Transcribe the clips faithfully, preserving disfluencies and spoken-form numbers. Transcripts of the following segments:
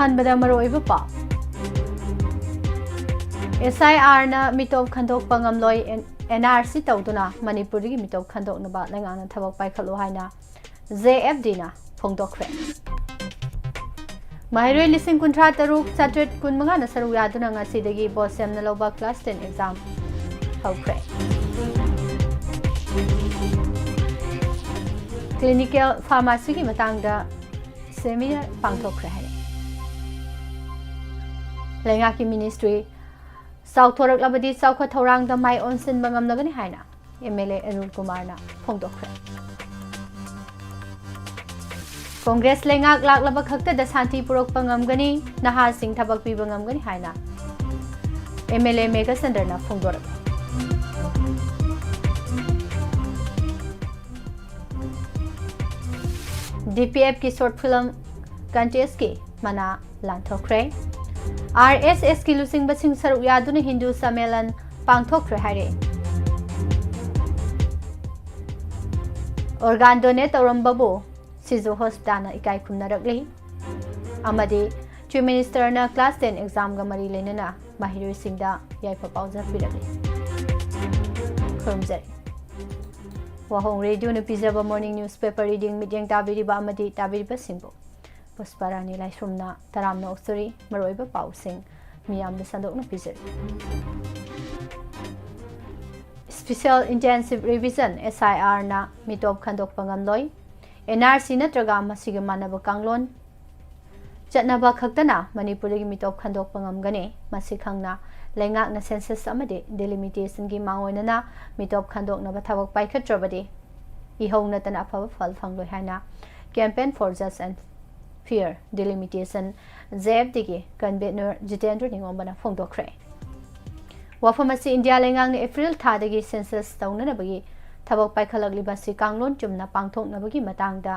ꯑꯍꯥꯟꯕꯗ ꯃꯔꯨꯑꯣꯏꯕ ꯄꯥꯎ꯫ ꯑꯦꯁ ꯑꯥꯏ ꯑꯥꯔꯅ ꯃꯤꯇꯣꯞ ꯈꯟꯗꯣꯛꯄ ꯉꯝꯂꯣꯏ, ꯑꯦꯟ-, ꯑꯦꯟ ꯑꯥꯔ ꯁꯤ ꯇꯧꯗꯨꯅ ꯃꯅꯤꯄꯨꯔꯗꯒꯤ ꯃꯤꯇꯣꯞ ꯈꯟꯗꯣꯛꯅꯕ ꯂꯩꯉꯥꯛꯅ ꯊꯕꯛ ꯄꯥꯏꯈꯠꯂꯨ ꯍꯥꯏꯅ ꯖꯦ ꯑꯦꯐ ꯗꯤꯅ ꯐꯣꯡꯗꯣꯛꯈ꯭ꯔꯦ꯫ ꯃꯍꯩꯔꯣꯏ ꯂꯤꯁꯤꯡ ꯀꯨꯟꯊ꯭ꯔꯥ ꯇꯔꯨꯛ ꯆꯥꯇ꯭ꯔꯦꯠ ꯀꯨꯟꯃꯉꯥꯅ ꯁꯔꯨꯛ ꯌꯥꯗꯨꯅ ꯉꯁꯤꯗꯒꯤ ꯕꯣꯠ ꯁꯦꯝꯅ ꯂꯧꯕ ꯀ꯭ꯂꯥꯁ ꯇꯦꯟ ꯑꯦꯛꯖꯥꯝ ꯍꯧꯈ꯭ꯔꯦ꯫ ꯀ꯭ꯂꯤꯅꯤꯀꯦꯜ ꯐꯥꯔꯃꯥꯁꯤꯒꯤ ꯃꯇꯥꯡꯗ ꯁꯦꯃꯤꯅꯥꯔ ꯄꯥꯡꯊꯣꯛꯈ꯭ꯔꯦ ꯍꯥꯏꯔꯦ꯫ ꯂꯩꯉꯥꯛꯀꯤ ꯃꯤꯅꯤꯁꯇ꯭ꯔꯤ ꯆꯥꯎꯊꯣꯔꯛꯂꯕꯗꯤ ꯆꯥꯎꯈꯠ ꯊꯧꯔꯥꯡꯗ ꯃꯥꯏ ꯑꯣꯟꯁꯤꯟꯕ ꯉꯝꯂꯒꯅꯤ ꯍꯥꯏꯅ ꯑꯦꯝ ꯑꯦꯜ ꯑꯦ ꯑꯔꯨꯜ ꯀꯨꯃꯥꯔꯅ ꯐꯣꯡꯗꯣꯛꯈ꯭ꯔꯦ꯫ ꯀꯣꯡꯒ꯭ꯔꯦꯁ ꯂꯩꯉꯥꯛ ꯂꯥꯛꯂꯕ ꯈꯛꯇꯗ ꯁꯥꯟꯇꯤ ꯄꯨꯔꯛꯄ ꯉꯝꯒꯅꯤ, ꯅꯍꯥꯁꯤꯡ ꯊꯕꯛ ꯄꯤꯕ ꯉꯝꯒꯅꯤ ꯍꯥꯏꯅ ꯑꯦꯝ ꯑꯦꯜ ꯑꯦ ꯃꯦꯘꯆꯟꯗ꯭ꯔꯅ ꯐꯣꯡꯗꯣꯔꯛꯂꯤ꯫ ꯗꯤ ꯄꯤ ꯑꯦꯐꯀꯤ ꯁꯣꯔꯠ ꯐꯤꯂꯝ ꯀꯟꯇꯦꯁꯀꯤ ꯃꯅꯥ ꯂꯥꯟꯊꯣꯛꯈ꯭ꯔꯦ꯫ ꯑꯥꯔ ꯑꯦꯁ ꯑꯦꯁꯀꯤ ꯂꯨꯆꯤꯡꯕꯁꯤꯡ ꯁꯔꯨꯛ ꯌꯥꯗꯨꯅ ꯍꯤꯟꯗꯨ ꯁꯝꯃꯦꯂꯟ ꯄꯥꯡꯊꯣꯛꯈ꯭ꯔꯦ ꯍꯥꯏꯔꯦ꯫ ꯑꯣꯔꯒꯥꯟ ꯗꯣꯅꯦꯠ ꯇꯧꯔꯝꯕꯕꯨ ꯁꯤꯖꯨ ꯍꯣꯁꯄꯤꯇꯥꯜꯅ ꯏꯀꯥꯏ ꯈꯨꯝꯅꯔꯛꯂꯤ꯫ ꯑꯃꯗꯤ ꯆꯤꯐ ꯃꯤꯅꯤꯁꯇꯔꯅ ꯀ꯭ꯂꯥꯁ ꯇꯦꯟ ꯑꯦꯛꯖꯥꯝꯒ ꯃꯔꯤ ꯂꯩꯅꯅ ꯃꯍꯩꯔꯣꯏꯁꯤꯡꯗ ꯌꯥꯏꯐ ꯄꯥꯎꯖꯦꯜ ꯄꯤꯔꯛꯂꯤ꯫ ꯈꯨꯔꯨꯝꯖꯔꯤ꯫ ꯋꯥꯍꯣꯡ ꯔꯦꯗꯤꯑꯣꯅ ꯄꯤꯖꯕ ꯃꯣꯔꯅꯤꯡ ꯅ꯭ꯌꯨꯁꯄꯦꯄꯔ ꯔꯤꯗꯤꯡ ꯃꯤꯠꯌꯦꯡ ꯇꯥꯕꯤꯔꯤꯕ ꯑꯃꯗꯤ ꯇꯥꯕꯤꯔꯤꯕꯁꯤꯡꯕꯨ ꯄꯨꯁꯄꯥꯔꯥꯅꯤ ꯂꯥꯏꯁ꯭ꯔꯝꯅ ꯇꯔꯥꯝꯅ ꯑꯣꯛꯆꯔꯤ꯫ ꯃꯔꯨꯑꯣꯏꯕ ꯄꯥꯎꯁꯤꯡ ꯃꯤꯌꯥꯝꯗ ꯁꯟꯗꯣꯛꯅ ꯄꯤꯖꯔꯤ꯫ ꯁ꯭ꯄꯦꯁꯤꯌꯦꯜ ꯏꯟꯇꯦꯟꯁꯤꯚ ꯔꯤꯚꯤꯖꯟ, ꯑꯦꯁ ꯑꯥꯏ ꯑꯥꯔꯅ ꯃꯤꯇꯣꯞ ꯈꯟꯗꯣꯛꯄ ꯉꯝꯂꯣꯏ꯫ ꯑꯦꯟ ꯑꯥꯔ ꯁꯤ ꯅꯠꯇ꯭ꯔꯒ ꯃꯁꯤꯒ ꯃꯥꯟꯅꯕ ꯀꯥꯡꯂꯣꯟ ꯆꯠꯅꯕ ꯈꯛꯇꯅ ꯃꯅꯤꯄꯨꯔꯗꯒꯤ ꯃꯤꯇꯣꯞ ꯈꯟꯗꯣꯛꯄ ꯉꯝꯒꯅꯤ꯫ ꯃꯁꯤ ꯈꯪꯅ ꯂꯩꯉꯥꯛꯅ ꯁꯦꯟꯁꯁ ꯑꯃꯗꯤ ꯗꯤꯂꯤꯃꯤꯇꯦꯁꯟꯒꯤ ꯃꯥꯡꯑꯣꯏꯅꯅ ꯃꯤꯇꯣꯞ ꯈꯟꯗꯣꯛꯅꯕ ꯊꯕꯛ ꯄꯥꯏꯈꯠꯇ꯭ꯔꯕꯗꯤ ꯏꯍꯧ ꯅꯠꯇꯅ ꯑꯐꯕ ꯐꯜ ꯐꯪꯂꯣꯏ ꯍꯥꯏꯅ Campaign for Just and Fair Delimitation, J F ꯗꯤꯒꯤ ꯀꯟꯚꯦꯅꯔ ꯖꯤꯇꯦꯟꯗ꯭ꯔ ꯅꯤꯉꯣꯝꯕꯅ ꯐꯣꯡꯗꯣꯛꯈ꯭ꯔꯦ꯫ ꯋꯥꯐꯝ ꯑꯁꯤ ꯏꯟꯗꯤꯌꯥ ꯂꯩꯉꯥꯛꯅ ꯑꯦꯄ꯭ꯔꯤꯜ ꯊꯥꯗꯒꯤ ꯁꯦꯟꯁꯁ ꯇꯧꯅꯅꯕꯒꯤ ꯊꯕꯛ ꯄꯥꯏꯈꯠꯂꯛꯂꯤꯕ ꯑꯁꯤ ꯀꯥꯡꯂꯣꯟ ꯆꯨꯝꯅ ꯄꯥꯡꯊꯣꯛꯅꯕꯒꯤ ꯃꯇꯥꯡꯗ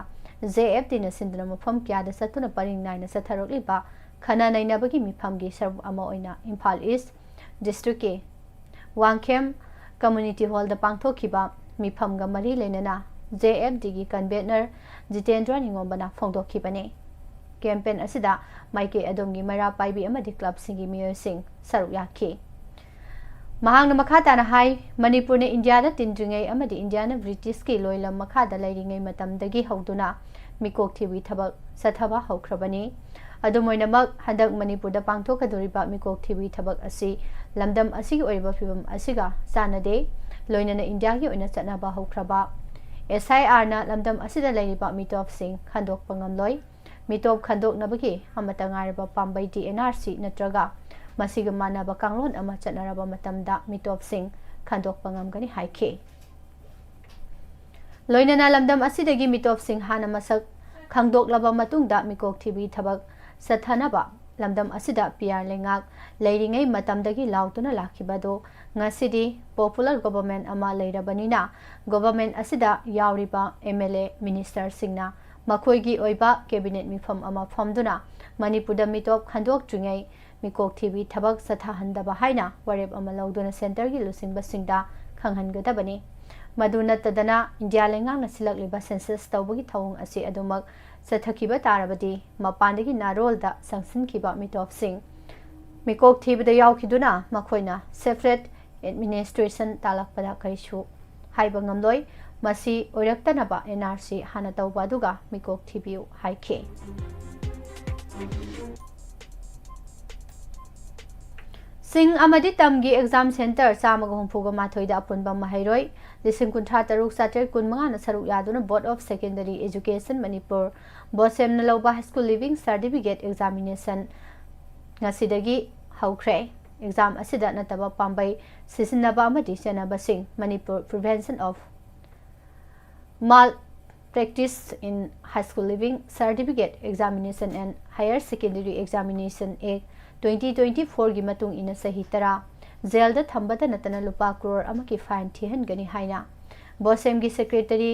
ꯖꯦ ꯑꯦꯐ ꯗꯤꯅ ꯁꯤꯟꯗꯨꯅ ꯃꯐꯝ ꯀꯌꯥꯗ ꯆꯠꯇꯨꯅ ꯄꯔꯤꯡ ꯅꯥꯏꯅ ꯆꯠꯊꯔꯛꯂꯤꯕ ꯈꯟꯅ ꯅꯩꯅꯕꯒꯤ ꯃꯤꯐꯝꯒꯤ ꯁꯔꯨꯛ ꯑꯃ ꯑꯣꯏꯅ ꯏꯝꯐꯥꯜ ꯏꯁ꯭ꯠ ꯗꯤꯁꯇ꯭ꯔꯤꯛꯀꯤ ꯋꯥꯡꯈꯦꯝ ꯀꯝꯃ꯭ꯌꯨꯅꯤꯇꯤ ꯍꯣꯜꯗ ꯄꯥꯡꯊꯣꯛꯈꯤꯕ ꯃꯤꯐꯝꯒ ꯃꯔꯤ ꯂꯩꯅꯅ ꯖꯦ ꯑꯦꯐ ꯗꯤꯒꯤ ꯀꯟꯚꯦꯅꯔ ꯖꯤꯇꯦꯟꯗ꯭ꯔ ꯅꯤꯉꯣꯝꯕꯅ ꯐꯣꯡꯗꯣꯛꯈꯤꯕꯅꯤ꯫ ꯀꯦꯝꯄꯦꯟ ꯑꯁꯤꯗ ꯃꯥꯏꯀꯩ ꯑꯗꯣꯝꯒꯤ ꯃꯩꯔꯥ ꯄꯥꯏꯕꯤ ꯑꯃꯗꯤ ꯀ꯭ꯂꯕꯁꯤꯡꯒꯤ ꯃꯤꯑꯣꯏꯁꯤꯡ ꯁꯔꯨꯛ ꯌꯥꯈꯤ꯫ ꯃꯍꯥꯛꯅ ꯃꯈꯥ ꯇꯥꯅ ꯍꯥꯏ, ꯃꯅꯤꯄꯨꯔꯅ ꯏꯟꯗꯤꯌꯥꯗ ꯇꯤꯟꯗ꯭ꯔꯤꯉꯩ ꯑꯃꯗꯤ ꯏꯟꯗꯤꯌꯥꯅ ꯕ꯭ꯔꯤꯇꯤꯁꯀꯤ ꯂꯣꯏꯂꯝ ꯃꯈꯥꯗ ꯂꯩꯔꯤꯉꯩ ꯃꯇꯝꯗꯒꯤ ꯍꯧꯗꯨꯅ ꯃꯤꯀꯣꯛ ꯊꯤꯕꯤ ꯊꯕꯛ ꯆꯠꯊꯕ ꯍꯧꯈ꯭ꯔꯕꯅꯤ꯫ ꯑꯗꯨꯝ ꯑꯣꯏꯅꯃꯛ, ꯍꯟꯗꯛ ꯃꯅꯤꯄꯨꯔꯗ ꯄꯥꯡꯊꯣꯛꯀꯗꯧꯔꯤꯕ ꯃꯤꯀꯣꯛ ꯊꯤꯕꯤ ꯊꯕꯛ ꯑꯁꯤ ꯂꯝꯗꯝ ꯑꯁꯤꯒꯤ ꯑꯣꯏꯔꯤꯕ ꯐꯤꯕꯝ ꯑꯁꯤꯒ ꯆꯥꯟꯅꯗꯦ꯫ ꯂꯣꯏꯅꯅ ꯏꯟꯗꯤꯌꯥꯒꯤ ꯑꯣꯏꯅ ꯆꯠꯅꯕ ꯍꯧꯈ꯭ꯔꯕ ꯑꯦꯁ ꯑꯥꯏ ꯑꯥꯔꯅ ꯂꯝꯗꯝ ꯑꯁꯤꯗ ꯂꯩꯔꯤꯕ ꯃꯤꯇꯣꯞꯁꯤꯡ ꯈꯟꯗꯣꯛꯄ ꯉꯝꯂꯣꯏ꯫ ꯃꯤꯇꯣꯞ ꯈꯟꯗꯣꯛꯅꯕꯒꯤ ꯑꯃꯠꯇ ꯉꯥꯏꯔꯕ ꯄꯥꯝꯕꯩ ꯗꯤ ꯑꯦꯟ ꯑꯥꯔ ꯁꯤ ꯅꯠꯇ꯭ꯔꯒ ꯃꯁꯤꯒ ꯃꯥꯟꯅꯕ ꯀꯥꯡꯂꯣꯟ ꯑꯃ ꯆꯠꯅꯔꯕ ꯃꯇꯝꯗ ꯃꯤꯇꯣꯞꯁꯤꯡ ꯈꯟꯗꯣꯛꯄ ꯉꯝꯒꯅꯤ ꯍꯥꯏꯈꯤ꯫ ꯂꯣꯏꯅꯅ ꯂꯝꯗꯝ ꯑꯁꯤꯗꯒꯤ ꯃꯤꯇꯣꯞꯁꯤꯡ ꯍꯥꯟꯅ ꯃꯁꯛ ꯈꯪꯗꯣꯛꯂꯕ ꯃꯇꯨꯡꯗ ꯃꯤꯀꯣꯛ ꯊꯤꯕꯤ ꯊꯕꯛ ꯆꯠꯊꯅꯕ ꯂꯝꯗꯝ ꯑꯁꯤꯗ ꯄꯤ ꯑꯥꯔ ꯂꯩꯉꯥꯛ ꯂꯩꯔꯤꯉꯩ ꯃꯇꯝꯗꯒꯤ ꯂꯥꯎꯗꯨꯅ ꯂꯥꯛꯈꯤꯕ ꯑꯗꯨ ꯉꯁꯤꯗꯤ ꯄꯣꯄꯨꯂꯔ ꯒꯣꯚꯔꯟꯃꯦꯟ ꯑꯃ ꯂꯩꯔꯕꯅꯤꯅ, ꯒꯣꯚꯔꯟꯃꯦꯟ ꯑꯁꯤꯗ ꯌꯥꯎꯔꯤꯕ ꯑꯦꯝ ꯑꯦꯜ ꯑꯦ, ꯃꯤꯅꯤꯁꯇꯔꯁꯤꯡꯅ ꯃꯈꯣꯏꯒꯤ ꯑꯣꯏꯕ ꯀꯦꯕꯤꯅꯦꯠ ꯃꯤꯐꯝ ꯑꯃ ꯐꯝꯗꯨꯅ ꯃꯅꯤꯄꯨꯔꯗ ꯃꯤꯇꯣꯞ ꯈꯟꯗꯣꯛꯇ꯭ꯔꯤꯉꯩ ꯃꯤꯀꯣꯛ ꯊꯤꯕꯤ ꯊꯕꯛ ꯆꯠꯊꯍꯟꯗꯕ ꯍꯥꯏꯅ ꯋꯥꯔꯦꯞ ꯑꯃ ꯂꯧꯗꯨꯅ ꯁꯦꯟꯇꯔꯒꯤ ꯂꯨꯆꯤꯡꯕꯁꯤꯡꯗ ꯈꯪꯍꯟꯒꯗꯕꯅꯤ꯫ ꯃꯗꯨ ꯅꯠꯇꯗꯅ, ꯏꯟꯗꯤꯌꯥ ꯂꯩꯉꯥꯛꯅ ꯁꯤꯜꯂꯛꯂꯤꯕ ꯁꯦꯟꯁꯁ ꯇꯧꯕꯒꯤ ꯊꯧꯑꯣꯡ ꯑꯁꯤ ꯑꯗꯨꯃꯛ ꯆꯠꯊꯈꯤꯕ ꯇꯥꯔꯕꯗꯤ, ꯃꯄꯥꯟꯗꯒꯤ ꯅꯥꯔꯣꯜꯗ ꯆꯪꯁꯤꯟꯈꯤꯕ ꯃꯤꯇꯣꯞꯁꯤꯡ ꯃꯤꯀꯣꯛ ꯊꯤꯕꯗ ꯌꯥꯎꯈꯤꯗꯨꯅ ꯃꯈꯣꯏꯅ ꯁꯦꯄꯔꯦꯠ ꯑꯦꯗꯃꯤꯅꯤꯁꯇ꯭ꯔꯦꯁꯟ ꯇꯥꯂꯛꯄꯗ ꯀꯔꯤꯁꯨ ꯍꯥꯏꯕ ꯉꯝꯂꯣꯏ꯫ ꯃꯁꯤ ꯑꯣꯏꯔꯛꯇꯅꯕ ꯑꯦꯟ ꯑꯥꯔ ꯁꯤ ꯍꯥꯟꯅ ꯇꯧꯕ ꯑꯗꯨꯒ ꯃꯤꯀꯣꯛ ꯊꯤꯕꯤꯌꯨ ꯍꯥꯏꯈꯤ꯫ ꯁꯤꯡ ꯑꯃꯗꯤ ꯇꯝꯒꯤ ꯑꯦꯛꯖꯥꯝ ꯁꯦꯟꯇꯔ ꯆꯥꯝꯃꯒ ꯍꯨꯝꯐꯨꯒ ꯃꯥꯊꯣꯏꯗ ꯑꯄꯨꯟꯕ ꯃꯍꯩꯔꯣꯏ ꯂꯤꯁꯤꯡ ꯀꯨꯟꯊ꯭ꯔꯥ ꯇꯔꯨꯛ ꯆꯥꯇ꯭ꯔꯦꯠ ꯀꯨꯟꯃꯉꯥꯅ ꯁꯔꯨꯛ ꯌꯥꯗꯨꯅ Board of Secondary Education Manipur, ꯕꯣꯁꯦꯝꯅ ꯂꯧꯕ High School Leaving Certificate Examination ꯉꯁꯤꯗꯒꯤ ꯍꯧꯈ꯭ꯔꯦ꯫ ꯑꯦꯛꯖꯥꯝ ꯑꯁꯤꯗ ꯅꯠꯇꯕ ꯄꯥꯝꯕꯩ ꯁꯤꯖꯤꯟꯅꯕ ꯑꯃꯗꯤ ꯆꯦꯟꯅꯕꯁꯤꯡ, Manipur Prevention of Malpractice in High School Leaving Certificate Examination and Higher Secondary Examination Act twenty twenty-fourꯒꯤ ꯃꯇꯨꯡ ꯏꯟꯅ ꯆꯍꯤ ꯇꯔꯥ ꯖꯦꯜꯗ ꯊꯝꯕꯇ ꯅꯠꯇꯅ ꯂꯨꯄꯥ ꯀ꯭ꯔꯣꯔ ꯑꯃꯒꯤ ꯐꯥꯏꯟ ꯊꯤꯍꯟꯒꯅꯤ ꯍꯥꯏꯅ ꯕꯣꯁꯦꯝꯒꯤ ꯁꯦꯀ꯭ꯔꯦꯇꯔꯤ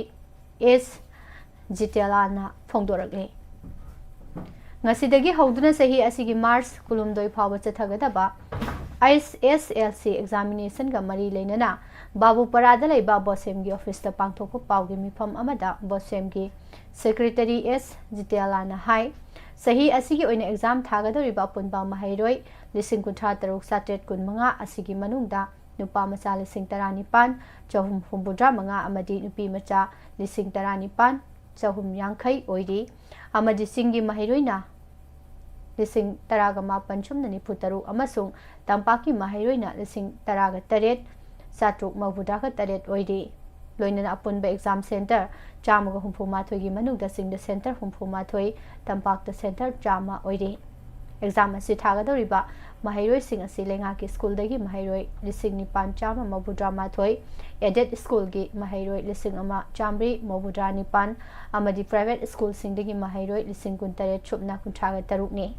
ꯑꯦꯁ ꯖꯤꯇꯦꯂꯥꯅ ꯐꯣꯡꯗꯣꯔꯛꯂꯤ꯫ ꯉꯁꯤꯗꯒꯤ ꯍꯧꯗꯨꯅ ꯆꯍꯤ ꯑꯁꯤꯒꯤ ꯃꯥꯔꯆ ꯀꯨꯟꯍꯨꯝꯗꯣꯏ ꯐꯥꯎꯕ ꯆꯠꯊꯒꯗꯕ ꯑꯩꯆ ꯑꯦꯁ ꯑꯦꯜ ꯁꯤ ꯑꯦꯛꯖꯥꯃꯤꯅꯦꯁꯟꯒ ꯃꯔꯤ ꯂꯩꯅꯅ ꯕꯥꯕꯨꯄꯔꯥꯗ ꯂꯩꯕ ꯕꯣꯁꯦꯝꯒꯤ ꯑꯣꯐꯤꯁꯇ ꯄꯥꯡꯊꯣꯛꯄ ꯄꯥꯎꯒꯤ ꯃꯤꯐꯝ ꯑꯃꯗ ꯕꯣꯁꯦꯝꯒꯤ ꯁꯦꯀ꯭ꯔꯦꯇꯔꯤ ꯑꯦꯁ ꯖꯤꯇꯦꯂꯥꯅ ꯍꯥꯏ, ꯆꯍꯤ ꯑꯁꯤꯒꯤ ꯑꯣꯏꯅ ꯑꯦꯛꯖꯥꯝ ꯊꯥꯒꯗꯧꯔꯤꯕ ꯑꯄꯨꯟꯕ ꯃꯍꯩꯔꯣꯏ ꯂꯤꯁꯤꯡ ꯀꯨꯟꯊ꯭ꯔꯥ ꯇꯔꯨꯛ ꯆꯥꯇ꯭ꯔꯦꯠ ꯀꯨꯟ ꯃꯉꯥ ꯑꯁꯤꯒꯤ ꯃꯅꯨꯡꯗ ꯅꯨꯄꯥ ꯃꯆꯥ ꯂꯤꯁꯤꯡ ꯇꯔꯥꯅꯤꯄꯥꯟ ꯆꯍꯨꯝ ꯍꯨꯝꯐꯨꯇꯔꯥ ꯃꯉꯥ ꯑꯃꯗꯤ ꯅꯨꯄꯤ ꯃꯆꯥ ꯂꯤꯁꯤꯡ ꯇꯔꯥꯅꯤꯄꯥꯟ ꯆꯍꯨꯝ ꯌꯥꯡꯈꯩ ꯑꯣꯏꯔꯤ ꯑꯃꯗꯤ ꯆꯤꯡꯒꯤ ꯃꯍꯩꯔꯣꯏꯅ ꯂꯤꯁꯤꯡ ꯇꯔꯥꯒ ꯃꯥꯄꯟ ꯁꯨꯞꯅ ꯅꯤꯐꯨ ꯇꯔꯨꯛ ꯑꯃꯁꯨꯡ ꯇꯝꯄꯥꯛꯀꯤ ꯃꯍꯩꯔꯣꯏꯅ ꯂꯤꯁꯤꯡ ꯇꯔꯥꯒ ꯇꯔꯦꯠ ꯆꯥꯇ꯭ꯔꯨꯛ ꯃꯧꯗ꯭ꯔꯥꯒ ꯇꯔꯦꯠ ꯑꯣꯏꯔꯤ꯫ ꯂꯣꯏꯅꯅ ꯑꯄꯨꯟꯕ ꯑꯦꯛꯖꯥꯝ ꯁꯦꯟꯇꯔ ꯆꯥꯝꯃꯒ ꯍꯨꯝꯐꯨ ꯃꯥꯊꯣꯏꯒꯤ ꯃꯅꯨꯡꯗ ꯆꯤꯡꯗ ꯁꯦꯟꯇꯔ ꯍꯨꯝꯐꯨ ꯃꯥꯊꯣꯏ, ꯇꯝꯄꯥꯛꯇ ꯁꯦꯟꯇꯔ ꯆꯥꯝꯃ ꯑꯣꯏꯔꯤ꯫ ꯑꯦꯛꯖꯥꯝ ꯑꯁꯤ ꯊꯥꯒꯗꯧꯔꯤꯕ ꯃꯍꯩꯔꯣꯏꯁꯤꯡ ꯑꯁꯤ ꯂꯩꯉꯥꯛꯀꯤ ꯁ꯭ꯀꯨꯜꯗꯒꯤ ꯃꯍꯩꯔꯣꯏ ꯂꯤꯁꯤꯡ ꯅꯤꯄꯥꯟ ꯆꯥꯝꯃ ꯃꯧꯗ꯭ꯔꯥ ꯃꯥꯊꯣꯏ, ꯑꯦꯗꯦꯗ ꯁ꯭ꯀꯨꯜꯒꯤ ꯃꯍꯩꯔꯣꯏ ꯂꯤꯁꯤꯡ ꯑꯃ ꯆꯥꯝꯃꯔꯤ ꯃꯧꯗ꯭ꯔꯥ ꯅꯤꯄꯥꯟ ꯑꯃꯗꯤ ꯄ꯭ꯔꯥꯏꯚꯦꯠ ꯁ꯭ꯀꯨꯜꯁꯤꯡꯗꯒꯤ ꯃꯍꯩꯔꯣꯏ ꯂꯤꯁꯤꯡ ꯀꯨꯟꯇꯔꯦꯠ ꯁꯨꯞꯅ ꯀꯨꯟꯊ꯭ꯔꯥꯒ ꯇꯔꯨꯛꯅꯤ꯫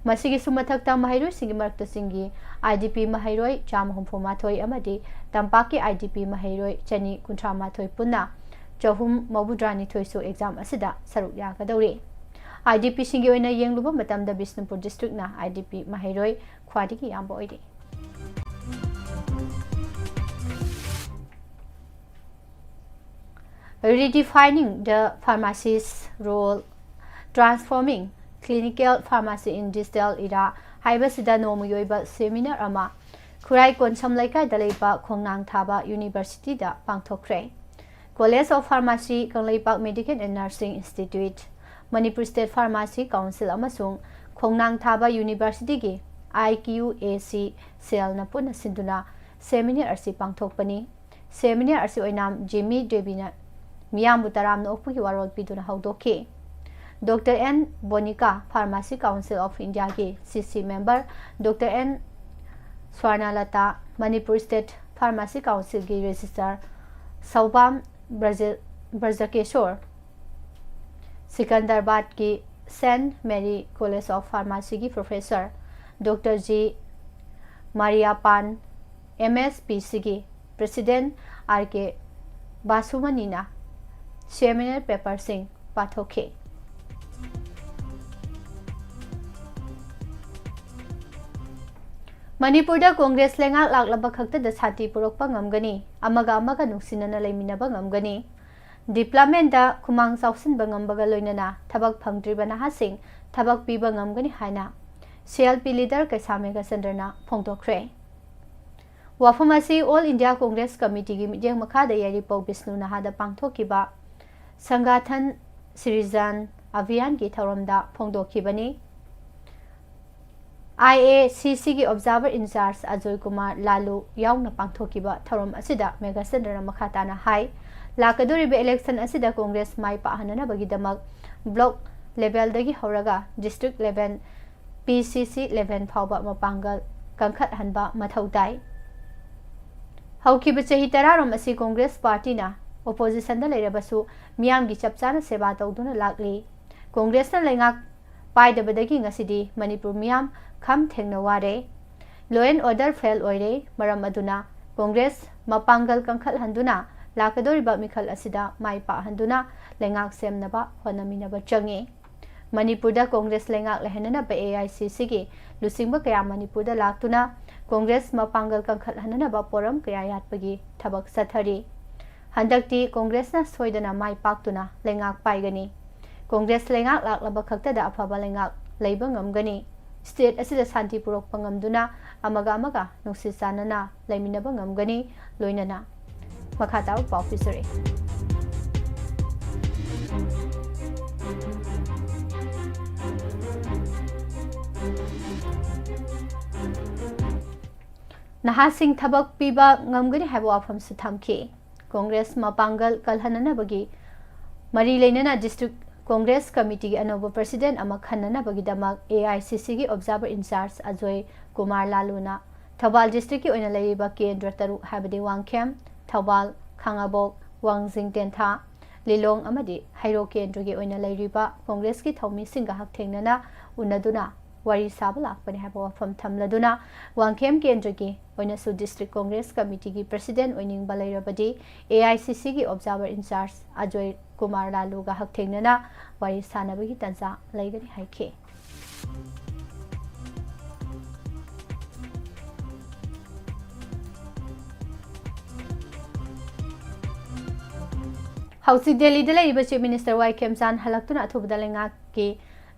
ꯃꯁꯤꯒꯤꯁꯨ ꯃꯊꯛꯇ ꯃꯍꯩꯔꯣꯏꯁꯤꯡꯒꯤ ꯃꯔꯛꯇ ꯆꯤꯡꯒꯤ ꯑꯥꯏ ꯗꯤ ꯄꯤ ꯃꯍꯩꯔꯣꯏ ꯆꯥꯝꯃ ꯍꯨꯝꯐꯨ ꯃꯥꯊꯣꯏ ꯑꯃꯗꯤ ꯇꯝꯄꯥꯛꯀꯤ ꯑꯥꯏ ꯗꯤ ꯄꯤ ꯃꯍꯩꯔꯣꯏ ꯆꯅꯤ ꯀꯨꯟꯊ꯭ꯔꯥ ꯃꯥꯊꯣꯏ ꯄꯨꯟꯅ ꯆꯍꯨꯝ ꯃꯧꯗ꯭ꯔꯥ ꯅꯤꯊꯣꯏꯁꯨ ꯑꯦꯛꯖꯥꯝ ꯑꯁꯤꯗ ꯁꯔꯨꯛ ꯌꯥꯒꯗꯧꯔꯤ꯫ ꯑꯥꯏ ꯗꯤ ꯄꯤꯁꯤꯡꯒꯤ ꯑꯣꯏꯅ ꯌꯦꯡꯂꯨꯕ ꯃꯇꯝꯗ ꯕꯤꯁꯅꯨꯄꯨꯔ ꯗꯤꯁꯇ꯭ꯔꯤꯛꯅ ꯑꯥꯏ ꯗꯤ ꯄꯤ ꯃꯍꯩꯔꯣꯏ ꯈ꯭ꯋꯥꯏꯗꯒꯤ ꯌꯥꯝꯕ ꯑꯣꯏꯔꯤ꯫ Redefining the Pharmacist's Role, Transforming Clinical Pharmacy in Digital Era ꯍꯥꯏꯕꯁꯤꯗ ꯅꯣꯡꯃꯒꯤ ꯑꯣꯏꯕ ꯁꯦꯃꯤꯅꯥꯔ ꯑꯃ ꯈꯨꯔꯥꯏ ꯀꯣꯟꯁꯝ ꯂꯩꯀꯥꯏꯗ ꯂꯩꯕ ꯈꯣꯡꯅꯥꯡ ꯊꯥꯕ ꯌꯨꯅꯤꯚꯔꯁꯤꯇꯤꯗ ꯄꯥꯡꯊꯣꯛꯈ꯭ꯔꯦ꯫ College of Pharmacy, Kangleipak Medical and Nursing Institute, Manipur State Pharmacy Council ꯑꯃꯁꯨꯡ ꯈꯣꯡꯅꯥꯡ ꯊꯥꯕ ꯌꯨꯅꯤꯚꯔꯁꯤꯇꯤꯒꯤ ꯑꯥꯏ ꯀ꯭ꯌꯨ ꯑꯦ ꯁꯤ ꯁꯦꯜꯅ ꯄꯨꯟꯅ ꯁꯤꯟꯗꯨꯅ ꯁꯦꯃꯤꯅꯥꯔ ꯑꯁꯤ ꯄꯥꯡꯊꯣꯛꯄꯅꯤ꯫ ꯁꯦꯃꯤꯅꯥꯔ ꯑꯁꯤ ꯑꯣꯏꯅꯥꯝ ꯖꯤꯃꯤ ꯗꯦꯕꯤꯅ ꯃꯤꯌꯥꯝꯕꯨ ꯇꯔꯥꯝꯅ ꯑꯣꯛꯄꯒꯤ ꯋꯥꯔꯣꯜ ꯄꯤꯗꯨꯅ ꯍꯧꯗꯣꯛꯈꯤ꯫ Doctor N Bonika, Pharmacy Council of Indiaꯒꯤ C C member, doctor N Swarnalata, Manipur State Pharmacy Councilꯒꯤ ꯔꯦꯖꯤꯁꯇ꯭ꯔꯥꯔ, ꯁꯧꯕꯥꯝ ꯕ꯭ꯔꯖ-, ꯕ꯭ꯔꯖꯀꯦꯁꯣꯔ, ꯁꯤꯀꯟꯗꯔꯕꯥꯗꯀꯤ ꯁꯦꯟꯠ ꯃꯦꯔꯤ ꯀꯣꯂꯦꯖ ꯑꯣꯐ ꯐꯥꯔꯃꯥꯁꯤꯒꯤ professor doctor G Mariappan, M S P ꯁꯤꯒꯤ ꯄ꯭ꯔꯦꯁꯤꯗꯦꯟꯠ ꯑꯥꯔ ꯀꯦ ꯕꯥꯁꯨꯃꯅꯤꯅ ꯁꯦꯃꯤꯅꯥꯔ ꯄꯦꯄꯔꯁꯤꯡ ꯄꯥꯊꯣꯛꯈꯤ꯫ ꯃꯅꯤꯄꯨꯔꯗ ꯀꯣꯡꯒ꯭ꯔꯦꯁ ꯂꯩꯉꯥꯛ ꯂꯥꯛꯂꯕ ꯈꯛꯇꯗ ꯁꯥꯟꯇꯤ ꯄꯨꯔꯛꯄ ꯉꯝꯒꯅꯤ, ꯑꯃꯒ ꯑꯃꯒ ꯅꯨꯡꯁꯤꯅꯅ ꯂꯩꯃꯤꯟꯅꯕ ꯉꯝꯒꯅꯤ꯫ ꯗꯤꯄ꯭ꯂꯣꯃꯦꯟꯗ ꯈꯨꯃꯥꯡ ꯆꯥꯎꯁꯤꯟꯕ ꯉꯝꯕꯒ ꯂꯣꯏꯅꯅ ꯊꯕꯛ ꯐꯪꯗ꯭ꯔꯤꯕ ꯅꯍꯥꯁꯤꯡ ꯊꯕꯛ ꯄꯤꯕ ꯉꯝꯒꯅꯤ ꯍꯥꯏꯅ C L P leader ꯀꯩꯁꯥꯝ ꯃꯦꯘꯆꯟꯗ꯭ꯔꯅ ꯐꯣꯡꯗꯣꯛꯈ꯭ꯔꯦ꯫ ꯋꯥꯐꯝ ꯑꯁꯤ All India Congress Committeeꯒꯤ ꯃꯤꯠꯌꯦꯡ ꯃꯈꯥꯗ ꯌꯥꯏꯔꯤꯄꯣꯛ ꯕꯤꯁꯅꯨ ꯅꯍꯥꯗ ꯄꯥꯡꯊꯣꯛꯈꯤꯕ ꯁꯪꯒꯥꯊꯟ ꯁꯤꯔꯤꯖꯟ ꯑꯚꯤꯌꯥꯟꯒꯤ ꯊꯧꯔꯝꯗ ꯐꯣꯡꯗꯣꯛꯈꯤꯕꯅꯤ꯫ I A C Cꯒꯤ observer in charge Ajoy Kumar ꯂꯥꯂꯨ ꯌꯥꯎꯅ ꯄꯥꯡꯊꯣꯛꯈꯤꯕ ꯊꯧꯔꯝ ꯑꯁꯤꯗ ꯃꯦꯘꯆꯟꯗ꯭ꯔꯅ ꯃꯈꯥ ꯇꯥꯅ ꯍꯥꯏ, ꯂꯥꯛꯀꯗꯧꯔꯤꯕ election ꯑꯁꯤꯗ Congress ꯃꯥꯏ ꯄꯥꯛꯍꯟꯅꯅꯕꯒꯤꯗꯃꯛ block levelꯗꯒꯤ ꯍꯧꯔꯒ district level, P C C level ꯐꯥꯎꯕ ꯃꯄꯥꯡꯒꯜ ꯀꯟꯈꯠꯍꯟꯕ ꯃꯊꯧ ꯇꯥꯏ꯫ ꯍꯧꯈꯤꯕ ꯆꯍꯤ ꯇꯔꯥꯔꯣꯝ ꯑꯁꯤ Congress partyꯅ oppositionꯗ ꯂꯩꯔꯕꯁꯨ ꯃꯤꯌꯥꯝꯒꯤ ꯆꯞ ꯆꯥꯅ ꯁꯦꯕꯥ ꯇꯧꯗꯨꯅ ꯂꯥꯛꯂꯤ꯫ Congressꯅ ꯂꯩꯉꯥꯛ ꯄꯥꯏꯗꯕꯗꯒꯤ ꯉꯁꯤꯗꯤ ꯃꯅꯤꯄꯨꯔ ꯃꯤꯌꯥꯝ ꯈꯝ ꯊꯦꯡꯅ ꯋꯥꯔꯦ꯫ Law and order fail ꯑꯣꯏꯔꯦ꯫ ꯃꯔꯝ ꯑꯗꯨꯅ Congress ꯃꯄꯥꯡꯒꯜ ꯀꯟꯈꯠꯍꯟꯗꯨꯅ ꯂꯥꯛꯀꯗꯧꯔꯤꯕ ꯃꯤꯈꯜ ꯑꯁꯤꯗ ꯃꯥꯏ ꯄꯥꯛꯍꯟꯗꯨꯅ ꯂꯩꯉꯥꯛ ꯁꯦꯝꯅꯕ ꯍꯣꯠꯅꯃꯤꯟꯅꯕ ꯆꯪꯉꯤ꯫ ꯃꯅꯤꯄꯨꯔꯗ Congress ꯂꯩꯉꯥꯛ ꯂꯩꯍꯟꯅꯅꯕ A I C Cꯒꯤ ꯂꯨꯆꯤꯡꯕ ꯀꯌꯥ ꯃꯅꯤꯄꯨꯔꯗ ꯂꯥꯛꯇꯨꯅ Congress ꯃꯄꯥꯡꯒꯜ ꯀꯟꯈꯠꯍꯟꯅꯅꯕ ꯄꯣꯔꯝ ꯀꯌꯥ ꯌꯥꯠꯄꯒꯤ ꯊꯕꯛ ꯆꯠꯊꯔꯤ꯫ ꯍꯟꯗꯛꯇꯤ Congressꯅ ꯁꯣꯏꯗꯅ ꯃꯥꯏ ꯄꯥꯛꯇꯨꯅ ꯂꯩꯉꯥꯛ ꯄꯥꯏꯒꯅꯤ꯫ Congress ꯂꯩꯉꯥꯛ ꯂꯥꯛꯂꯕ ꯈꯛꯇꯗ ꯑꯐꯕ ꯂꯩꯉꯥꯛ ꯂꯩꯕ ꯉꯝꯒꯅꯤ꯫ State ꯑꯁꯤꯗ ꯁꯥꯟꯇꯤ ꯄꯨꯔꯛꯄ ꯉꯝꯗꯨꯅ ꯑꯃꯒ ꯑꯃꯒ ꯅꯨꯡꯁꯤ ꯆꯥꯟꯅꯅ ꯂꯩꯃꯤꯟꯅꯕ ꯉꯝꯒꯅꯤ꯫ ꯂꯣꯏꯅꯅ ꯃꯈꯥ ꯇꯥꯕ ꯄꯥꯎ ꯄꯤꯖꯔꯛꯏ꯫ ꯅꯍꯥꯁꯤꯡ ꯊꯕꯛ ꯄꯤꯕ ꯉꯝꯒꯅꯤ ꯍꯥꯏꯕ ꯋꯥꯐꯝꯁꯨ ꯊꯝꯈꯤ꯫ Congress ꯃꯄꯥꯡꯒꯜ ꯀꯜꯍꯟꯅꯅꯕꯒꯤ ꯃꯔꯤ ꯂꯩꯅꯅ District Congress Committeeꯒꯤ ꯑꯅꯧꯕ President ꯑꯃ ꯈꯟꯅꯅꯕꯒꯤꯗꯃꯛ A I C Cꯒꯤ observer in charge Ajoy Kumar ꯂꯥꯂꯨꯅ Thoubal districtꯀꯤ ꯑꯣꯏꯅ ꯂꯩꯔꯤꯕ ꯀꯦꯟꯗ꯭ꯔ ꯇꯔꯨꯛ ꯍꯥꯏꯕꯗꯤ ꯋꯥꯡꯈꯦꯝ, ꯊꯧꯕꯥꯜ, ꯈꯥꯉꯕꯣꯛ, ꯋꯥꯡꯖꯤꯡ ꯇꯦꯟꯊꯥ, ꯂꯤꯂꯣꯡ ꯑꯃꯗꯤ ꯍꯩꯔꯣꯛ ꯀꯦꯟꯗ꯭ꯔꯒꯤ ꯑꯣꯏꯅ ꯂꯩꯔꯤꯕ Congressꯀꯤ ꯊꯧꯃꯤꯁꯤꯡꯒ ꯍꯛꯊꯦꯡꯅꯅ ꯎꯅꯗꯨꯅ ꯋꯥꯔꯤ ꯁꯥꯕ ꯂꯥꯛꯄꯅꯤ ꯍꯥꯏꯕ ꯋꯥꯐꯝ ꯊꯝꯂꯗꯨꯅ, ꯋꯥꯡꯈꯦꯝ ꯀꯦꯟꯗ꯭ꯔꯒꯤ ꯑꯣꯏꯅꯁꯨ District Congress Committeeꯒꯤ President ꯑꯣꯏꯅꯤꯡꯕ ꯂꯩꯔꯕꯗꯤ A I C Cꯒꯤ observer in charge Ajoy Kumar ꯂꯥꯂꯨꯒ ꯍꯛꯊꯦꯡꯅꯅ ꯋꯥꯔꯤ ꯁꯥꯟꯅꯕꯒꯤ ꯇꯥꯟꯖꯥ ꯂꯩꯒꯅꯤ ꯍꯥꯏꯈꯤ꯫ ꯍꯧꯖꯤꯛ ꯗꯦꯜꯂꯤꯗ ꯂꯩꯔꯤꯕ Chief Minister ꯋꯥꯏ ꯈꯦꯝꯆꯥꯟ ꯍꯜꯂꯛꯇꯨꯅ ꯑꯊꯨꯕꯗ ꯂꯩꯉꯥꯛꯀꯤ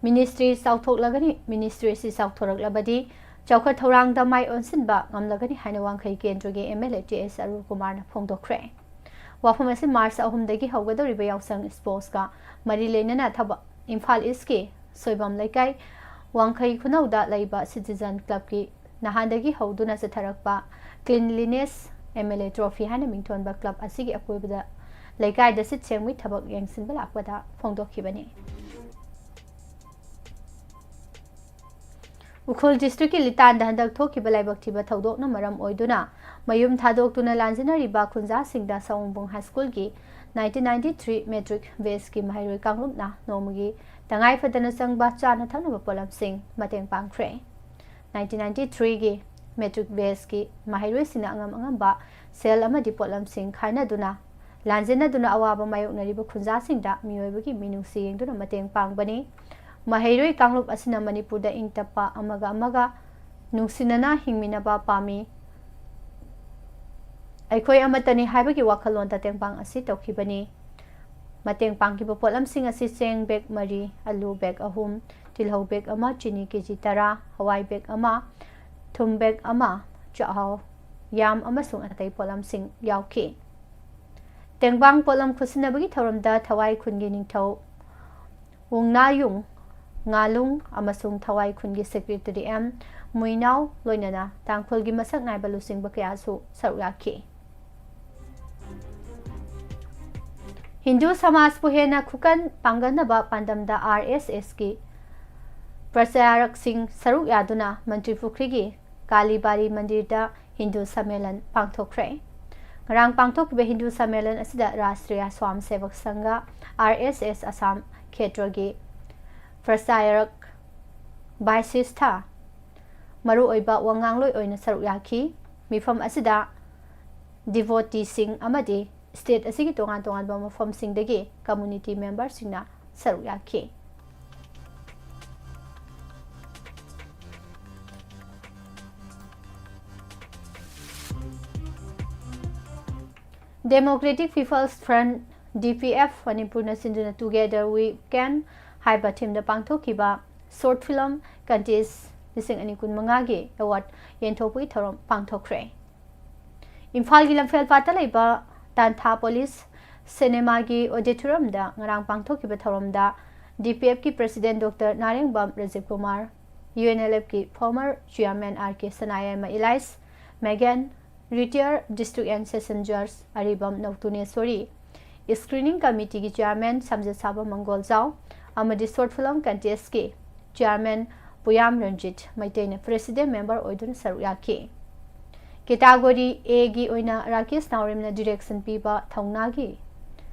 ꯃꯤꯅꯤꯁꯇ꯭ꯔꯤ ꯆꯥꯎꯊꯣꯛꯂꯒꯅꯤ꯫ ꯃꯤꯅꯤꯁꯇ꯭ꯔꯤ ꯑꯁꯤ ꯆꯥꯎꯊꯣꯔꯛꯂꯕꯗꯤ ꯆꯥꯎꯈꯠ ꯊꯧꯔꯥꯡꯗ ꯃꯥꯏ ꯑꯣꯟꯁꯤꯟꯕ ꯉꯝꯂꯒꯅꯤ ꯍꯥꯏꯅ ꯋꯥꯡꯈꯩ ꯀꯦꯟꯗ꯭ꯔꯒꯤ ꯑꯦꯝ ꯑꯦꯜ ꯑꯦ ꯇꯤ ꯑꯦꯁ ꯑꯔꯨꯜ ꯀꯨꯃꯥꯔꯅ ꯐꯣꯡꯗꯣꯛꯈ꯭ꯔꯦ꯫ ꯋꯥꯐꯝ ꯑꯁꯤ ꯃꯥꯔꯆ ꯑꯍꯨꯝꯗꯒꯤ ꯍꯧꯒꯗꯧꯔꯤꯕ ꯌꯥꯎꯁꯪ ꯁ꯭ꯄꯣꯔꯠꯁꯀ ꯃꯔꯤ ꯂꯩꯅꯅ ꯊꯕꯛ ꯏꯝꯐꯥꯜ ꯏꯁꯀꯤ ꯁꯣꯏꯕꯝ ꯂꯩꯀꯥꯏ ꯋꯥꯡꯈꯩ ꯈꯨꯅꯧꯗ ꯂꯩꯕ ꯁꯤꯇꯤꯖꯟ ꯀ꯭ꯂꯕꯀꯤ ꯅꯍꯥꯟꯗꯒꯤ ꯍꯧꯗꯨꯅ ꯆꯠꯊꯔꯛꯄ cleanliness M L A trophy ꯍꯥꯏꯅ ꯃꯤꯡꯊꯣꯟꯕ ꯀ꯭ꯂꯕ ꯑꯁꯤꯒꯤ ꯑꯀꯣꯏꯕꯗ ꯂꯩꯀꯥꯏꯗ ꯁꯤꯠ ꯁꯦꯡꯕꯒꯤ ꯊꯕꯛ ꯌꯦꯡꯁꯤꯟꯕ ꯂꯥꯛꯄꯗ ꯐꯣꯡꯗꯣꯛꯈꯤꯕꯅꯤ꯫ ꯎꯈ꯭ꯔꯨꯜ ꯗꯤꯁꯇ꯭ꯔꯤꯛꯀꯤ ꯂꯤꯇꯥꯟꯗ ꯍꯟꯗꯛ ꯊꯣꯛꯈꯤꯕ ꯂꯥꯏꯕꯛ ꯊꯤꯕ ꯊꯧꯗꯣꯛꯅ ꯃꯔꯝ ꯑꯣꯏꯗꯨꯅ ꯃꯌꯨꯝ ꯊꯥꯗꯣꯛꯇꯨꯅ ꯂꯥꯟꯖꯤꯟꯅꯔꯤꯕ ꯈꯨꯟꯖꯥꯁꯤꯡꯗ ꯁꯑꯣꯝꯕꯨꯡ ꯍꯥꯏ ꯁ꯭ꯀꯨꯜꯒꯤ ꯅꯥꯏꯟꯇꯤꯟ ꯅꯥꯏꯟꯇꯤ ꯊ꯭ꯔꯤ ꯃꯦꯇ꯭ꯔꯤꯛ ꯕꯦꯁꯀꯤ ꯃꯍꯩꯔꯣꯏ ꯀꯥꯡꯂꯨꯞꯅ ꯅꯣꯡꯃꯒꯤ ꯇꯉꯥꯏ ꯐꯗꯅ ꯆꯪꯕ ꯆꯥꯅ ꯊꯛꯅꯕ ꯄꯣꯠꯂꯝꯁꯤꯡ ꯃꯇꯦꯡ ꯄꯥꯡꯈ꯭ꯔꯦ꯫ ꯅꯥꯏꯟꯇꯤꯟ ꯅꯥꯏꯟꯇꯤ ꯊ꯭ꯔꯤꯒꯤ ꯃꯦꯇ꯭ꯔꯤꯛ ꯕꯦꯁꯀꯤ ꯃꯍꯩꯔꯣꯏꯁꯤꯡꯅ ꯑꯉꯝ ꯑꯉꯝꯕ ꯁꯦꯜ ꯑꯃꯗꯤ ꯄꯣꯠꯂꯝꯁꯤꯡ ꯈꯥꯏꯅꯗꯨꯅ ꯂꯥꯟꯖꯦꯟꯅꯗꯨꯅ ꯑꯋꯥꯕ ꯃꯥꯌꯣꯛꯅꯔꯤꯕ ꯈꯨꯟꯖꯥꯁꯤꯡꯗ ꯃꯤꯑꯣꯏꯕꯒꯤ ꯃꯤꯅꯨꯡꯁꯤ ꯌꯦꯡꯗꯨꯅ ꯃꯇꯦꯡ ꯄꯥꯡꯕꯅꯤ꯫ ꯃꯍꯩꯔꯣꯏ ꯀꯥꯡꯂꯨꯞ ꯑꯁꯤꯅ ꯃꯅꯤꯄꯨꯔꯗ ꯏꯪ ꯇꯞꯄ, ꯑꯃꯒ ꯑꯃꯒ ꯅꯨꯡꯁꯤꯅꯅ ꯍꯤꯡꯃꯤꯟꯅꯕ ꯄꯥꯝꯃꯤ꯫ ꯑꯩꯈꯣꯏ ꯑꯃꯠꯇꯅꯤ ꯍꯥꯏꯕꯒꯤ ꯋꯥꯈꯜꯂꯣꯟꯗ ꯇꯦꯡꯕꯥꯡ ꯑꯁꯤ ꯇꯧꯈꯤꯕꯅꯤ꯫ ꯃꯇꯦꯡ ꯄꯥꯡꯈꯤꯕ ꯄꯣꯠꯂꯝꯁꯤꯡ ꯑꯁꯤ ꯆꯦꯡ ꯕꯦꯒ ꯃꯔꯤ, ꯑꯂꯨ ꯕꯦꯒ ꯑꯍꯨꯝ, ꯇꯤꯜꯍꯧ ꯕꯦꯒ ꯑꯃ, ꯆꯤꯅꯤ ꯀꯦ ꯖꯤ ꯇꯔꯥ, ꯍꯋꯥꯏ ꯕꯦꯒ ꯑꯃ, ꯊꯨꯝ ꯕꯦꯒ ꯑꯃ, ꯆꯥꯛꯍꯥꯎ, ꯌꯥꯝ ꯑꯃꯁꯨꯡ ꯑꯇꯩ ꯄꯣꯠꯂꯝꯁꯤꯡ ꯌꯥꯎꯈꯤ꯫ ꯇꯦꯡꯕꯥꯡ ꯄꯣꯠꯂꯝ ꯈꯨꯠꯁꯤꯟꯅꯕꯒꯤ ꯊꯧꯔꯝꯗ ꯊꯋꯥꯏ ꯈꯨꯟꯒꯤ ꯅꯤꯡꯊꯧ ꯋꯨꯡꯅꯥꯌꯨꯡ ꯉꯥꯂꯨꯡ ꯑꯃꯁꯨꯡ ꯊꯋꯥꯏ ꯈꯨꯟꯒꯤ ꯁꯦꯀ꯭ꯔꯦꯇꯔꯤ ꯑꯦꯝ ꯃꯨꯏꯅꯥꯎ ꯂꯣꯏꯅꯅ ꯇꯥꯡꯈꯨꯜꯒꯤ ꯃꯁꯛ ꯅꯥꯏꯕ ꯂꯨꯆꯤꯡꯕ ꯀꯌꯥꯁꯨ ꯁꯔꯨꯛ ꯌꯥꯈꯤ꯫ ꯍꯤꯟꯗꯨ ꯁꯃꯥꯖꯄꯨ ꯍꯦꯟꯅ ꯈꯨꯀꯟ ꯄꯥꯡꯒꯟꯅꯕ ꯄꯥꯟꯗꯝꯗ ꯑꯥꯔ ꯑꯦꯁ ꯑꯦꯁꯀꯤ ꯄ꯭ꯔꯆꯥꯔꯛꯁꯤꯡ ꯁꯔꯨꯛ ꯌꯥꯗꯨꯅ ꯃꯟꯇ꯭ꯔꯤ ꯄꯨꯈ꯭ꯔꯤꯒꯤ ꯀꯥꯂꯤꯕꯥꯔꯤ ꯃꯟꯗꯤꯔꯗ ꯍꯤꯟꯗꯨ ꯁꯝꯃꯦꯂꯟ ꯄꯥꯡꯊꯣꯛꯈ꯭ꯔꯦ꯫ ꯉꯔꯥꯡ ꯄꯥꯡꯊꯣꯛꯈꯤꯕ ꯍꯤꯟꯗꯨ ꯁꯝꯃꯦꯂꯟ ꯑꯁꯤꯗ ꯔꯥꯁꯇ꯭ꯔꯤꯌꯥ ꯁ꯭ꯋꯥꯝ ꯁꯦꯕꯛ ꯁꯪꯘ, ꯑꯥꯔ ꯑꯦꯁ ꯑꯦꯁ ꯑꯁꯥꯝ ꯈꯦꯇ꯭ꯔꯒꯤ ꯄ꯭ꯔꯆꯥꯔꯛ ꯕꯥꯏꯁꯤꯁꯊ ꯃꯔꯨꯑꯣꯏꯕ ꯋꯥꯉꯥꯡꯂꯣꯏ ꯑꯣꯏꯅ ꯁꯔꯨꯛ ꯌꯥꯈꯤ꯫ ꯃꯤꯐꯝ ꯑꯁꯤꯗ ꯗꯤꯚꯣꯇꯤꯁꯤꯡ ꯑꯃꯗꯤ ꯁ꯭ꯇꯦꯠ ꯑꯁꯤꯒꯤ ꯇꯣꯉꯥꯟ ꯇꯣꯉꯥꯟꯕ ꯃꯐꯝꯁꯤꯡꯗꯒꯤ ꯀꯝꯃꯨꯅꯤꯇꯤ ꯃꯦꯝꯕꯔꯁꯤꯡꯅ ꯁꯔꯨꯛ ꯌꯥꯈꯤ꯫ Democratic People's Front, D P F, ꯃꯅꯤꯄꯨꯔꯅ ꯁꯤꯟꯗꯨꯅ Together We Can ꯍꯥꯏꯕ ꯊꯤꯝꯗ ꯄꯥꯡꯊꯣꯛꯈꯤꯕ ꯁꯣꯔꯠ ꯐꯤꯂꯝ ꯀꯟꯇꯦꯁ ꯂꯤꯁꯤꯡ ꯑꯅꯤ ꯀꯨꯟꯃꯉꯥꯒꯤ ꯑꯦꯋꯥꯔꯗ ꯌꯦꯟꯊꯣꯛꯄꯒꯤ ꯊꯧꯔꯝ ꯄꯥꯡꯊꯣꯛꯈ꯭ꯔꯦ꯫ ꯏꯝꯐꯥꯜꯒꯤ ꯂꯝꯐꯦꯜ ꯄꯥꯠꯇ ꯂꯩꯕ ꯇꯥꯟꯊꯥ ꯄꯣꯂꯤꯁ ꯁꯤꯅꯦꯃꯥꯒꯤ ꯑꯣꯗꯤꯇꯣꯔꯤꯌꯝꯗ ꯉꯔꯥꯡ ꯄꯥꯡꯊꯣꯛꯈꯤꯕ ꯊꯧꯔꯝꯗ ꯗꯤ ꯄꯤ ꯑꯦꯐꯀꯤ president doctor Narengbam Rajib Kumar, U N L ꯑꯦꯐꯀꯤ former chairman R K Sanayaima Elias, Megen, retired district and session ꯖꯖ ꯑꯔꯤꯕꯝ ꯅꯧꯇꯨꯅꯦꯁꯣꯔꯤ, ꯁ꯭ꯀ꯭ꯔꯤꯅꯤꯡ ꯀꯃꯤꯇꯤꯒꯤ ꯆꯤꯌꯥꯔꯃꯦꯟ ꯁꯝꯖꯦꯠꯁꯥꯕ ꯃꯪꯒꯣꯜꯖꯥꯎ ꯑꯃꯗꯤ ꯁꯣꯔꯠ ꯐꯤꯂꯝ ꯀꯟꯇꯦꯁꯀꯤ ꯆꯤꯌꯥꯔꯃꯦꯟ ꯄꯨꯌꯥꯝ ꯔꯟꯖꯤꯠ ꯃꯩꯇꯩꯅ ꯄ꯭ꯔꯦꯁꯤꯗꯦꯟ ꯃꯦꯝꯕꯔ ꯑꯣꯏꯗꯨꯅ ꯁꯔꯨꯛ ꯌꯥꯈꯤ꯫ ꯀꯦꯇꯥꯒꯣꯔꯤ ꯑꯦꯒꯤ ꯑꯣꯏꯅ ꯔꯥꯀꯦꯁ ꯅꯥꯎꯔꯦꯝꯅ ꯗꯤꯔꯦꯛꯁꯟ ꯄꯤꯕ ꯊꯧꯅꯥꯒꯤ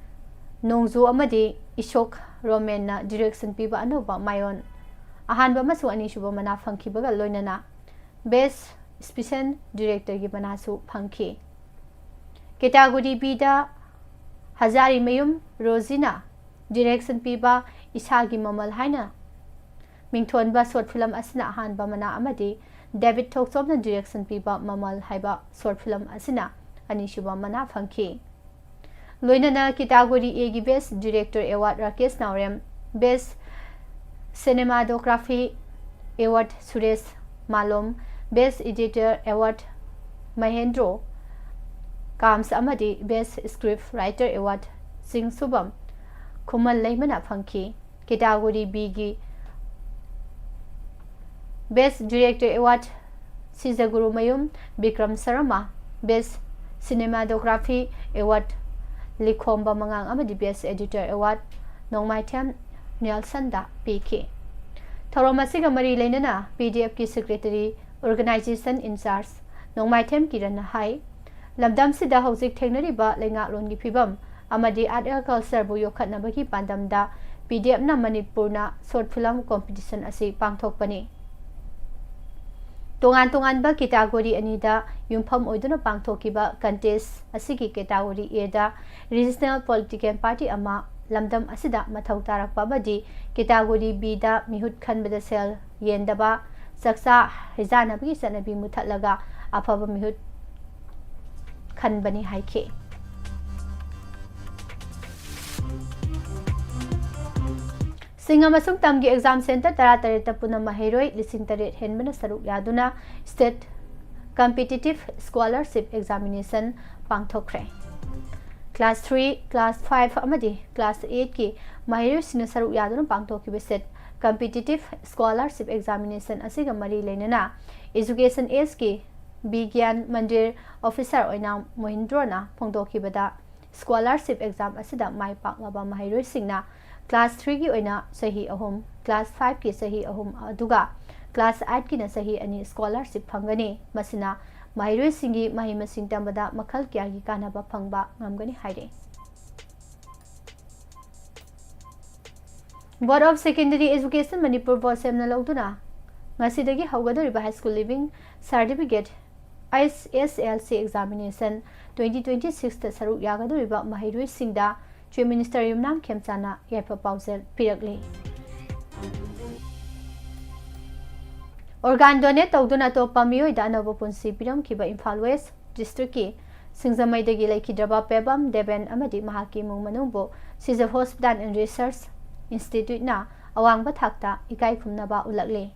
ꯅꯣꯡꯖꯨ ꯑꯃꯗꯤ ꯏꯁꯣꯛ ꯔꯣꯃꯦꯟꯅ ꯗꯤꯔꯦꯛꯁꯟ ꯄꯤꯕ ꯑꯅꯧꯕ ꯃꯥꯏꯑꯣꯟ ꯑꯍꯥꯟꯕ ꯑꯃꯁꯨꯡ ꯑꯅꯤꯁꯨꯕ ꯃꯅꯥ ꯐꯪꯈꯤꯕꯒ ꯂꯣꯏꯅꯅ ꯕꯦꯁ ꯏꯁꯄꯤꯁꯦꯟ ꯗꯤꯔꯦꯛꯇꯔꯒꯤ ꯃꯅꯥꯁꯨ ꯐꯪꯈꯤ꯫ ꯀꯦꯇꯥꯒꯣꯔꯤ ꯕꯤꯗ ꯍꯖꯥꯔꯤꯃꯌꯨꯝ ꯔꯣꯖꯤꯅ ꯗꯤꯔꯦꯛꯁꯟ ꯄꯤꯕ ꯏꯁꯥꯒꯤ ꯃꯃꯜ ꯍꯥꯏꯅ ꯃꯤꯡꯊꯣꯟꯕ ꯁꯣꯔꯠ ꯐꯤꯂꯝ ꯑꯁꯤꯅ ꯑꯍꯥꯟꯕ ꯃꯅꯥ ꯑꯃꯗꯤ ꯗꯦꯕꯤꯠ ꯊꯣꯛꯆꯣꯝꯅ ꯗꯤꯔꯦꯛꯁꯟ ꯄꯤꯕ ꯃꯃꯜ ꯍꯥꯏꯕ ꯁꯣꯔꯠ ꯐꯤꯂꯝ ꯑꯁꯤꯅ ꯑꯅꯤꯁꯨꯕ ꯃꯅꯥ ꯐꯪꯈꯤ꯫ ꯂꯣꯏꯅꯅ ꯀꯦꯇꯥꯒꯣꯔꯤ ꯑꯦꯒꯤ ꯕꯦꯁ ꯗꯤꯔꯦꯛꯇꯔ ꯑꯦꯋꯥꯔꯗ ꯔꯥꯀꯦꯁ ꯅꯥꯎꯔꯦꯝ, ꯕꯦꯁ ꯁꯤꯅꯦꯃꯥꯇꯣꯒ꯭ꯔꯥꯐꯤ ꯑꯦꯋꯥꯔꯗ ꯁꯨꯔꯦꯁ ꯃꯥꯂꯣꯝ, ꯕꯦꯁ ꯏꯗꯤꯇꯔ ꯑꯦꯋꯥꯔꯗ ꯃꯍꯦꯟꯗ꯭ꯔꯣ ꯀꯥꯝꯁ ꯑꯃꯗꯤ ꯕꯦꯁ ꯁ꯭ꯀ꯭ꯔꯤꯞ ꯔꯥꯏꯇꯔ ꯑꯦꯋꯥꯔꯗ ꯆꯤꯡꯁꯨꯕꯝ ꯈꯨꯃꯟ ꯂꯩꯃꯅ ꯐꯪꯈꯤ꯫ ꯀꯦꯇꯥꯒꯣꯔꯤ ꯕꯤꯒꯤ ꯕꯦꯁ ꯗꯤꯔꯦꯛꯇꯔ ꯑꯦꯋꯥꯔꯗ ꯁꯤꯖꯒꯨꯔꯨꯃꯌꯨꯝ ꯕꯤꯀ꯭ꯔꯝ ꯁꯔꯃ, ꯕꯦꯁ ꯁꯤꯅꯦꯃꯥꯇꯣꯒ꯭ꯔꯥꯐꯤ ꯑꯦꯋꯥꯔꯗ ꯂꯤꯈꯣꯝꯕ ꯃꯉꯥꯡ ꯑꯃꯗꯤ ꯕꯦꯁ ꯑꯦꯗꯤꯇꯔ ꯑꯦꯋꯥꯔꯗ ꯅꯣꯡꯃꯥꯏꯊꯦꯝ ꯅꯦꯜꯁꯟꯗ ꯄꯤꯈꯤ꯫ ꯊꯧꯔꯝ ꯑꯁꯤꯒ ꯃꯔꯤ ꯂꯩꯅꯅ ꯄꯤ ꯗꯤ ꯑꯦꯐꯀꯤ ꯁꯦꯀ꯭ꯔꯦꯇꯔꯤ, ꯑꯣꯔꯒꯅꯥꯏꯖꯦꯁꯟ ꯏꯟꯆꯥꯔꯖ ꯅꯣꯡꯃꯥꯏꯊꯦꯝ ꯀꯤꯔꯟꯅ ꯍꯥꯏ, ꯂꯝꯗꯝꯁꯤꯗ ꯍꯧꯖꯤꯛ ꯊꯦꯡꯅꯔꯤꯕ ꯂꯩꯉꯥꯛꯂꯣꯟꯒꯤ ꯐꯤꯕꯝ ꯑꯃꯗꯤ ꯑꯥꯔꯠ ꯑꯦꯟ ꯀꯜꯆꯔꯕꯨ ꯌꯣꯛꯈꯠꯅꯕꯒꯤ ꯄꯥꯟꯗꯝꯗ ꯄꯤ ꯗꯤ ꯑꯦꯐꯅ ꯃꯅꯤꯄꯨꯔꯅ ꯁꯣꯔꯠ ꯐꯤꯂꯝ ꯀꯣꯝꯄꯤꯇꯤꯁꯟ ꯑꯁꯤ ꯄꯥꯡꯊꯣꯛꯄꯅꯤ꯫ ꯇꯣꯉꯥꯟ ꯇꯣꯉꯥꯟꯕ ꯀꯦꯇꯥꯒꯣꯔꯤ ꯑꯅꯤꯗ ꯌꯨꯝꯐꯝ ꯑꯣꯏꯗꯨꯅ ꯄꯥꯡꯊꯣꯛꯈꯤꯕ ꯀꯟꯇꯦꯁ ꯑꯁꯤꯒꯤ ꯀꯦꯇꯥꯒꯣꯔꯤ ꯑꯦꯗ ꯔꯤꯖꯅꯦꯜ ꯄꯣꯂꯤꯇꯤꯀꯦꯜ ꯄꯥꯔꯇꯤ ꯑꯃ ꯂꯝꯗꯝ ꯑꯁꯤꯗ ꯃꯊꯧ ꯇꯥꯔꯛꯄ ꯑꯃꯗꯤ ꯀꯦꯇꯥꯒꯣꯔꯤ ꯕꯤꯗ ꯃꯤꯍꯨꯠ ꯈꯟꯕꯗ ꯁꯦꯜ ꯌꯦꯟꯗꯕ ꯆꯥꯛꯆꯥ ꯍꯩꯖꯥꯟꯅꯕꯒꯤ ꯆꯠꯅꯕꯤ ꯃꯨꯊꯠꯂꯒ ꯑꯐꯕ ꯃꯤꯍꯨꯠ ꯈꯟꯕꯅꯤ ꯍꯥꯏꯈꯤ꯫ ꯆꯤꯡ ꯑꯃꯁꯨꯡ ꯇꯝꯒꯤ exam centre ꯇꯔꯥꯇꯔꯦꯠꯇ ꯄꯨꯟꯅ ꯃꯍꯩꯔꯣꯏ ꯂꯤꯁꯤꯡ ꯇꯔꯦꯠ ꯍꯦꯟꯕꯅ ꯁꯔꯨꯛ ꯌꯥꯗꯨꯅ state competitive scholarship examination ꯄꯥꯡꯊꯣꯛꯈ꯭ꯔꯦ꯫ Class three, class five ꯑꯃꯗꯤ class eightꯀꯤ ꯃꯍꯩꯔꯣꯏꯁꯤꯡꯅ ꯁꯔꯨꯛ ꯌꯥꯗꯨꯅ ꯄꯥꯡꯊꯣꯛꯈꯤꯕ state competitive scholarship examination ꯑꯁꯤꯒ ꯃꯔꯤ ꯂꯩꯅꯅ Education Sꯀꯤ ꯕꯤꯒ꯭ꯌꯥꯟ ꯃꯟꯗꯤꯔ officer ꯑꯣꯏꯅ ꯃꯣꯍꯤꯟꯗ꯭ꯔꯣꯅ ꯐꯣꯡꯗꯣꯛꯈꯤꯕꯗ, scholarship exam ꯑꯁꯤꯗ ꯃꯥꯏ ꯄꯥꯛꯂꯕ ꯃꯍꯩꯔꯣꯏꯁꯤꯡꯅ class threeꯒꯤ ꯑꯣꯏꯅ ꯆꯍꯤ ꯑꯍꯨꯝ, class fiveꯀꯤ ꯆꯍꯤ ꯑꯍꯨꯝ, ꯑꯗꯨꯒ class eightꯀꯤꯅ ꯆꯍꯤ ꯑꯅꯤ scholarship ꯐꯪꯒꯅꯤ꯫ ꯃꯁꯤꯅ ꯃꯍꯩꯔꯣꯏꯁꯤꯡꯒꯤ ꯃꯍꯩ ꯃꯁꯤꯡ ꯇꯝꯕꯗ ꯃꯈꯜ ꯀꯌꯥꯒꯤ ꯀꯥꯟꯅꯕ ꯐꯪꯕ ꯉꯝꯒꯅꯤ ꯍꯥꯏꯔꯤ꯫ Board of Secondary Education Manipur ꯕꯣꯔꯗ ꯁꯦꯝꯅ ꯂꯧꯗꯨꯅ ꯉꯁꯤꯗꯒꯤ ꯍꯧꯒꯗꯧꯔꯤꯕ high school leaving certificate, H S L C examination twenty twenty sixꯇ ꯁꯔꯨꯛ ꯌꯥꯒꯗꯧꯔꯤꯕ ꯃꯍꯩꯔꯣꯏꯁꯤꯡꯗ Chief Minister ꯌꯨꯝꯅꯥꯝ ꯈꯦꯝꯆꯥꯅ ꯌꯥꯏꯐ ꯄꯥꯎꯖꯦꯜ ꯄꯤꯔꯛꯂꯤ꯫ Organ donate ꯇꯧꯗꯨꯅ ꯑꯇꯣꯞꯄ ꯃꯤꯑꯣꯏꯗ ꯑꯅꯧꯕ ꯄꯨꯟꯁꯤ ꯄꯤꯔꯝꯈꯤꯕ ꯏꯝꯐꯥꯜ West Districtꯀꯤ ꯁꯤꯡꯖꯃꯩꯗꯒꯤ ꯂꯩꯈꯤꯗ꯭ꯔꯕ ꯄꯦꯕꯝ ꯗꯦꯕꯦꯟ ꯑꯃꯗꯤ ꯃꯍꯥꯛꯀꯤ ꯏꯃꯨꯡ ꯃꯅꯨꯡꯕꯨ Seizure Hospital and Research Instituteꯅ ꯑꯋꯥꯡꯕ ꯊꯥꯛꯇ ꯏꯀꯥꯏ ꯈꯨꯝꯅꯕ ꯎꯠꯂꯛꯂꯤ꯫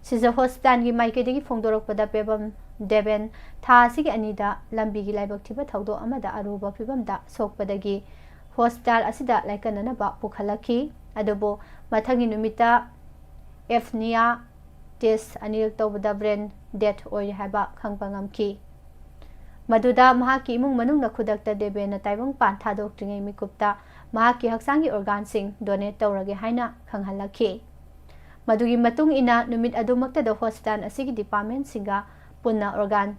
Seizure Hospitalꯒꯤ ꯃꯥꯏꯀꯩꯗꯒꯤ ꯐꯣꯡꯗꯣꯔꯛꯄꯗ, ꯄꯦꯕꯝ ꯗꯦꯕꯦꯟ ꯊꯥ ꯑꯁꯤꯒꯤ ꯑꯅꯤꯗ ꯂꯝꯕꯤꯒꯤ ꯂꯥꯏꯕꯛ ꯊꯤꯕ ꯊꯧꯗꯣꯛ ꯑꯃꯗ ꯑꯔꯨꯕ ꯐꯤꯕꯝꯗ ꯁꯣꯛꯄꯗꯒꯤ hospital ꯑꯁꯤꯗ ꯂꯥꯏꯀꯠꯅꯅꯕ ꯄꯨꯈꯠꯂꯛꯈꯤ꯫ ꯑꯗꯨꯕꯨ ꯃꯊꯪꯒꯤ ꯅꯨꯃꯤꯠꯇ apnea test ꯑꯅꯤꯔꯛ ꯇꯧꯕꯗ brain dead ꯑꯣꯏꯔꯦ ꯍꯥꯏꯕ ꯈꯪꯕ ꯉꯝꯈꯤ꯫ ꯃꯗꯨꯗ ꯃꯍꯥꯛꯀꯤ ꯏꯃꯨꯡ ꯃꯅꯨꯡꯅ ꯈꯨꯗꯛꯇ ꯗꯦꯕꯦꯟꯅ ꯇꯥꯏꯕꯪꯄꯥꯟ ꯊꯥꯗꯣꯛꯇ꯭ꯔꯤꯉꯩ ꯃꯤꯀꯨꯞꯇ ꯃꯍꯥꯛꯀꯤ ꯍꯛꯆꯥꯡꯒꯤ organꯁꯤꯡ donate ꯇꯧꯔꯒꯦ ꯍꯥꯏꯅ ꯈꯪꯍꯜꯂꯛꯈꯤ꯫ ꯃꯗꯨꯒꯤ ꯃꯇꯨꯡ ꯏꯟꯅ ꯅꯨꯃꯤꯠ ꯑꯗꯨꯃꯛꯇꯗ hospital ꯑꯁꯤꯒꯤ departmentꯁꯤꯡꯒ ꯄꯨꯟꯅ organ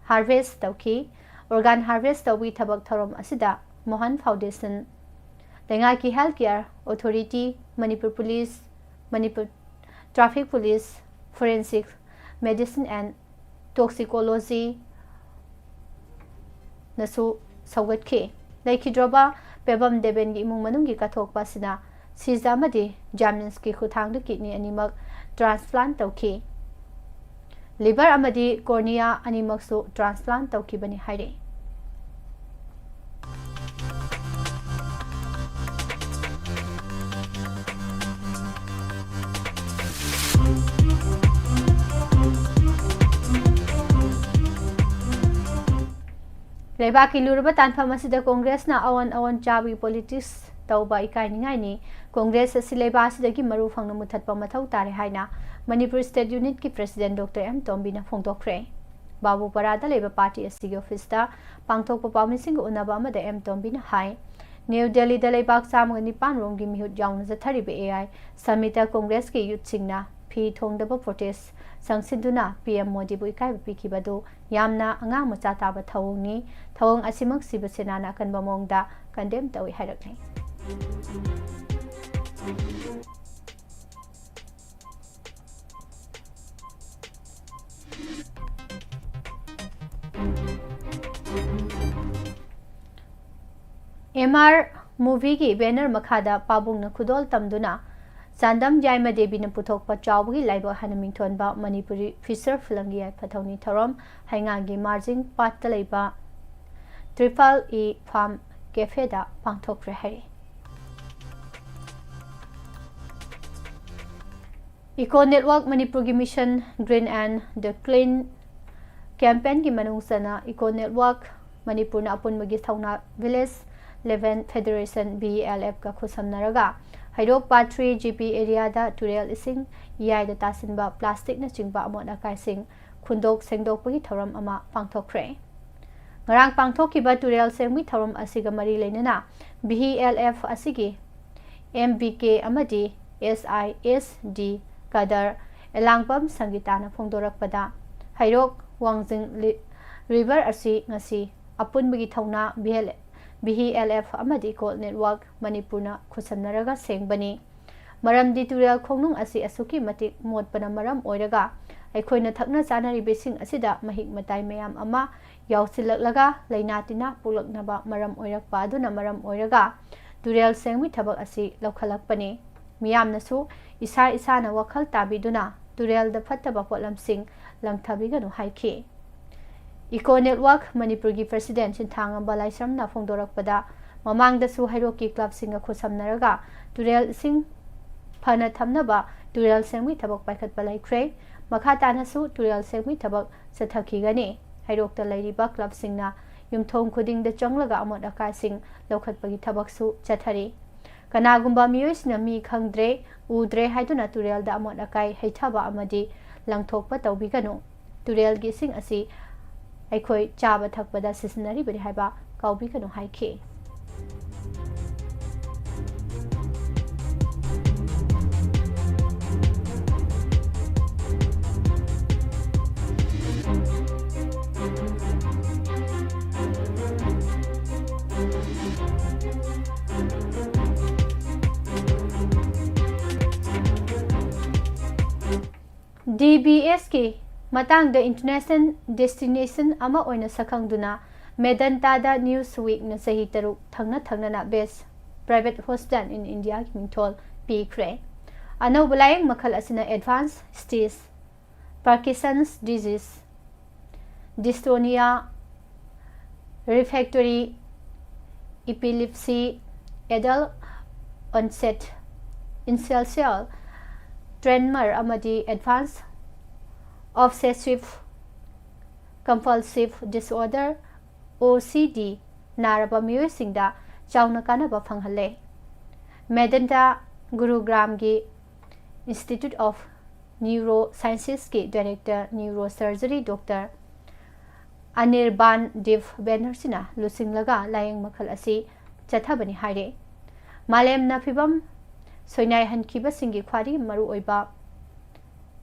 harvest ꯇꯧꯈꯤ꯫ Organ harvest ꯇꯧꯕꯒꯤ ꯊꯕꯛ ꯊꯧꯔꯝ ꯑꯁꯤꯗ Mohan Foundation, ꯂꯩꯉꯥꯛꯀꯤ Health Care Authority, Manipur Police, Manipur Traffic Police, Forensic Medicine and Toxicology ꯅꯁꯨ ꯁꯧꯒꯠꯈꯤ꯫ ꯂꯩꯈꯤꯗ꯭ꯔꯕ ꯄꯦꯕꯝ ꯗꯦꯕꯦꯟꯒꯤ ꯏꯃꯨꯡ ꯃꯅꯨꯡꯒꯤ ꯀꯠꯊꯣꯛꯄ ꯑꯁꯤꯅ ꯁꯤꯖ ꯑꯃꯗꯤ ꯖꯥꯃꯤꯟꯁꯀꯤ ꯈꯨꯠꯊꯥꯡꯗ kidney ꯑꯅꯤꯃꯛ transplant ꯇꯧꯈꯤ꯫ Liver ꯑꯃꯗꯤ cornea ꯑꯅꯤꯃꯛꯁꯨ transplant ꯇꯧꯈꯤꯕꯅꯤ ꯍꯥꯏꯔꯤ꯫ ꯂꯩꯕꯥꯛꯀꯤ ꯂꯨꯔꯕ ꯇꯥꯟꯐꯝ ꯑꯁꯤꯗ ꯀꯣꯡꯒ꯭ꯔꯦꯁꯅ ꯑꯑꯣꯟ ꯑꯑꯣꯟ ꯆꯥꯕꯒꯤ ꯄꯣꯂꯤꯇꯤꯛꯁ ꯇꯧꯕ ꯏꯀꯥꯏꯅꯤꯡꯉꯥꯏꯅꯤ꯫ ꯀꯣꯡꯒ꯭ꯔꯦꯁ ꯑꯁꯤ ꯂꯩꯕꯥꯛ ꯑꯁꯤꯗꯒꯤ ꯃꯔꯨ ꯐꯪꯅ ꯃꯨꯊꯠꯄ ꯃꯊꯧ ꯇꯥꯔꯦ ꯍꯥꯏꯅ ꯃꯅꯤꯄꯨꯔ ꯁ꯭ꯇꯦꯠ ꯌꯨꯅꯤꯠꯀꯤ ꯄ꯭ꯔꯦꯁꯤꯗꯦꯟꯠ ꯗꯣꯛꯇꯔ ꯑꯦꯝ ꯇꯣꯝꯕꯤꯅ ꯐꯣꯡꯗꯣꯛꯈ꯭ꯔꯦ꯫ ꯕꯥꯕꯨꯄꯥꯔꯥꯗ ꯂꯩꯕ ꯄꯥꯔꯇꯤ ꯑꯁꯤꯒꯤ ꯑꯣꯐꯤꯁꯇ ꯄꯥꯡꯊꯣꯛꯄ ꯄꯥꯎꯃꯤꯁꯤꯡꯒ ꯎꯅꯕ ꯑꯃꯗ ꯑꯦꯝ ꯇꯣꯝꯕꯤꯅ ꯍꯥꯏ, ꯅ꯭ꯌꯨ ꯗꯦꯜꯂꯤꯗ ꯂꯩꯕꯥꯛ ꯆꯥꯝꯃꯒ ꯅꯤꯄꯥꯟ ꯔꯣꯝꯒꯤ ꯃꯤꯍꯨꯠ ꯌꯥꯎꯅ ꯆꯠꯊꯔꯤꯕ ꯑꯦ ꯑꯥꯏ ꯁꯃꯤꯠꯇ ꯀꯣꯡꯒ꯭ꯔꯦꯁꯀꯤ ꯌꯨꯠꯁꯤꯡꯅ ꯐꯤ ꯊꯣꯡꯗꯕ ꯄ꯭ꯔꯣꯇꯦꯁ ꯆꯪꯁꯤꯟꯗꯨꯅ ꯄꯤ ꯑꯦꯝ ꯃꯣꯗꯤꯕꯨ ꯏꯀꯥꯏꯕ ꯄꯤꯈꯤꯕ ꯑꯗꯨ ꯌꯥꯝꯅ ꯑꯉꯥꯡ ꯃꯆꯥ ꯇꯥꯕ ꯊꯧꯑꯣꯡꯅꯤ꯫ ꯊꯧꯑꯣꯡ ꯑꯁꯤꯃꯛ ꯁꯤꯕ ꯁꯦꯅꯥꯅ ꯑꯀꯟꯕ ꯃꯑꯣꯡꯗ ꯀꯟꯗꯦꯝ ꯇꯧꯏ ꯍꯥꯏꯔꯛꯂꯤ꯫ ꯑꯦꯝ ꯑꯥꯔ ꯃꯨꯚꯤꯒꯤ ꯕꯦꯅꯔ ꯃꯈꯥꯗ ꯄꯥꯕꯨꯡꯅ ꯈꯨꯗꯣꯜ ꯇꯝꯗꯨꯅ ꯆꯥꯟꯗꯝ ꯌꯥꯏꯃ ꯗꯦꯕꯤꯅ ꯄꯨꯊꯣꯛꯄ ꯆꯥꯎꯕꯒꯤ ꯂꯥꯏꯕꯛ ꯍꯥꯏꯅ ꯃꯤꯡꯊꯣꯟꯕ ꯃꯅꯤꯄꯨꯔꯤ ꯐꯤꯆꯔ ꯐꯤꯂꯝꯒꯤ ꯌꯥꯏꯐ ꯊꯧꯅꯤ ꯊꯧꯔꯝ ꯍꯩꯉꯥꯡꯒꯤ ꯃꯥꯔꯖꯤꯡ ꯄꯥꯠꯇ ꯂꯩꯕ ꯇ꯭ꯔꯤꯄꯜ ꯏ ꯐꯥꯝ ꯀꯦꯐꯦꯗ ꯄꯥꯡꯊꯣꯛꯈ꯭ꯔꯦ ꯍꯥꯏꯔꯤ꯫ ꯏꯀꯣ ꯅꯦꯠꯋꯥꯔꯛ ꯃꯅꯤꯄꯨꯔꯒꯤ mission green and the clean ꯀꯦꯝꯄꯦꯟꯒꯤ ꯃꯅꯨꯡ ꯆꯟꯅ ꯏꯀꯣ ꯅꯦꯠꯋꯥꯔꯛ ꯃꯅꯤꯄꯨꯔꯅ ꯑꯄꯨꯟꯕꯒꯤ ꯊꯧꯅꯥ village level federation, V L ꯑꯦꯐꯀ ꯈꯨꯠꯁꯝꯅꯔꯒ ꯍꯩꯔꯣꯛ ꯄꯥꯠ ꯊ꯭ꯔꯤ ꯖꯤ ꯄꯤ ꯑꯦꯔꯤꯌꯥꯗ ꯇꯨꯔꯦꯜ ꯏꯁꯤꯡ ꯏꯌꯥꯏꯗ ꯇꯥꯁꯤꯟꯕ ꯄ꯭ꯂꯥꯁꯇꯤꯛꯅꯆꯤꯡꯕ ꯑꯃꯣꯠ ꯑꯀꯥꯏꯁꯤꯡ ꯈꯨꯟꯗꯣꯛ ꯁꯦꯡꯗꯣꯛꯄꯒꯤ ꯊꯧꯔꯝ ꯑꯃ ꯄꯥꯡꯊꯣꯛꯈ꯭ꯔꯦ꯫ ꯉꯔꯥꯡ ꯄꯥꯡꯊꯣꯛꯈꯤꯕ ꯇꯨꯔꯦꯜ ꯁꯦꯡꯕꯒꯤ ꯊꯧꯔꯝ ꯑꯁꯤꯒ ꯃꯔꯤ ꯂꯩꯅꯅ ꯚꯤ ꯑꯦꯜ ꯑꯦꯐ ꯑꯁꯤꯒꯤ ꯑꯦꯝ ꯕꯤ ꯀꯦ ꯑꯃꯗꯤ ꯑꯦꯁ ꯑꯥꯏ ꯑꯦꯁ ꯗꯤ ꯀꯗꯔ ꯑꯦꯂꯥꯡꯕꯝ ꯁꯪꯒꯤꯇꯥꯅ ꯐꯣꯡꯗꯣꯔꯛꯄꯗ, ꯍꯩꯔꯣꯛ ꯋꯥꯡꯖꯤꯡ ꯂꯤ-, ꯔꯤꯚꯔ ꯑꯁꯤ ꯉꯁꯤ ꯑꯄꯨꯟꯕꯒꯤ ꯊꯧꯅꯥ V L, V L F ꯑꯃꯗꯤ ꯏꯀꯣ ꯅꯦꯠꯋꯥꯔꯛ ꯃꯅꯤꯄꯨꯔꯅ ꯈꯨꯠꯁꯝꯅꯔꯒ ꯁꯦꯡꯕꯅꯤ꯫ ꯃꯔꯝꯗꯤ ꯇꯨꯔꯦꯜ ꯈꯣꯡꯅꯨꯡ ꯑꯁꯤ ꯑꯁꯨꯛꯀꯤ ꯃꯇꯤꯛ ꯃꯣꯠꯄꯅ ꯃꯔꯝ ꯑꯣꯏꯔꯒ ꯑꯩꯈꯣꯏꯅ ꯊꯛꯅ ꯆꯥꯅꯔꯤꯕ ꯏꯁꯤꯡ ꯑꯁꯤꯗ ꯃꯍꯤꯛ ꯃꯇꯥꯏ ꯃꯌꯥꯝ ꯑꯃ ꯌꯥꯎꯁꯤꯜꯂꯛꯂꯒ ꯂꯥꯏꯅꯥ ꯇꯤꯟꯅꯥ ꯄꯣꯛꯂꯛꯅꯕ ꯃꯔꯝ ꯑꯣꯏꯔꯛꯄ ꯑꯗꯨꯅ ꯃꯔꯝ ꯑꯣꯏꯔꯒ ꯇꯨꯔꯦꯜ ꯁꯦꯡꯕꯒꯤ ꯊꯕꯛ ꯑꯁꯤ ꯂꯧꯈꯠꯂꯛꯄꯅꯤ꯫ ꯃꯤꯌꯥꯝꯅꯁꯨ ꯏꯁꯥ ꯏꯁꯥꯅ ꯋꯥꯈꯜ ꯇꯥꯕꯤꯗꯨꯅ ꯇꯨꯔꯦꯜꯗ ꯐꯠꯇꯕ ꯄꯣꯠꯂꯝꯁꯤꯡ ꯂꯪꯊꯕꯤꯒꯅꯨ ꯍꯥꯏꯈꯤ꯫ ꯏꯀꯣ ꯅꯦꯠꯋꯥꯔꯛ ꯃꯅꯤꯄꯨꯔꯒꯤ ꯄ꯭ꯔꯦꯁꯤꯗꯦꯟꯠ ꯁꯤꯟꯊꯥꯉꯝꯕ ꯂꯥꯏꯁ꯭ꯔꯝꯅ ꯐꯣꯡꯗꯣꯔꯛꯄꯗ, ꯃꯃꯥꯡꯗꯁꯨ ꯍꯩꯔꯣꯛꯀꯤ ꯀ꯭ꯂꯕꯁꯤꯡꯒ ꯈꯨꯠꯁꯝꯅꯔꯒ ꯇꯨꯔꯦꯜ ꯏꯁꯤꯡ ꯐꯅ ꯊꯝꯅꯕ ꯇꯨꯔꯦꯜ ꯁꯦꯡꯕꯒꯤ ꯊꯕꯛ ꯄꯥꯏꯈꯠꯄ ꯂꯩꯈ꯭ꯔꯦ꯫ ꯃꯈꯥ ꯇꯥꯅꯁꯨ ꯇꯨꯔꯦꯜ ꯁꯦꯡꯕꯒꯤ ꯊꯕꯛ ꯆꯠꯊꯈꯤꯒꯅꯤ꯫ ꯍꯩꯔꯣꯛꯇ ꯂꯩꯔꯤꯕ ꯀ꯭ꯂꯕꯁꯤꯡꯅ ꯌꯨꯝꯊꯣꯡ ꯈꯨꯗꯤꯡꯗ ꯆꯪꯂꯒ ꯑꯃꯣꯠ ꯑꯀꯥꯏꯁꯤꯡ ꯂꯧꯈꯠꯄꯒꯤ ꯊꯕꯛꯁꯨ ꯆꯠꯊꯔꯤ꯫ ꯀꯅꯥꯒꯨꯝꯕ ꯃꯤꯑꯣꯏꯁꯤꯡꯅ ꯃꯤ ꯈꯪꯗ꯭ꯔꯦ, ꯎꯗ꯭ꯔꯦ ꯍꯥꯏꯗꯨꯅ ꯇꯨꯔꯦꯜꯗ ꯑꯃꯣꯠ ꯑꯀꯥꯏ ꯍꯩꯊꯕ ꯑꯃꯗꯤ ꯂꯪꯊꯣꯛꯄ ꯇꯧꯕꯤꯒꯅꯨ꯫ ꯇꯨꯔꯦꯜꯒꯤ ꯏꯁꯤꯡ ꯑꯁꯤ ꯑꯩꯈꯣꯏ ꯆꯥꯕ ꯊꯛꯄꯗ ꯁꯤꯖꯤꯟꯅꯔꯤꯕꯅꯤ ꯍꯥꯏꯕ ꯀꯥꯎꯕꯤꯒꯅꯨ ꯍꯥꯏꯈꯤ꯫ ꯗꯤ ꯕꯤ ꯑꯦꯁꯀꯤ ꯃꯇꯥꯡꯗ international destination ꯑꯃ ꯑꯣꯏꯅ ꯁꯛꯈꯪꯗꯨꯅ ꯃꯦꯗꯟꯇꯥꯗ Newsweekꯅ ꯆꯍꯤ ꯇꯔꯨꯛ ꯊꯪꯅ ꯊꯪꯅꯅ Best Private Hospital in Indiaꯒꯤ ꯃꯤꯡꯊꯣꯜ ꯄꯤꯈ꯭ꯔꯦ꯫ ꯑꯅꯧꯕ ꯂꯥꯌꯦꯡ ꯃꯈꯜ ꯑꯁꯤꯅ advanced stage Parkinson's disease, dystonia, refractory epilepsy, adult onset intellectual tremor ꯑꯃꯗꯤ advanced obsessive compulsive disorder, O C D, ꯅꯥꯔꯕ ꯃꯤꯑꯣꯏꯁꯤꯡꯗ ꯆꯥꯎꯅ ꯀꯥꯟꯅꯕ ꯐꯪꯍꯜꯂꯦ꯫ ꯃꯦꯗꯟꯇꯥ ꯒꯨꯔꯨꯒ꯭ꯔꯥꯝꯒꯤ Institute of Neuroscienceꯀꯤ director neurosurgery Doctor Anirban Dip ꯕꯦꯅꯔꯖꯤꯅ ꯂꯨꯆꯤꯡꯂꯒ ꯂꯥꯌꯦꯡ ꯃꯈꯜ ꯑꯁꯤ ꯆꯠꯊꯕꯅꯤ ꯍꯥꯏꯔꯦ꯫ ꯃꯥꯂꯦꯝꯅ ꯐꯤꯕꯝ ꯁꯣꯏꯅꯥꯏꯍꯟꯈꯤꯕꯁꯤꯡꯒꯤ ꯈ꯭ꯋꯥꯏꯗꯒꯤ ꯃꯔꯨꯑꯣꯏꯕ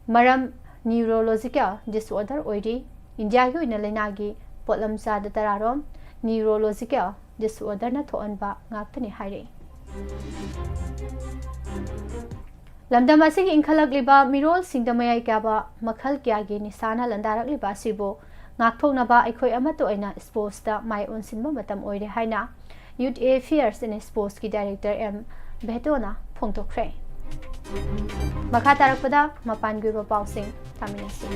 ꯃꯔꯝ neurological disorder ꯑꯣꯏꯔꯤ꯫ ꯏꯟꯗꯤꯌꯥꯒꯤ ꯑꯣꯏꯅ ꯂꯥꯏꯅꯥꯒꯤ ꯄꯣꯠꯂꯝ ꯆꯥꯗ ꯇꯔꯥꯔꯣꯝ neurological disorderꯅ ꯊꯣꯛꯍꯟꯕ ꯉꯥꯛꯇꯅꯤ ꯍꯥꯏꯔꯤ꯫ ꯂꯝꯗꯝ ꯑꯁꯤꯒꯤ ꯏꯟꯈꯠꯂꯛꯂꯤꯕ ꯃꯤꯔꯣꯜꯁꯤꯡꯗ ꯃꯌꯥꯏ ꯀꯥꯕ ꯃꯈꯜ ꯀꯌꯥꯒꯤ ꯅꯤꯁꯥꯅ ꯂꯥꯟꯗꯥꯔꯛꯂꯤꯕ ꯑꯁꯤꯕꯨ ꯉꯥꯛꯊꯣꯛꯅꯕ ꯑꯩꯈꯣꯏ ꯑꯃꯠꯇ ꯑꯣꯏꯅ sportsꯇ ꯃꯥꯏ ꯑꯣꯟꯁꯤꯟꯕ ꯃꯇꯝ ꯑꯣꯏꯔꯦ ꯍꯥꯏꯅ Youth Affairs and Sportsꯀꯤ director ꯑꯦꯝ ꯚꯦꯇꯣꯅ ꯐꯣꯡꯗꯣꯛꯈ꯭ꯔꯦ꯫ ꯃꯈꯥ ꯇꯥꯔꯛꯄꯗ ꯃꯄꯥꯟꯒꯤ ꯑꯣꯏꯕ ꯄꯥꯎꯁꯤꯡ ꯇꯥꯃꯤꯟꯅꯁꯤ꯫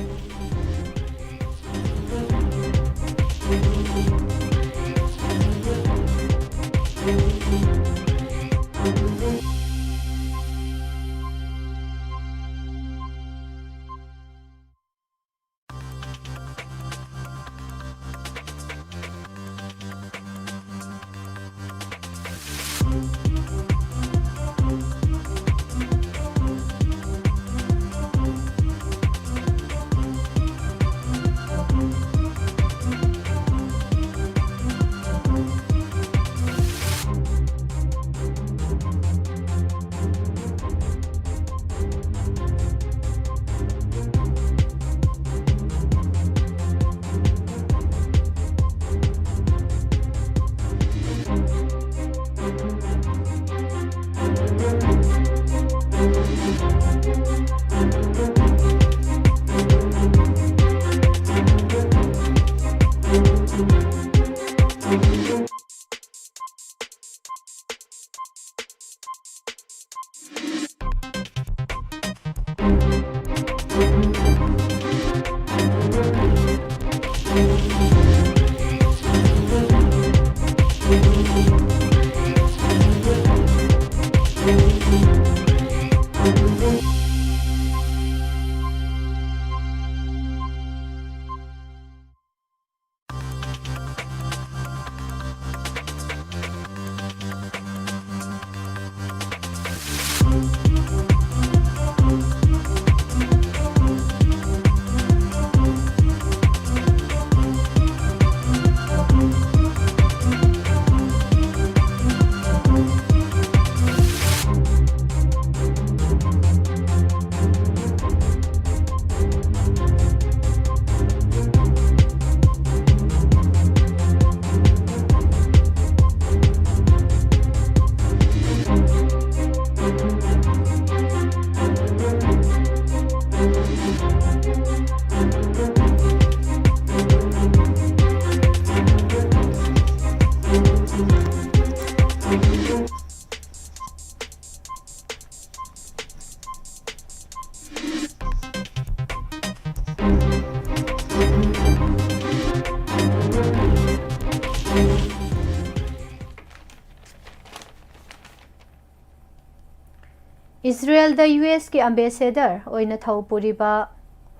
ꯏꯖꯔꯦꯜꯗ ꯌꯨ ꯑꯦꯁꯀꯤ ꯑꯝꯕꯦꯁꯦꯗꯔ ꯑꯣꯏꯅ ꯊꯧ ꯄꯨꯔꯤꯕ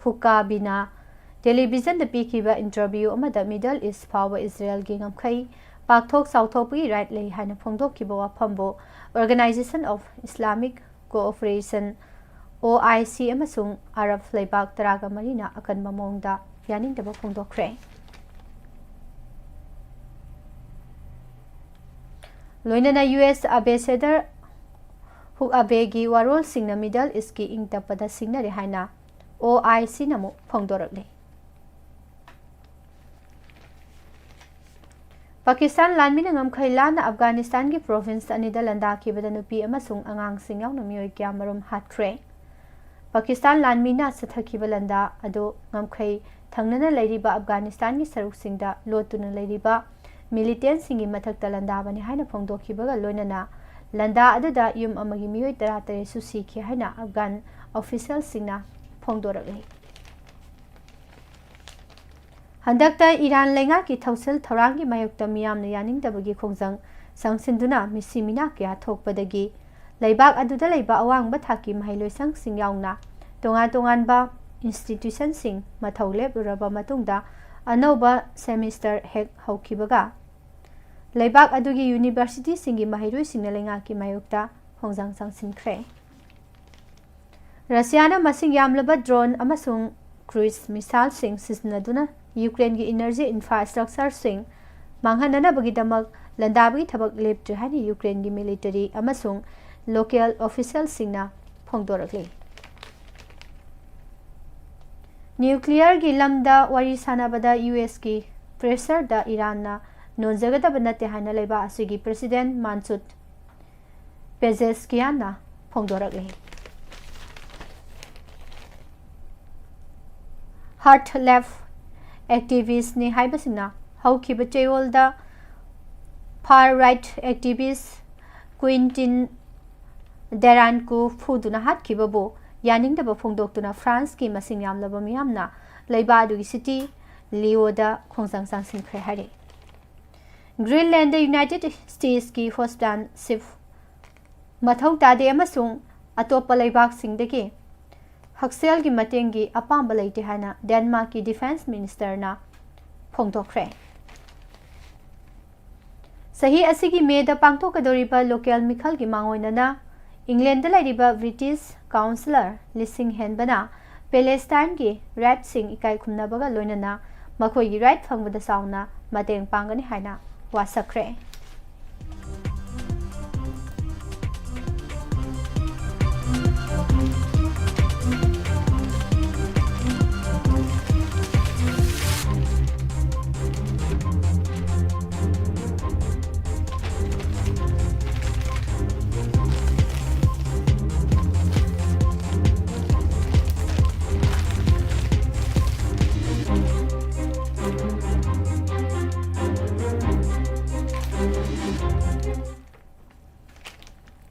ꯍꯨꯀꯥꯕꯤꯅ ꯇꯦꯂꯤꯚꯤꯖꯟꯗ ꯄꯤꯈꯤꯕ ꯏꯟꯇꯔꯚ꯭ꯌꯨ ꯑꯃꯗ ꯃꯤꯗꯜ ꯏꯁ ꯐꯥꯎꯕ ꯏꯖꯔꯦꯜꯒꯤ ꯉꯝꯈꯩ ꯄꯥꯛꯊꯣꯛ ꯆꯥꯎꯊꯣꯛꯄꯒꯤ ꯔꯥꯏꯠ ꯂꯩ ꯍꯥꯏꯅ ꯐꯣꯡꯗꯣꯛꯈꯤꯕ ꯋꯥꯐꯝꯕꯨ Organisation of Islamic Cooperation, ꯑꯣ ꯑꯥꯏ ꯁꯤ, ꯑꯃꯁꯨꯡ ꯑꯔꯕ ꯂꯩꯕꯥꯛ ꯇꯔꯥꯒ ꯃꯔꯤꯅ ꯑꯀꯟꯕ ꯃꯑꯣꯡꯗ ꯌꯥꯅꯤꯡꯗꯕ ꯐꯣꯡꯗꯣꯛꯈ꯭ꯔꯦ꯫ ꯂꯣꯏꯅꯅ ꯌꯨ ꯑꯦꯁ ꯑꯝꯕꯦꯁꯦꯗꯔ ꯍꯨꯛ ꯑꯕꯦꯒꯤ ꯋꯥꯔꯣꯜꯁꯤꯡꯅ ꯃꯤꯗꯜ ꯏꯁꯀꯤ ꯏꯪ ꯇꯞꯄꯗ ꯁꯤꯡꯅꯔꯦ ꯍꯥꯏꯅ ꯑꯣ ꯑꯥꯏ ꯁꯤꯅ ꯑꯃꯨꯛ ꯐꯣꯡꯗꯣꯔꯛꯂꯤ꯫ ꯄꯥꯀꯤꯁꯇꯥꯟ ꯂꯥꯟꯃꯤꯅ ꯉꯝꯈꯩ ꯂꯥꯟꯅ ꯑꯐꯒꯥꯅꯤꯁꯇꯥꯟꯒꯤ ꯄ꯭ꯔꯣꯚꯤꯟꯁ ꯑꯅꯤꯗ ꯂꯥꯟꯗꯥꯈꯤꯕꯗ ꯅꯨꯄꯤ ꯑꯃꯁꯨꯡ ꯑꯉꯥꯡꯁꯤꯡ ꯌꯥꯎꯅ ꯃꯤꯑꯣꯏ ꯀꯌꯥꯃꯔꯨꯝ ꯍꯥꯠꯈ꯭ꯔꯦ꯫ ꯄꯥꯀꯤꯁꯇꯥꯟ ꯂꯥꯟꯃꯤꯅ ꯆꯠꯊꯈꯤꯕ ꯂꯥꯟꯗꯥ ꯑꯗꯨ ꯉꯝꯈꯩ ꯊꯪꯅꯅ ꯂꯩꯔꯤꯕ ꯑꯐꯒꯥꯅꯤꯁꯇꯥꯟꯒꯤ ꯁꯔꯨꯛꯁꯤꯡꯗ ꯂꯣꯠꯇꯨꯅ ꯂꯩꯔꯤꯕ ꯃꯤꯂꯤꯇꯦꯟꯁꯤꯡꯒꯤ ꯃꯊꯛꯇ ꯂꯥꯟꯗꯥꯕꯅꯤ ꯍꯥꯏꯅ ꯐꯣꯡꯗꯣꯛꯈꯤꯕꯒ ꯂꯣꯏꯅꯅ ꯂꯥꯟꯗꯥ ꯑꯗꯨꯗ ꯌꯨꯝ ꯑꯃꯒꯤ ꯃꯤꯑꯣꯏ ꯇꯔꯥꯇꯔꯦꯠꯁꯨ ꯁꯤꯈꯤ ꯍꯥꯏꯅ ꯑꯐꯒꯥꯟ ꯑꯣꯐꯤꯁꯤꯌꯦꯜꯁꯤꯡꯅ ꯐꯣꯡꯗꯣꯔꯛꯂꯤ꯫ ꯍꯟꯗꯛꯇ ꯏꯔꯥꯟ ꯂꯩꯉꯥꯛꯀꯤ ꯊꯧꯁꯤꯜ ꯊꯧꯔꯥꯡꯒꯤ ꯃꯥꯌꯣꯛꯇ ꯃꯤꯌꯥꯝꯅ ꯌꯥꯅꯤꯡꯗꯕꯒꯤ ꯈꯣꯡꯖꯪ ꯆꯪꯁꯤꯟꯗꯨꯅ ꯃꯤꯁꯤ ꯃꯤꯅꯥ ꯀꯌꯥ ꯊꯣꯛꯄꯗꯒꯤ ꯂꯩꯕꯥꯛ ꯑꯗꯨꯗ ꯂꯩꯕ ꯑꯋꯥꯡꯕ ꯊꯥꯛꯀꯤ ꯃꯍꯩꯂꯣꯏꯁꯪꯁꯤꯡ ꯌꯥꯎꯅ ꯇꯣꯉꯥꯟ ꯇꯣꯉꯥꯟꯕ ꯏꯟꯁꯇꯤꯇ꯭ꯌꯨꯁꯟꯁꯤꯡ ꯃꯊꯧ ꯂꯦꯞꯂꯨꯔꯕ ꯃꯇꯨꯡꯗ ꯑꯅꯧꯕ ꯁꯦꯃꯤꯁꯇꯔ ꯍꯦꯛ ꯍꯧꯈꯤꯕꯒ ꯂꯩꯕꯥꯛ ꯑꯗꯨꯒꯤ ꯌꯨꯅꯤꯚꯔꯁꯤꯇꯤꯁꯤꯡꯒꯤ ꯃꯍꯩꯔꯣꯏꯁꯤꯡꯅ ꯂꯩꯉꯥꯛꯀꯤ ꯃꯥꯌꯣꯛꯇ ꯈꯣꯡꯖꯪ ꯆꯪꯁꯤꯟꯈ꯭ꯔꯦ꯫ ꯔꯁꯤꯌꯥꯅ ꯃꯁꯤꯡ ꯌꯥꯝꯂꯕ ꯗ꯭ꯔꯣꯟ ꯑꯃꯁꯨꯡ ꯀ꯭ꯔꯨꯏꯖ ꯃꯤꯁꯥꯏꯜꯁꯤꯡ ꯁꯤꯖꯤꯟꯅꯗꯨꯅ ꯌꯨꯀ꯭ꯔꯦꯟꯒꯤ ꯏꯅꯔꯖꯤ ꯏꯟꯐ꯭ꯔꯥꯁ꯭ꯇ꯭ꯔꯛꯆꯔꯁꯤꯡ ꯃꯥꯡꯍꯟꯅꯅꯕꯒꯤꯗꯃꯛ ꯂꯥꯟꯗꯥꯕꯒꯤ ꯊꯕꯛ ꯂꯦꯞꯇ꯭ꯔꯤ ꯍꯥꯏꯅ ꯌꯨꯀ꯭ꯔꯦꯟꯒꯤ ꯃꯤꯂꯤꯇꯔꯤ ꯑꯃꯁꯨꯡ ꯂꯣꯀꯦꯜ ꯑꯣꯐꯤꯁꯤꯌꯦꯜꯁꯤꯡꯅ ꯐꯣꯡꯗꯣꯔꯛꯂꯤ꯫ ꯅ꯭ꯌꯨꯀ꯭ꯂꯤꯌꯔꯒꯤ ꯂꯝꯗ ꯋꯥꯔꯤ ꯁꯥꯟꯅꯕꯗ ꯌꯨ ꯑꯦꯁꯀꯤ ꯄ꯭ꯔꯦꯁꯔꯗ ꯏꯔꯥꯟꯅ ꯅꯣꯟꯖꯒꯗꯕ ꯅꯠꯇꯦ ꯍꯥꯏꯅ ꯂꯩꯕꯥꯛ ꯑꯁꯤꯒꯤ ꯄ꯭ꯔꯦꯁꯤꯗꯦꯟ ꯃꯥꯟꯁꯨꯠ ꯄꯦꯖꯦꯁꯀꯤꯌꯥꯟꯅ ꯐꯣꯡꯗꯣꯔꯛꯂꯤ꯫ ꯍꯥꯔꯠ ꯂꯦꯐ ꯑꯦꯛꯇꯤꯚꯤꯁ꯭ꯠꯅꯤ ꯍꯥꯏꯕꯁꯤꯡꯅ ꯍꯧꯈꯤꯕ ꯆꯌꯣꯜꯗ ꯐꯥꯔ ꯔꯥꯏꯠ ꯑꯦꯛꯇꯤꯚꯤꯁ꯭ꯠ ꯀ꯭ꯋꯤꯟꯇꯤꯟ ꯗꯦꯔꯥꯟꯀꯨ ꯐꯨꯗꯨꯅ ꯍꯥꯠꯈꯤꯕꯕꯨ ꯌꯥꯅꯤꯡꯗꯕ ꯐꯣꯡꯗꯣꯛꯇꯨꯅ ꯐ꯭ꯔꯥꯟꯁꯀꯤ ꯃꯁꯤꯡ ꯌꯥꯝꯂꯕ ꯃꯤꯌꯥꯝꯅ ꯂꯩꯕꯥꯛ ꯑꯗꯨꯒꯤ ꯁꯤꯇꯤ ꯂꯤꯑꯣꯗ ꯈꯣꯡꯖꯪ ꯆꯪꯁꯤꯟꯈ꯭ꯔꯦ ꯍꯥꯏꯔꯤ꯫ ꯒ꯭ꯔꯤꯟꯂꯦꯟꯗ ꯌꯨꯅꯥꯏꯇꯦꯗ ꯁ꯭ꯇꯦꯠꯁꯀꯤ ꯍꯣꯁꯄꯤꯇꯥꯜ ꯁꯤꯞ ꯃꯊꯧ ꯇꯥꯗꯦ ꯑꯃꯁꯨꯡ ꯑꯇꯣꯞꯄ ꯂꯩꯕꯥꯛꯁꯤꯡꯗꯒꯤ ꯍꯛꯁꯦꯜꯒꯤ ꯃꯇꯦꯡꯒꯤ ꯑꯄꯥꯝꯕ ꯂꯩꯇꯦ ꯍꯥꯏꯅ ꯗꯦꯟꯃꯥꯔꯛꯀꯤ ꯗꯤꯐꯦꯟꯁ ꯃꯤꯅꯤꯁꯇꯔꯅ ꯐꯣꯡꯗꯣꯛꯈ꯭ꯔꯦ꯫ ꯆꯍꯤ ꯑꯁꯤꯒꯤ ꯃꯦꯗ ꯄꯥꯡꯊꯣꯛꯀꯗꯧꯔꯤꯕ ꯂꯣꯀꯦꯜ ꯃꯤꯈꯜꯒꯤ ꯃꯥꯡꯑꯣꯏꯅꯅ ꯏꯪꯂꯦꯟꯗ ꯂꯩꯔꯤꯕ ꯕ꯭ꯔꯤꯇꯤꯁ ꯀꯥꯎꯟꯁꯤꯂꯔ ꯂꯤꯁꯤꯡ ꯍꯦꯟꯕꯅ ꯄꯦꯂꯦꯁꯇꯥꯏꯟꯒꯤ ꯔꯥꯏꯠꯁꯤꯡ ꯏꯀꯥꯏ ꯈꯨꯝꯅꯕꯒ ꯂꯣꯏꯅꯅ ꯃꯈꯣꯏꯒꯤ ꯔꯥꯏꯠ ꯐꯪꯕꯗ ꯆꯥꯎꯅ ꯃꯇꯦꯡ ꯄꯥꯡꯒꯅꯤ ꯍꯥꯏꯅ ꯋꯥꯁꯛꯈ꯭ꯔꯦ꯫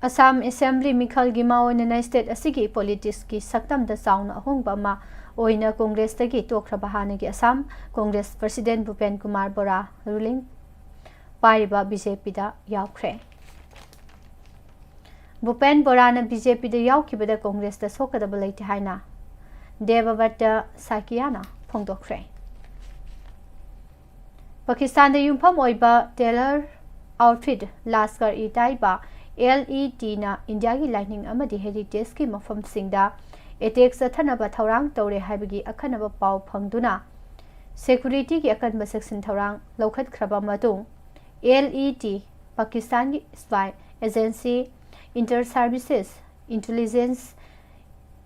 ꯑꯁꯥꯝ ꯑꯦꯁꯦꯝꯕ꯭ꯂꯤ ꯃꯤꯈꯜꯒꯤ ꯃꯥꯑꯣꯏꯅꯅ ꯁ꯭ꯇꯦꯠ ꯑꯁꯤꯒꯤ ꯄꯣꯂꯤꯇꯤꯛꯁꯀꯤ ꯁꯛꯇꯝꯗ ꯆꯥꯎꯅ ꯑꯍꯣꯡꯕ ꯑꯃ ꯑꯣꯏꯅ ꯀꯣꯡꯒ꯭ꯔꯦꯁꯇꯒꯤ ꯇꯣꯛꯈ꯭ꯔꯕ ꯍꯥꯟꯅꯒꯤ ꯑꯁꯥꯝ ꯀꯣꯡꯒ꯭ꯔꯦꯁ ꯄ꯭ꯔꯁꯤꯗꯦꯟꯠ ꯚꯨꯄꯦꯟ ꯀꯨꯃꯥꯔ ꯕꯣꯔꯥ ꯔꯨꯂꯤꯡ ꯄꯥꯏꯔꯤꯕ ꯕꯤ ꯖꯦ ꯄꯤꯗ ꯌꯥꯎꯈ꯭ꯔꯦ꯫ ꯚꯨꯄꯦꯟ ꯕꯣꯔꯥꯅ ꯕꯤ ꯖꯦ ꯄꯤꯗ ꯌꯥꯎꯈꯤꯕꯗ ꯀꯣꯡꯒ꯭ꯔꯦꯁꯇ ꯁꯣꯛꯀꯗꯕ ꯂꯩꯇꯦ ꯍꯥꯏꯅ ꯗꯦꯕꯕ꯭ꯔꯇ ꯁꯥꯀꯤꯌꯥꯅ ꯐꯣꯡꯗꯣꯛꯈ꯭ꯔꯦ꯫ ꯄꯥꯀꯤꯁꯇꯥꯟꯗ ꯌꯨꯝꯐꯝ ꯑꯣꯏꯕ tailor outfit ꯂꯥꯁꯀꯔ E ꯇꯥꯏꯕꯥ, L E ꯇꯤꯅ ꯏꯟꯗꯤꯌꯥꯒꯤ ꯂꯥꯏꯅꯤꯡ ꯑꯃꯗꯤ ꯍꯦꯔꯤꯇꯦꯖꯀꯤ ꯃꯐꯝꯁꯤꯡꯗ ꯑꯦꯇꯦꯛ ꯆꯠꯊꯅꯕ ꯊꯧꯔꯥꯡ ꯇꯧꯔꯦ ꯍꯥꯏꯕꯒꯤ ꯑꯈꯟꯅꯕ ꯄꯥꯎ ꯐꯪꯗꯨꯅ ꯁꯦꯀ꯭ꯌꯨꯔꯤꯇꯤꯒꯤ ꯑꯀꯟꯕ ꯆꯦꯛꯁꯤꯟ ꯊꯧꯔꯥꯡ ꯂꯧꯈꯠꯈ꯭ꯔꯕ ꯃꯇꯨꯡ, ꯑꯦꯜ ꯏ ꯇꯤ, ꯄꯥꯀꯤꯁꯇꯥꯟꯒꯤ spy agency, inter services intelligence,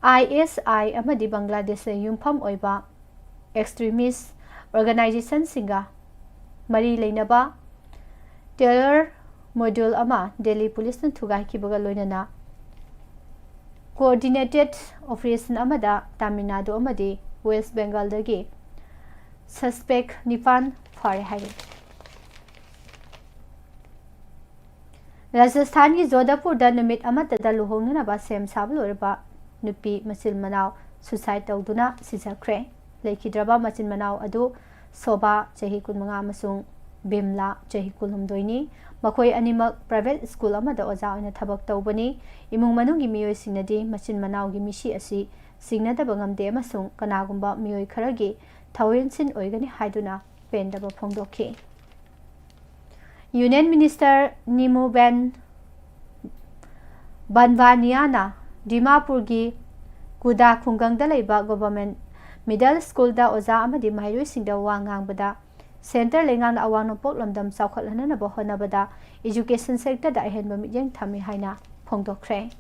I S I, ꯑꯃꯗꯤ ꯕꯪꯒ꯭ꯂꯥꯗꯦꯁꯇ ꯌꯨꯝꯐꯝ ꯑꯣꯏꯕ ꯑꯦꯛꯁꯇ꯭ꯔꯤꯃꯤꯁ ꯑꯣꯔꯒꯅꯥꯏꯖꯦꯁꯟꯁꯤꯡꯒ ꯃꯔꯤ ꯂꯩꯅꯕ ꯇꯦꯔꯔ ꯃꯣꯗ꯭ꯌꯨꯜ ꯑꯃ ꯗꯦꯜꯂꯤ ꯄꯨꯂꯤꯁꯅ ꯊꯨꯒꯥꯏꯈꯤꯕꯒ ꯂꯣꯏꯅꯅ ꯀꯣꯑꯣꯔꯗꯤꯅꯦꯇꯦꯗ ꯑꯣꯄꯔꯦꯁꯟ ꯑꯃꯗ ꯇꯥꯃꯤꯜ ꯅꯥꯗꯨ ꯑꯃꯗꯤ ꯋꯦꯁ ꯕꯦꯡꯒꯜꯗꯒꯤ ꯁꯁꯄꯦꯛ ꯅꯤꯄꯥꯟ ꯐꯥꯔꯦ ꯍꯥꯏꯔꯤ꯫ ꯔꯥꯖꯁꯊꯥꯟꯒꯤ ꯖꯣꯙꯄꯨꯔꯗ ꯅꯨꯃꯤꯠ ꯑꯃꯠꯇꯗ ꯂꯨꯍꯣꯡꯅꯅꯕ ꯁꯦꯝ ꯁꯥꯕ ꯂꯣꯏꯔꯕ ꯅꯨꯄꯤ ꯃꯆꯤꯟ ꯃꯅꯥꯎ ꯁꯨꯁꯥꯏꯗ ꯇꯧꯗꯨꯅ ꯁꯤꯖꯈ꯭ꯔꯦ꯫ ꯂꯩꯈꯤꯗ꯭ꯔꯕ ꯃꯆꯤꯟ ꯃꯅꯥꯎ ꯑꯗꯨ ꯁꯣꯚꯥ, ꯆꯍꯤ ꯀꯨꯟꯃꯉꯥ, ꯑꯃꯁꯨꯡ ꯕꯤꯝꯂꯥ, ꯆꯍꯤ ꯀꯨꯟꯍꯨꯝꯗꯣꯏꯅꯤ꯫ ꯃꯈꯣꯏ ꯑꯅꯤꯃꯛ private school ꯑꯃꯗ ꯑꯣꯖꯥ ꯑꯣꯏꯅ ꯊꯕꯛ ꯇꯧꯕꯅꯤ꯫ ꯏꯃꯨꯡ ꯃꯅꯨꯡꯒꯤ ꯃꯤꯑꯣꯏꯁꯤꯡꯅꯗꯤ ꯃꯆꯤꯟ ꯃꯅꯥꯎꯒꯤ ꯃꯤꯁꯤ ꯑꯁꯤ ꯁꯤꯡꯅꯗꯕ ꯉꯝꯗꯦ ꯑꯃꯁꯨꯡ ꯀꯅꯥꯒꯨꯝꯕ ꯃꯤꯑꯣꯏ ꯈꯔꯒꯤ ꯊꯧꯑꯣꯏꯟꯁꯤꯟ ꯑꯣꯏꯒꯅꯤ ꯍꯥꯏꯗꯨꯅ ꯄꯦꯟꯗꯕ ꯐꯣꯡꯗꯣꯛꯈꯤ꯫ Union Minister ꯅꯤꯃꯨ ꯕꯦꯟ ꯕꯟꯕꯥꯅꯤꯌꯥꯅ ꯗꯤꯃꯥꯄꯨꯔꯒꯤ ꯀꯨꯗꯥ ꯈꯨꯡꯒꯪꯗ ꯂꯩꯕ Government Middle Schoolꯗ ꯑꯣꯖꯥ ꯑꯃꯗꯤ ꯃꯍꯩꯔꯣꯏꯁꯤꯡꯗ ꯋꯥ ꯉꯥꯡꯕꯗ, centre ꯂꯩꯉꯥꯛꯅ ꯑꯋꯥꯡ ꯅꯣꯡꯄꯣꯛ ꯂꯝꯗꯝ ꯆꯥꯎꯈꯠꯍꯟꯅꯕ ꯍꯣꯠꯅꯕꯗ education sectorꯗ ꯑꯍꯦꯟꯕ ꯃꯤꯠꯌꯦꯡ ꯊꯝꯃꯤ ꯍꯥꯏꯅ ꯐꯣꯡꯗꯣꯛꯈ꯭ꯔꯦ꯫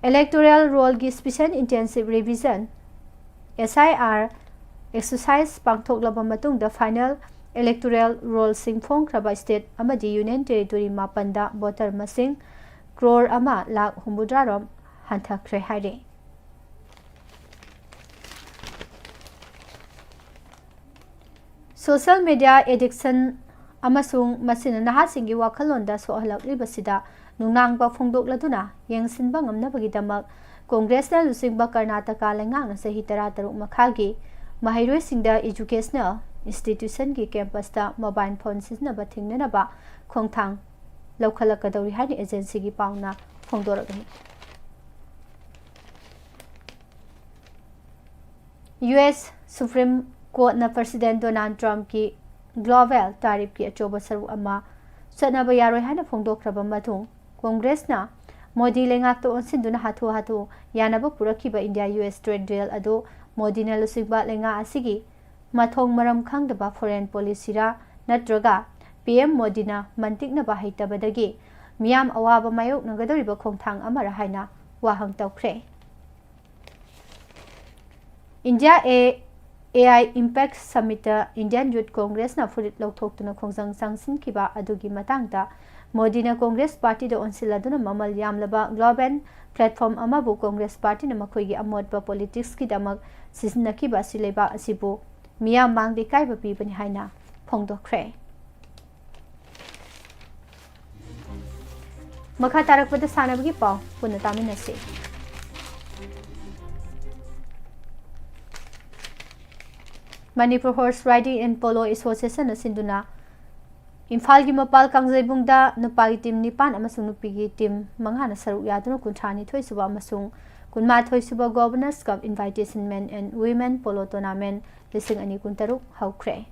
Electoral rollꯒꯤ Special Intensive Revision, S I R, exercise ꯄꯥꯡꯊꯣꯛꯂꯕ ꯃꯇꯨꯡꯗ final electoral rollꯁꯤꯡ ꯐꯣꯡꯈ꯭ꯔꯕ state ꯑꯃꯗꯤ Union Territory ꯃꯥꯄꯟꯗ voter ꯃꯁꯤꯡ crore ꯑꯃ ꯂꯥꯈ ꯍꯨꯝꯐꯨꯇꯔꯥꯔꯣꯝ ꯍꯟꯊꯈ꯭ꯔꯦ ꯍꯥꯏꯔꯤ꯫ Social media addiction ꯑꯃꯁꯨꯡ ꯃꯁꯤꯅ ꯅꯍꯥꯁꯤꯡꯒꯤ ꯋꯥꯈꯜꯂꯣꯟꯗ ꯁꯣꯛꯍꯜꯂꯛꯂꯤꯕꯁꯤꯗ ꯅꯨꯡꯅꯥꯡꯕ ꯐꯣꯡꯗꯣꯛꯂꯗꯨꯅ ꯌꯦꯡꯁꯤꯟꯕ ꯉꯝꯅꯕꯒꯤꯗꯃꯛ ꯀꯣꯡꯒ꯭ꯔꯦꯁꯅ ꯂꯨꯆꯤꯡꯕ ꯀꯔꯅꯥꯇꯀꯥ ꯂꯩꯉꯥꯛꯅ ꯆꯍꯤ ꯇꯔꯥꯇꯔꯨꯛ ꯃꯈꯥꯒꯤ ꯃꯍꯩꯔꯣꯏꯁꯤꯡꯗ educational institutionꯒꯤ campusꯇ mobile phone ꯁꯤꯖꯤꯟꯅꯕ ꯊꯤꯡꯅꯅꯕ ꯈꯣꯡꯊꯥꯡ ꯂꯧꯈꯠꯂꯛꯀꯗꯧꯔꯤ ꯍꯥꯏꯅ agencyꯒꯤ ꯄꯥꯎꯅ ꯐꯣꯡꯗꯣꯔꯛꯂꯤ꯫ U S Supreme Courtꯅ President Donald Trumpꯀꯤ global tariffꯀꯤ ꯑꯆꯧꯕ ꯁꯔꯨꯛ ꯑꯃ ꯆꯠꯅꯕ ꯌꯥꯔꯣꯏ ꯍꯥꯏꯅ ꯐꯣꯡꯗꯣꯛꯈ꯭ꯔꯕ ꯃꯇꯨꯡ, ꯀꯣꯡꯒ꯭ꯔꯦꯁꯅ ꯃꯣꯗꯤ ꯂꯩꯉꯥꯛꯇ ꯑꯣꯟꯁꯤꯟꯗꯨꯅ ꯍꯥꯊꯨ ꯍꯥꯊꯨ ꯌꯥꯅꯕ ꯄꯨꯔꯛꯈꯤꯕ India U S trade deal ꯑꯗꯨ ꯃꯣꯗꯤꯅ ꯂꯨꯆꯤꯡꯕ ꯂꯩꯉꯥꯛ ꯑꯁꯤꯒꯤ ꯃꯊꯣꯡ ꯃꯔꯝ ꯈꯪꯗꯕ foreign policyꯔꯥ ꯅꯠꯇ꯭ꯔꯒ P M ꯃꯣꯗꯤꯅ ꯃꯟꯇꯤꯛꯅꯕ ꯍꯩꯇꯕꯗꯒꯤ ꯃꯤꯌꯥꯝ ꯑꯋꯥꯕ ꯃꯥꯌꯣꯛꯅꯒꯗꯧꯔꯤꯕ ꯈꯣꯡꯊꯥꯡ ꯑꯃꯔ ꯍꯥꯏꯅ ꯋꯥꯍꯪ ꯇꯧꯈ꯭ꯔꯦ꯫ India A I Impact Summitꯇ Indian Youth Congressꯅ ꯐꯨꯔꯤꯠ ꯂꯧꯊꯣꯛꯇꯨꯅ ꯈꯣꯡꯖꯪ ꯆꯪꯁꯤꯟꯈꯤꯕ ꯑꯗꯨꯒꯤ ꯃꯇꯥꯡꯗ ꯃꯣꯗꯤꯅ ꯀꯣꯡꯒ꯭ꯔꯦꯁ ꯄꯥꯔꯇꯤꯗ ꯑꯣꯟꯁꯤꯜꯂꯗꯨꯅ ꯃꯃꯜ ꯌꯥꯝꯂꯕ global platform ꯑꯃꯕꯨ ꯀꯣꯡꯒ꯭ꯔꯦꯁ ꯄꯥꯔꯇꯤꯅ ꯃꯈꯣꯏꯒꯤ ꯑꯃꯣꯠꯄ politicsꯀꯤꯗꯃꯛ ꯁꯤꯖꯤꯟꯅꯈꯤꯕ ꯑꯁꯤ ꯂꯩꯕꯥꯛ ꯑꯁꯤꯕꯨ ꯃꯤꯌꯥꯝ ꯃꯥꯡꯗ ꯏꯀꯥꯏꯕ ꯄꯤꯕꯅꯤ ꯍꯥꯏꯅ ꯐꯣꯡꯗꯣꯛꯈ꯭ꯔꯦ꯫ ꯃꯈꯥ ꯇꯥꯔꯛꯄꯗ ꯁꯥꯟꯅꯕꯒꯤ ꯄꯥꯎ ꯄꯨꯟꯅ ꯇꯥꯃꯤꯟꯅꯁꯤ꯫ Manipur Horse Riding and Polo Association ꯅ ꯁꯤꯟꯗꯨꯅ ꯏꯝꯐꯥꯜꯒꯤ ꯃꯄꯥꯜ ꯀꯥꯡꯖꯩꯕꯨꯡꯗ ꯅꯨꯄꯥꯒꯤ ꯇꯤꯝ ꯅꯤꯄꯥꯟ ꯑꯃꯁꯨꯡ ꯅꯨꯄꯤꯒꯤ ꯇꯤꯝ ꯃꯉꯥꯅ ꯁꯔꯨꯛ ꯌꯥꯗꯨꯅ ꯀꯨꯟꯊ꯭ꯔꯥ ꯅꯤꯊꯣꯏ ꯁꯨꯕ ꯑꯃꯁꯨꯡ ꯀꯨꯟꯃꯥꯊꯣꯏ ꯁꯨꯕ Governors Cup Invitation Men and Women Polo Tournament ꯂꯤꯁꯤꯡ ꯑꯅꯤ ꯀꯨꯟꯇꯔꯨꯛ ꯍꯧꯈ꯭ꯔꯦ꯫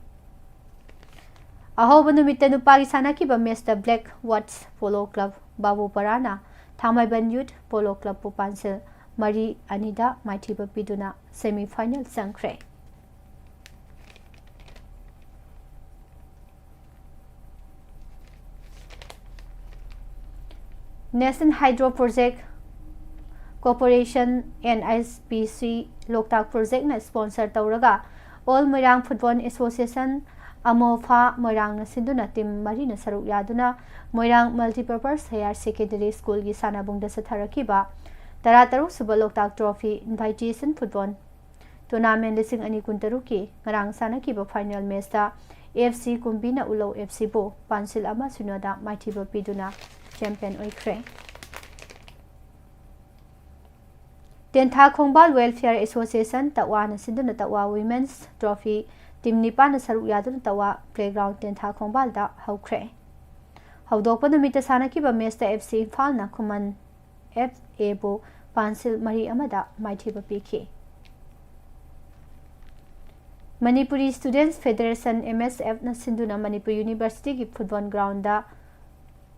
ꯑꯍꯧꯕ ꯅꯨꯃꯤꯠꯇ ꯅꯨꯄꯥꯒꯤ ꯁꯥꯟꯅꯈꯤꯕ ꯃꯦꯆꯇ Black Watch Polo Club ꯕꯥꯕꯨꯄꯔꯥꯅ ꯊꯥꯡꯃꯩꯕꯟ Youth Polo Club ꯄꯨ ꯄꯥꯟꯁꯤꯜ ꯃꯔꯤ ꯑꯅꯤꯗ ꯃꯥꯏꯊꯤꯕ ꯄꯤꯗꯨꯅ semi final ꯆꯪꯈ꯭ꯔꯦ꯫ National Hydro Project Corporation, N H P C, ꯂꯣꯛꯇꯥꯛ Project ꯅ sponsor ꯇꯧꯔꯒ All Moirang Football Association, ꯑꯃꯣꯐꯥ ꯃꯣꯏꯔꯥꯡꯅ ꯁꯤꯟꯗꯨꯅ ꯇꯤꯝ ꯃꯔꯤꯅ ꯁꯔꯨꯛ ꯌꯥꯗꯨꯅ ꯃꯣꯏꯔꯥꯡ Multipurpose Higher Secondary School ꯒꯤ ꯁꯥꯟꯅꯕꯨꯡꯗ ꯆꯠꯊꯔꯛꯈꯤꯕ ꯇꯔꯥꯇꯔꯨꯛ ꯁꯨꯕ ꯂꯣꯛꯇꯥꯛ Trophy Invitation Football Tournament ꯂꯤꯁꯤꯡ ꯑꯅꯤ ꯀꯨꯟꯇꯔꯨꯛꯀꯤ ꯉꯔꯥꯡ ꯁꯥꯟꯅꯈꯤꯕ final match ꯇ F C ꯀꯨꯝꯕꯤꯅ ꯎꯂꯧ F C ꯕꯨ ꯄꯥꯟꯁꯤꯜ ꯑꯃ ꯁꯤꯅꯣꯗ ꯃꯥꯏꯊꯤꯕ ꯄꯤꯗꯨꯅ champion ꯑꯣꯏꯈ꯭ꯔꯦ꯫ ꯇꯦꯟꯊꯥ ꯈꯣꯡꯕꯥꯜ Welfare Association ꯇꯛꯋꯥꯅ ꯁꯤꯟꯗꯨꯅ ꯇꯛꯋꯥ Women's Trophy ꯇꯤꯝ ꯅꯤꯄꯥꯟꯅ ꯁꯔꯨꯛ ꯌꯥꯗꯨꯅ ꯇꯛꯋꯥ Playground ꯇꯦꯟꯊꯥ ꯈꯣꯡꯕꯥꯜꯗ ꯍꯧꯈ꯭ꯔꯦ꯫ ꯍꯧꯗꯣꯛꯄ ꯅꯨꯃꯤꯠꯇ ꯁꯥꯟꯅꯈꯤꯕ match ꯇ F C ꯏꯝꯐꯥꯜꯅ Khuman F A ꯕꯨ ꯄꯥꯟꯁꯤꯜ ꯃꯔꯤ ꯑꯃꯗ ꯃꯥꯏꯊꯤꯕ ꯄꯤꯈꯤ꯫ Manipuri Students Federation, M S F ꯅ ꯁꯤꯟꯗꯨꯅ ꯃꯅꯤꯄꯨꯔ University ꯒꯤ football ground ꯗ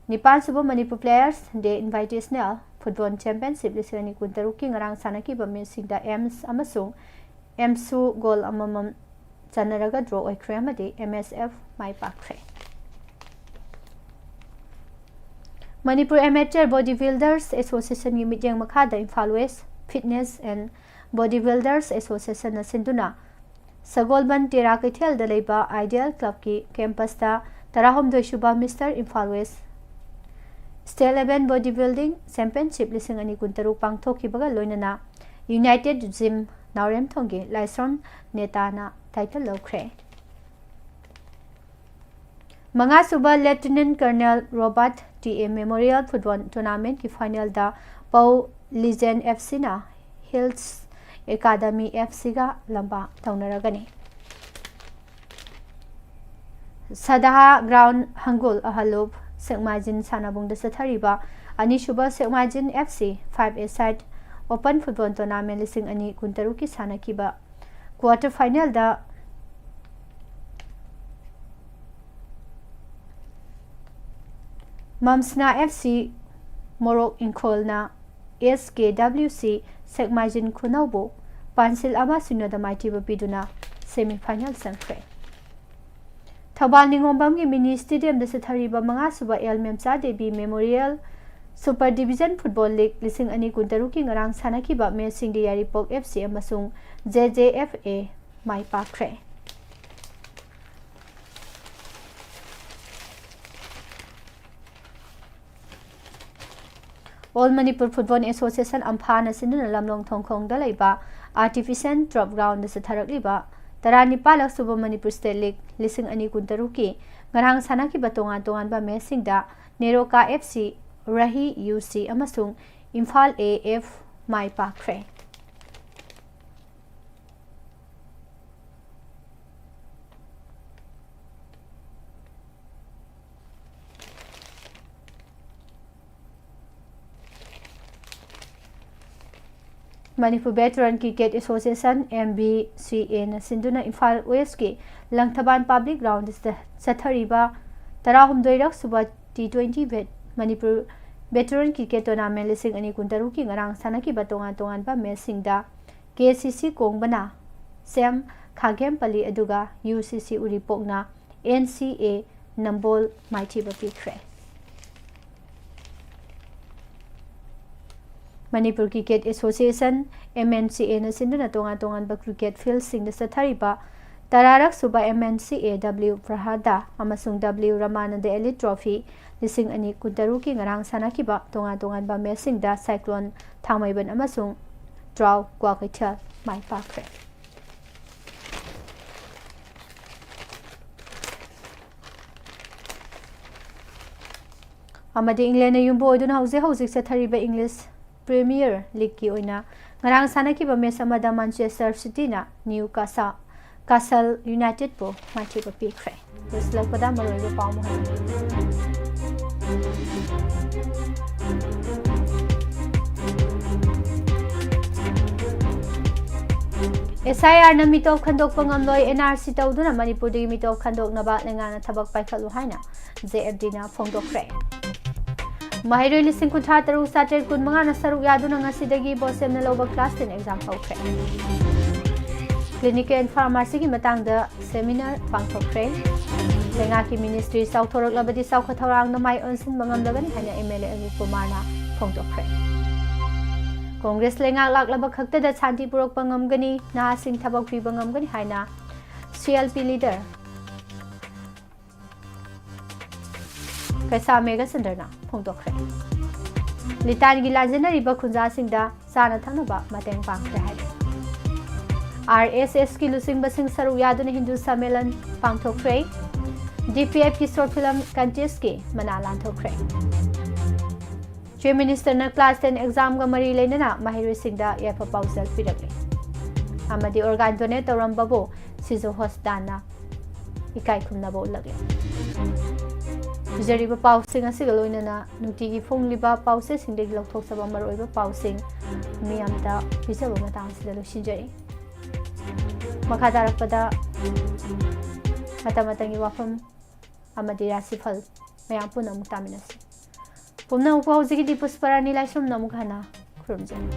ꯅꯤꯄꯥꯟ ꯁꯨꯕ Manipur Players Day Invitational Football Championship ꯂꯤꯁꯤꯡ ꯑꯅꯤ ꯀꯨꯟꯇꯔꯨꯛꯀꯤ ꯉꯔꯥꯡ ꯁꯥꯟꯅꯈꯤꯕ match ꯁꯤꯡꯗ ꯑꯦꯝꯁ ꯑꯃꯁꯨꯡ ꯑꯦꯝꯁꯨ goal ꯑꯃꯃꯝ ꯆꯟꯅꯔꯒ draw ꯑꯣꯏꯈ꯭ꯔꯦ ꯑꯃꯗꯤ M S F ꯃꯥꯏ ꯄꯥꯛꯈ꯭ꯔꯦ꯫ Manipur Amateur Body Builders Association ꯒꯤ ꯃꯤꯠꯌꯦꯡ ꯃꯈꯥꯗ Imphal West Fitness and Body Builders Association ꯅ ꯁꯤꯟꯗꯨꯅ ꯁꯒꯣꯜꯕꯟ ꯇꯦꯔꯥ ꯀꯩꯊꯦꯜꯗ ꯂꯩꯕ Ideal Club ꯀꯤ campus ꯇ ꯇꯔꯥꯍꯨꯝꯗꯣꯏ ꯁꯨꯕ Mister Imphal West State Level Body Building Championship ꯂꯤꯁꯤꯡ ꯑꯅꯤ ꯀꯨꯟꯇꯔꯨꯛ ꯄꯥꯡꯊꯣꯛꯈꯤꯕꯒ ꯂꯣꯏꯅꯅ United Gym ꯅꯥꯎꯔꯦꯝꯊꯣꯡꯒꯤ ꯂꯥꯏꯁ꯭ꯔꯝ ꯅꯦꯇꯥꯅ title ꯂꯧꯈ꯭ꯔꯦ꯫ ꯃꯉꯥꯁꯨꯕ Lieutenant Colonel Robert T A Memorial Football Tournament ꯀꯤ final ꯗ ꯄꯧ Legend F C ꯅ Hills Academy F C ꯒ ꯂꯝꯕꯥ ꯇꯧꯅꯔꯒꯅꯤ꯫ ꯁꯗꯥꯍ ꯒ꯭ꯔꯥꯎꯟ ꯍꯪꯒꯨꯜ ꯑꯍꯂꯨꯞ ꯁꯦꯛꯃꯥꯏꯖꯤꯟ ꯁꯥꯟꯅꯕꯨꯡꯗ ꯆꯠꯊꯔꯤꯕ ꯑꯅꯤꯁꯨꯕ ꯁꯦꯛꯃꯥꯏꯖꯤꯟ F C five-a-side open football tournament ꯂꯤꯁꯤꯡ ꯑꯅꯤ ꯀꯨꯟꯇꯔꯨꯛꯀꯤ ꯁꯥꯟꯅꯈꯤꯕ quarter finalꯗ ꯃꯝꯁꯅꯥ F C ꯃꯣꯔꯣꯛ ꯏꯪꯈꯣꯜꯅ S K W C ꯁꯦꯛꯃꯥꯏꯖꯤꯟ ꯈꯨꯅꯧꯕꯨ ꯄꯥꯟꯁꯤꯜ ꯑꯃ ꯁꯤꯅꯣꯗ ꯃꯥꯏꯊꯤꯕ ꯄꯤꯗꯨꯅ semi final ꯆꯪꯈ꯭ꯔꯦ꯫ ꯊꯧꯕꯥꯜ ꯅꯤꯉꯣꯝꯕꯝꯒꯤ mini stadiumꯗ ꯆꯠꯊꯔꯤꯕ ꯃꯉꯥꯁꯨꯕ L Memcha Devi Memorial Super Division Football League ꯂꯤꯁꯤꯡ ꯑꯅꯤ ꯀꯨꯟꯇꯔꯨꯛꯀꯤ ꯉꯔꯥꯡ ꯁꯥꯟꯅꯈꯤꯕ matchꯁꯤꯡꯗ ꯌꯥꯏꯔꯤꯄꯣꯛ F C ꯑꯃꯁꯨꯡ J J F A my ꯄꯥꯛꯈ꯭ꯔꯦ꯫ All Manipur Football Association, ꯑꯝꯐꯥꯅ ꯁꯤꯟꯗꯨꯅ ꯂꯝꯂꯣꯡ ꯊꯣꯡꯈꯣꯡꯗ ꯂꯩꯕ Artificial Turf Groundꯗ ꯆꯠꯊꯔꯛꯂꯤꯕ ꯇꯔꯥꯅꯤꯄꯥꯜꯂꯛ ꯁꯨꯕ Manipur State League ꯂꯤꯁꯤꯡ ꯑꯅꯤ ꯀꯨꯟꯇꯔꯨꯛꯀꯤ ꯉꯔꯥꯡ ꯁꯥꯟꯅꯈꯤꯕ ꯇꯣꯉꯥꯟ ꯇꯣꯉꯥꯟꯕ matchꯁꯤꯡꯗ NEROCA F C, Rahi U C ꯑꯃꯁꯨꯡ Imphal A F my ꯄꯥꯛꯈ꯭ꯔꯦ꯫ Manipur Veteran Cricket Association, M V C Aꯅ ꯁꯤꯟꯗꯨꯅ ꯏꯝꯐꯥꯜ Westꯀꯤ ꯂꯪꯊꯕꯥꯜ Public Groundꯗ ꯆꯠꯊꯔꯤꯕ ꯇꯔꯥꯍꯨꯝꯗꯣꯏꯔꯛ ꯁꯨꯕ T twenty vet-, Manipur Veteran Cricket Tournament ꯂꯤꯁꯤꯡ ꯑꯅꯤ ꯀꯨꯟꯇꯔꯨꯛꯀꯤ ꯉꯔꯥꯡ ꯁꯥꯟꯅꯈꯤꯕ ꯇꯣꯉꯥꯟ ꯇꯣꯉꯥꯟꯕ matchꯁꯤꯡꯗ K C C ꯀꯣꯡꯕꯅ ꯁꯦꯝ ꯈꯥꯒꯦꯝꯄꯜꯂꯤ ꯑꯗꯨꯒ U C C ꯎꯔꯤꯄꯣꯛꯅ N C A ꯅꯝꯕꯣꯜ ꯃꯥꯏꯊꯤꯕ ꯄꯤꯈ꯭ꯔꯦ꯫ Manipur Cricket Association, M N C Aꯅ ꯁꯤꯟꯗꯨꯅ ꯇꯣꯉꯥꯟ ꯇꯣꯉꯥꯟꯕ cricket fieldꯁꯤꯡꯗ ꯆꯠꯊꯔꯤꯕ ꯇꯔꯥꯔꯛ ꯁꯨꯕ M N C A W Praharda ꯑꯃꯁꯨꯡ W Ramananda Elite Trophy ꯂꯤꯁꯤꯡ ꯑꯅꯤ ꯀꯨꯟꯇꯔꯨꯛꯀꯤ ꯉꯔꯥꯡ ꯁꯥꯟꯅꯈꯤꯕ ꯇꯣꯉꯥꯟ ꯇꯣꯉꯥꯟꯕ matchꯁꯤꯡꯗ Cyclone ꯊꯥꯡꯃꯩꯕꯟ ꯑꯃꯁꯨꯡ Drao ꯀ꯭ꯋꯥꯀꯩꯊꯦꯜ ꯃꯥꯏ ꯄꯥꯛꯈ꯭ꯔꯦ꯫ ꯑꯃꯗꯤ Englandꯅ ꯌꯨꯝꯕꯨ ꯑꯣꯏꯗꯨꯅ ꯍꯧꯖꯤꯛ ꯍꯧꯖꯤꯛ ꯆꯠꯊꯔꯤꯕ English Premier Leagueꯀꯤ ꯑꯣꯏꯅ ꯉꯔꯥꯡ ꯁꯥꯟꯅꯈꯤꯕ match ꯑꯃꯗ Manchester Cityꯅ Newcastle, Castle Unitedꯄꯨ ꯃꯥꯏꯊꯤꯕ ꯄꯤꯈ꯭ꯔꯦ꯫ ꯂꯣꯏꯁꯤꯜꯂꯛꯄꯗ ꯃꯔꯨꯑꯣꯏꯕ ꯄꯥꯎ ꯃꯈꯜ꯫ ꯑꯦꯁ ꯑꯥꯏ ꯑꯥꯔꯅ ꯃꯤꯇꯣꯞ ꯈꯟꯗꯣꯛꯄ ꯉꯝꯂꯣꯏ, ꯑꯦꯟ ꯑꯥꯔ ꯁꯤ ꯇꯧꯗꯨꯅ ꯃꯅꯤꯄꯨꯔꯗꯒꯤ ꯃꯤꯇꯣꯞ ꯈꯟꯗꯣꯛꯅꯕ ꯂꯩꯉꯥꯛꯅ ꯊꯕꯛ ꯄꯥꯏꯈꯠꯂꯨ ꯍꯥꯏꯅ ꯖꯦ ꯑꯦꯐ ꯗꯤꯅ ꯐꯣꯡꯗꯣꯛꯈ꯭ꯔꯦ꯫ ꯃꯍꯩꯔꯣꯏ ꯂꯤꯁꯤꯡ ꯀꯨꯟꯊ꯭ꯔꯥ ꯇꯔꯨꯛ ꯆꯥꯇ꯭ꯔꯦꯠ ꯀꯨꯟꯃꯉꯥꯅ ꯁꯔꯨꯛ ꯌꯥꯗꯨꯅ ꯉꯁꯤꯗꯒꯤ ꯕꯣꯁꯦꯝꯅ ꯂꯧꯕ class ten exam ꯍꯧꯈ꯭ꯔꯦ꯫ Clinical and Pharmacyꯒꯤ ꯃꯇꯥꯡꯗ seminar ꯄꯥꯡꯊꯣꯛꯈ꯭ꯔꯦ꯫ ꯂꯩꯉꯥꯛꯀꯤ ministry ꯆꯥꯎꯊꯣꯔꯛꯂꯕꯗꯤ ꯆꯥꯎꯈꯠ ꯊꯧꯔꯥꯡꯗ ꯃꯥꯏ ꯑꯣꯟꯁꯤꯟꯕ ꯉꯝꯂꯒꯅꯤ ꯍꯥꯏꯅ ꯑꯦꯝ ꯑꯦꯜ ꯑꯦ ꯑꯔꯨꯞ ꯀꯨꯃꯥꯔꯅ ꯐꯣꯡꯗꯣꯛꯈ꯭ꯔꯦ꯫ ꯀꯣꯡꯒ꯭ꯔꯦꯁ ꯂꯩꯉꯥꯛ ꯂꯥꯛꯂꯕ ꯈꯛꯇꯗ ꯁꯥꯟꯇꯤ ꯄꯨꯔꯛꯄ ꯉꯝꯒꯅꯤ, ꯅꯍꯥꯁꯤꯡ ꯊꯕꯛ ꯄꯤꯕ ꯉꯝꯒꯅꯤ ꯍꯥꯏꯅ ꯁꯤ ꯑꯦꯜ ꯄꯤ leader ꯀꯩꯁꯥꯝ ꯃꯦꯘꯆꯟꯗ꯭ꯔꯅ ꯐꯣꯡꯗꯣꯛꯈ꯭ꯔꯦ꯫ ꯂꯤꯇꯥꯟꯒꯤ ꯂꯥꯟꯖꯦꯟꯅꯔꯤꯕ ꯈꯨꯟꯖꯥꯁꯤꯡꯗ ꯆꯥꯅ ꯊꯛꯅꯕ ꯃꯇꯦꯡ ꯄꯥꯡꯈ꯭ꯔꯦ ꯍꯥꯏꯔꯤ꯫ ꯑꯥꯔ ꯑꯦꯁ ꯑꯦꯁꯀꯤ ꯂꯨꯆꯤꯡꯕꯁꯤꯡ ꯁꯔꯨꯛ ꯌꯥꯗꯨꯅ ꯍꯤꯟꯗꯨ ꯁꯝꯃꯦꯂꯟ ꯄꯥꯡꯊꯣꯛꯈ꯭ꯔꯦ꯫ ꯗꯤ ꯄꯤ ꯑꯦꯐꯀꯤ short film contestꯀꯤ ꯃꯅꯥ ꯂꯥꯟꯊꯣꯛꯈ꯭ꯔꯦ꯫ Chief Ministerꯅ class ten examꯒ ꯃꯔꯤ ꯂꯩꯅꯅ ꯃꯍꯩꯔꯣꯏꯁꯤꯡꯗ ꯌꯥꯏꯐ ꯄꯥꯎꯖꯦꯜ ꯄꯤꯔꯛꯂꯤ꯫ ꯑꯃꯗꯤ organ donate ꯇꯧꯔꯝꯕꯕꯨ ꯁꯤꯖꯣ ꯍꯣꯁꯄꯤꯇꯥꯜꯅ ꯏꯀꯥꯏ ꯈꯨꯝꯅꯕ ꯎꯠꯂꯛꯂꯤ꯫ ꯄꯤꯖꯔꯤꯕ ꯄꯥꯎꯁꯤꯡ ꯑꯁꯤꯒ ꯂꯣꯏꯅꯅ ꯅꯨꯡꯇꯤꯒꯤ ꯐꯣꯡꯂꯤꯕ ꯄꯥꯎꯆꯦꯁꯤꯡꯗꯒꯤ ꯂꯧꯊꯣꯛꯆꯕ ꯃꯔꯨꯑꯣꯏꯕ ꯄꯥꯎꯁꯤꯡ ꯃꯤꯌꯥꯝꯗ ꯄꯤꯖꯕ ꯃꯇꯥꯡ ꯑꯁꯤꯗ ꯂꯣꯏꯁꯤꯟꯖꯔꯤ꯫ ꯃꯈꯥ ꯇꯥꯔꯛꯄꯗ ꯃꯇꯝ ꯃꯇꯝꯒꯤ ꯋꯥꯐꯝ ꯑꯃꯗꯤ ꯔꯥꯁꯤꯐꯜ ꯃꯌꯥꯝ ꯄꯨꯟꯅ ꯑꯃꯨꯛ ꯇꯥꯃꯤꯟꯅꯁꯤ꯫ ꯄꯨꯝꯅꯃꯛꯄꯨ ꯍꯧꯖꯤꯛꯀꯤꯗꯤ ꯄꯨꯁꯄꯔꯥꯅꯤ ꯂꯥꯏꯁ꯭ꯔꯝꯅ ꯑꯃꯨꯛ ꯍꯟꯅ ꯈꯨꯔꯨꯝꯖꯔꯤ꯫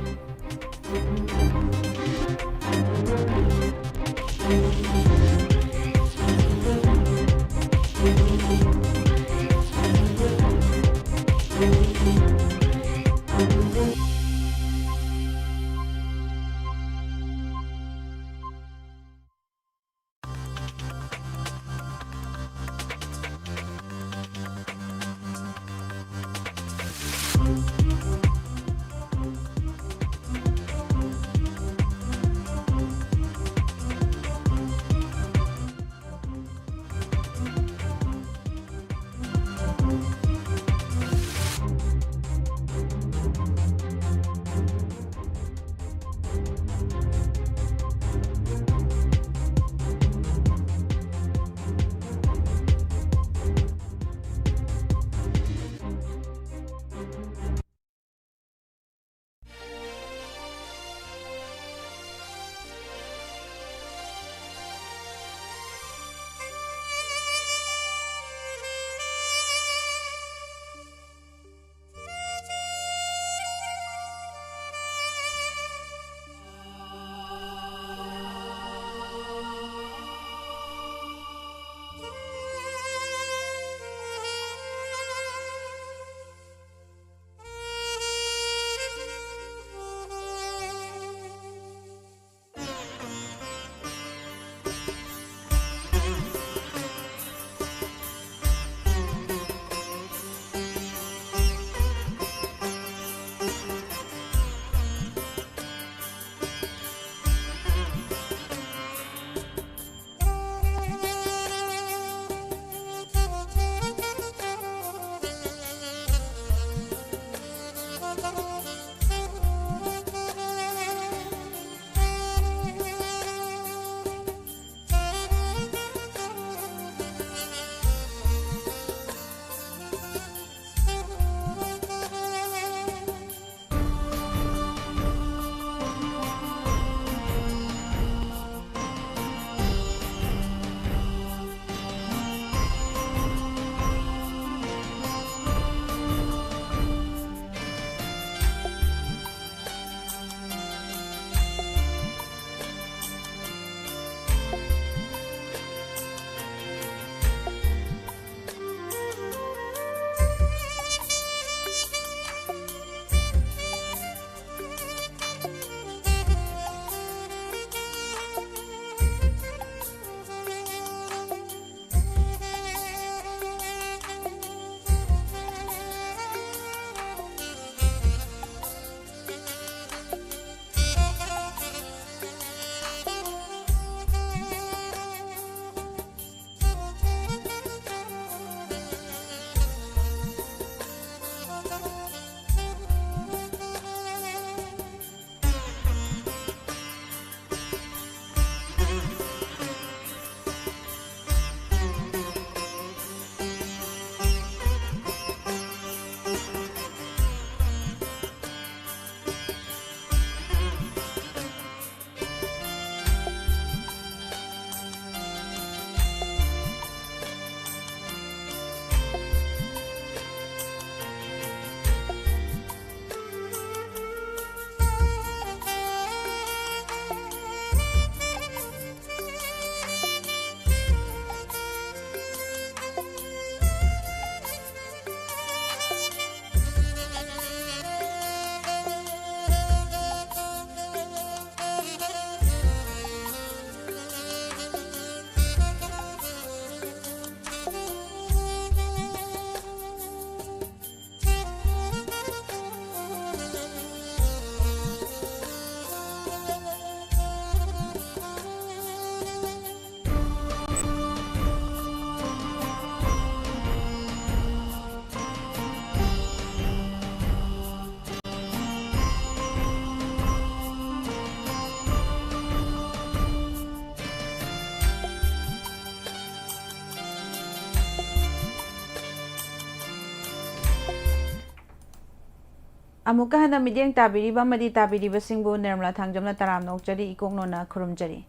ꯑꯃꯨꯛꯀ ꯍꯟꯅ ꯃꯤꯠꯌꯦꯡ ꯇꯥꯕꯤꯔꯤꯕ ꯑꯃꯗꯤ ꯇꯥꯕꯤꯔꯤꯕꯁꯤꯡꯕꯨ ꯅꯤꯔꯃꯂꯥ ꯊꯥꯡꯖꯝꯅ ꯇꯔꯥꯝꯅ ꯑꯣꯛꯆꯔꯤ, ꯏꯀꯣꯛꯅꯣꯅ ꯈꯨꯔꯨꯝꯖꯔꯤ꯫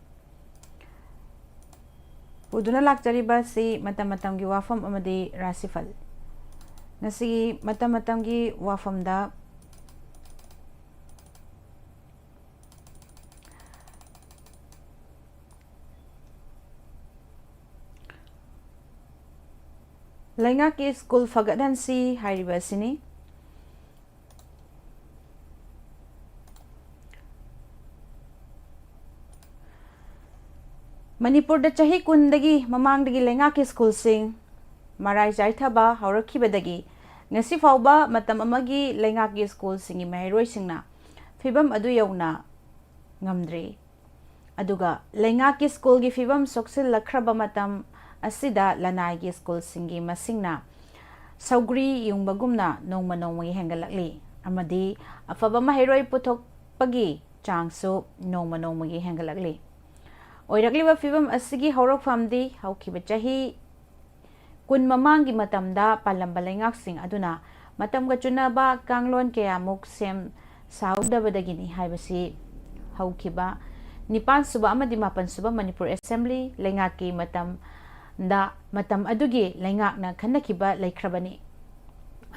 ꯄꯨꯗꯨꯅ ꯂꯥꯛꯆꯔꯤꯕ ꯑꯁꯤ ꯃꯇꯝ ꯃꯇꯝꯒꯤ ꯋꯥꯐꯝ ꯑꯃꯗꯤ ꯔꯥꯁꯤꯐꯜ꯫ ꯉꯁꯤꯒꯤ ꯃꯇꯝ ꯃꯇꯝꯒꯤ ꯋꯥꯐꯝꯗ ꯂꯩꯉꯥꯛꯀꯤ ꯁ꯭ꯀꯨꯜ ꯐꯒꯠꯍꯟꯁꯤ ꯍꯥꯏꯔꯤꯕ ꯑꯁꯤꯅꯤ꯫ ꯃꯅꯤꯄꯨꯔꯗ ꯆꯍꯤ ꯀꯨꯟꯗꯒꯤ ꯃꯃꯥꯡꯗꯒꯤ ꯂꯩꯉꯥꯛꯀꯤ ꯁ꯭ꯀꯨꯜꯁꯤꯡ ꯃꯔꯥꯏ ꯆꯥꯏꯊꯕ ꯍꯧꯔꯛꯈꯤꯕꯗꯒꯤ ꯉꯁꯤ ꯐꯥꯎꯕ ꯃꯇꯝ ꯑꯃꯒꯤ ꯂꯩꯉꯥꯛꯀꯤ ꯁ꯭ꯀꯨꯜꯁꯤꯡꯒꯤ ꯃꯍꯩꯔꯣꯏꯁꯤꯡꯅ ꯐꯤꯕꯝ ꯑꯗꯨ ꯌꯧꯅ ꯉꯝꯗ꯭ꯔꯤ꯫ ꯑꯗꯨꯒ ꯂꯩꯉꯥꯛꯀꯤ ꯁ꯭ꯀꯨꯜꯒꯤ ꯐꯤꯕꯝ ꯁꯣꯛꯆꯤꯜꯂꯛꯈ꯭ꯔꯕ ꯃꯇꯝ ꯑꯁꯤꯗ ꯂꯅꯥꯏꯒꯤ ꯁ꯭ꯀꯨꯜꯁꯤꯡꯒꯤ ꯃꯁꯤꯡꯅ ꯁꯧꯒ꯭ꯔꯤ ꯌꯨꯡꯕꯒꯨꯝꯅ ꯅꯣꯡꯃ ꯅꯣꯡꯃꯒꯤ ꯍꯦꯟꯒꯠꯂꯛꯂꯤ ꯑꯃꯗꯤ ꯑꯐꯕ ꯃꯍꯩꯔꯣꯏ ꯄꯨꯊꯣꯛꯄꯒꯤ ꯆꯥꯡꯁꯨ ꯅꯣꯡꯃ ꯅꯣꯡꯃꯒꯤ ꯍꯦꯟꯒꯠꯂꯛꯂꯤ꯫ ꯑꯣꯏꯔꯛꯂꯤꯕ ꯐꯤꯕꯝ ꯑꯁꯤꯒꯤ ꯍꯧꯔꯛꯐꯝꯗꯤ ꯍꯧꯈꯤꯕ ꯆꯍꯤ ꯀꯨꯟ ꯃꯃꯥꯡꯒꯤ ꯃꯇꯝꯗ ꯄꯥꯜꯂꯝꯕ ꯂꯩꯉꯥꯛꯁꯤꯡ ꯑꯗꯨꯅ ꯃꯇꯝꯒ ꯆꯨꯅꯕ ꯀꯥꯡꯂꯣꯟ ꯀꯌꯥꯃꯨꯛ ꯁꯦꯝ ꯁꯥꯍꯧꯗꯕꯗꯒꯤꯅꯤ ꯍꯥꯏꯕꯁꯤ ꯍꯧꯈꯤꯕ ꯅꯤꯄꯥꯟ ꯁꯨꯕ ꯑꯃꯗꯤ ꯃꯥꯄꯟ ꯁꯨꯕ ꯃꯅꯤꯄꯨꯔ ꯑꯦꯁꯦꯝꯕ꯭ꯂꯤ ꯂꯩꯉꯥꯛꯀꯤ ꯃꯇꯝꯗ ꯃꯇꯝ ꯑꯗꯨꯒꯤ ꯂꯩꯉꯥꯛꯅ ꯈꯟꯅꯈꯤꯕ ꯂꯩꯈ꯭ꯔꯕꯅꯤ꯫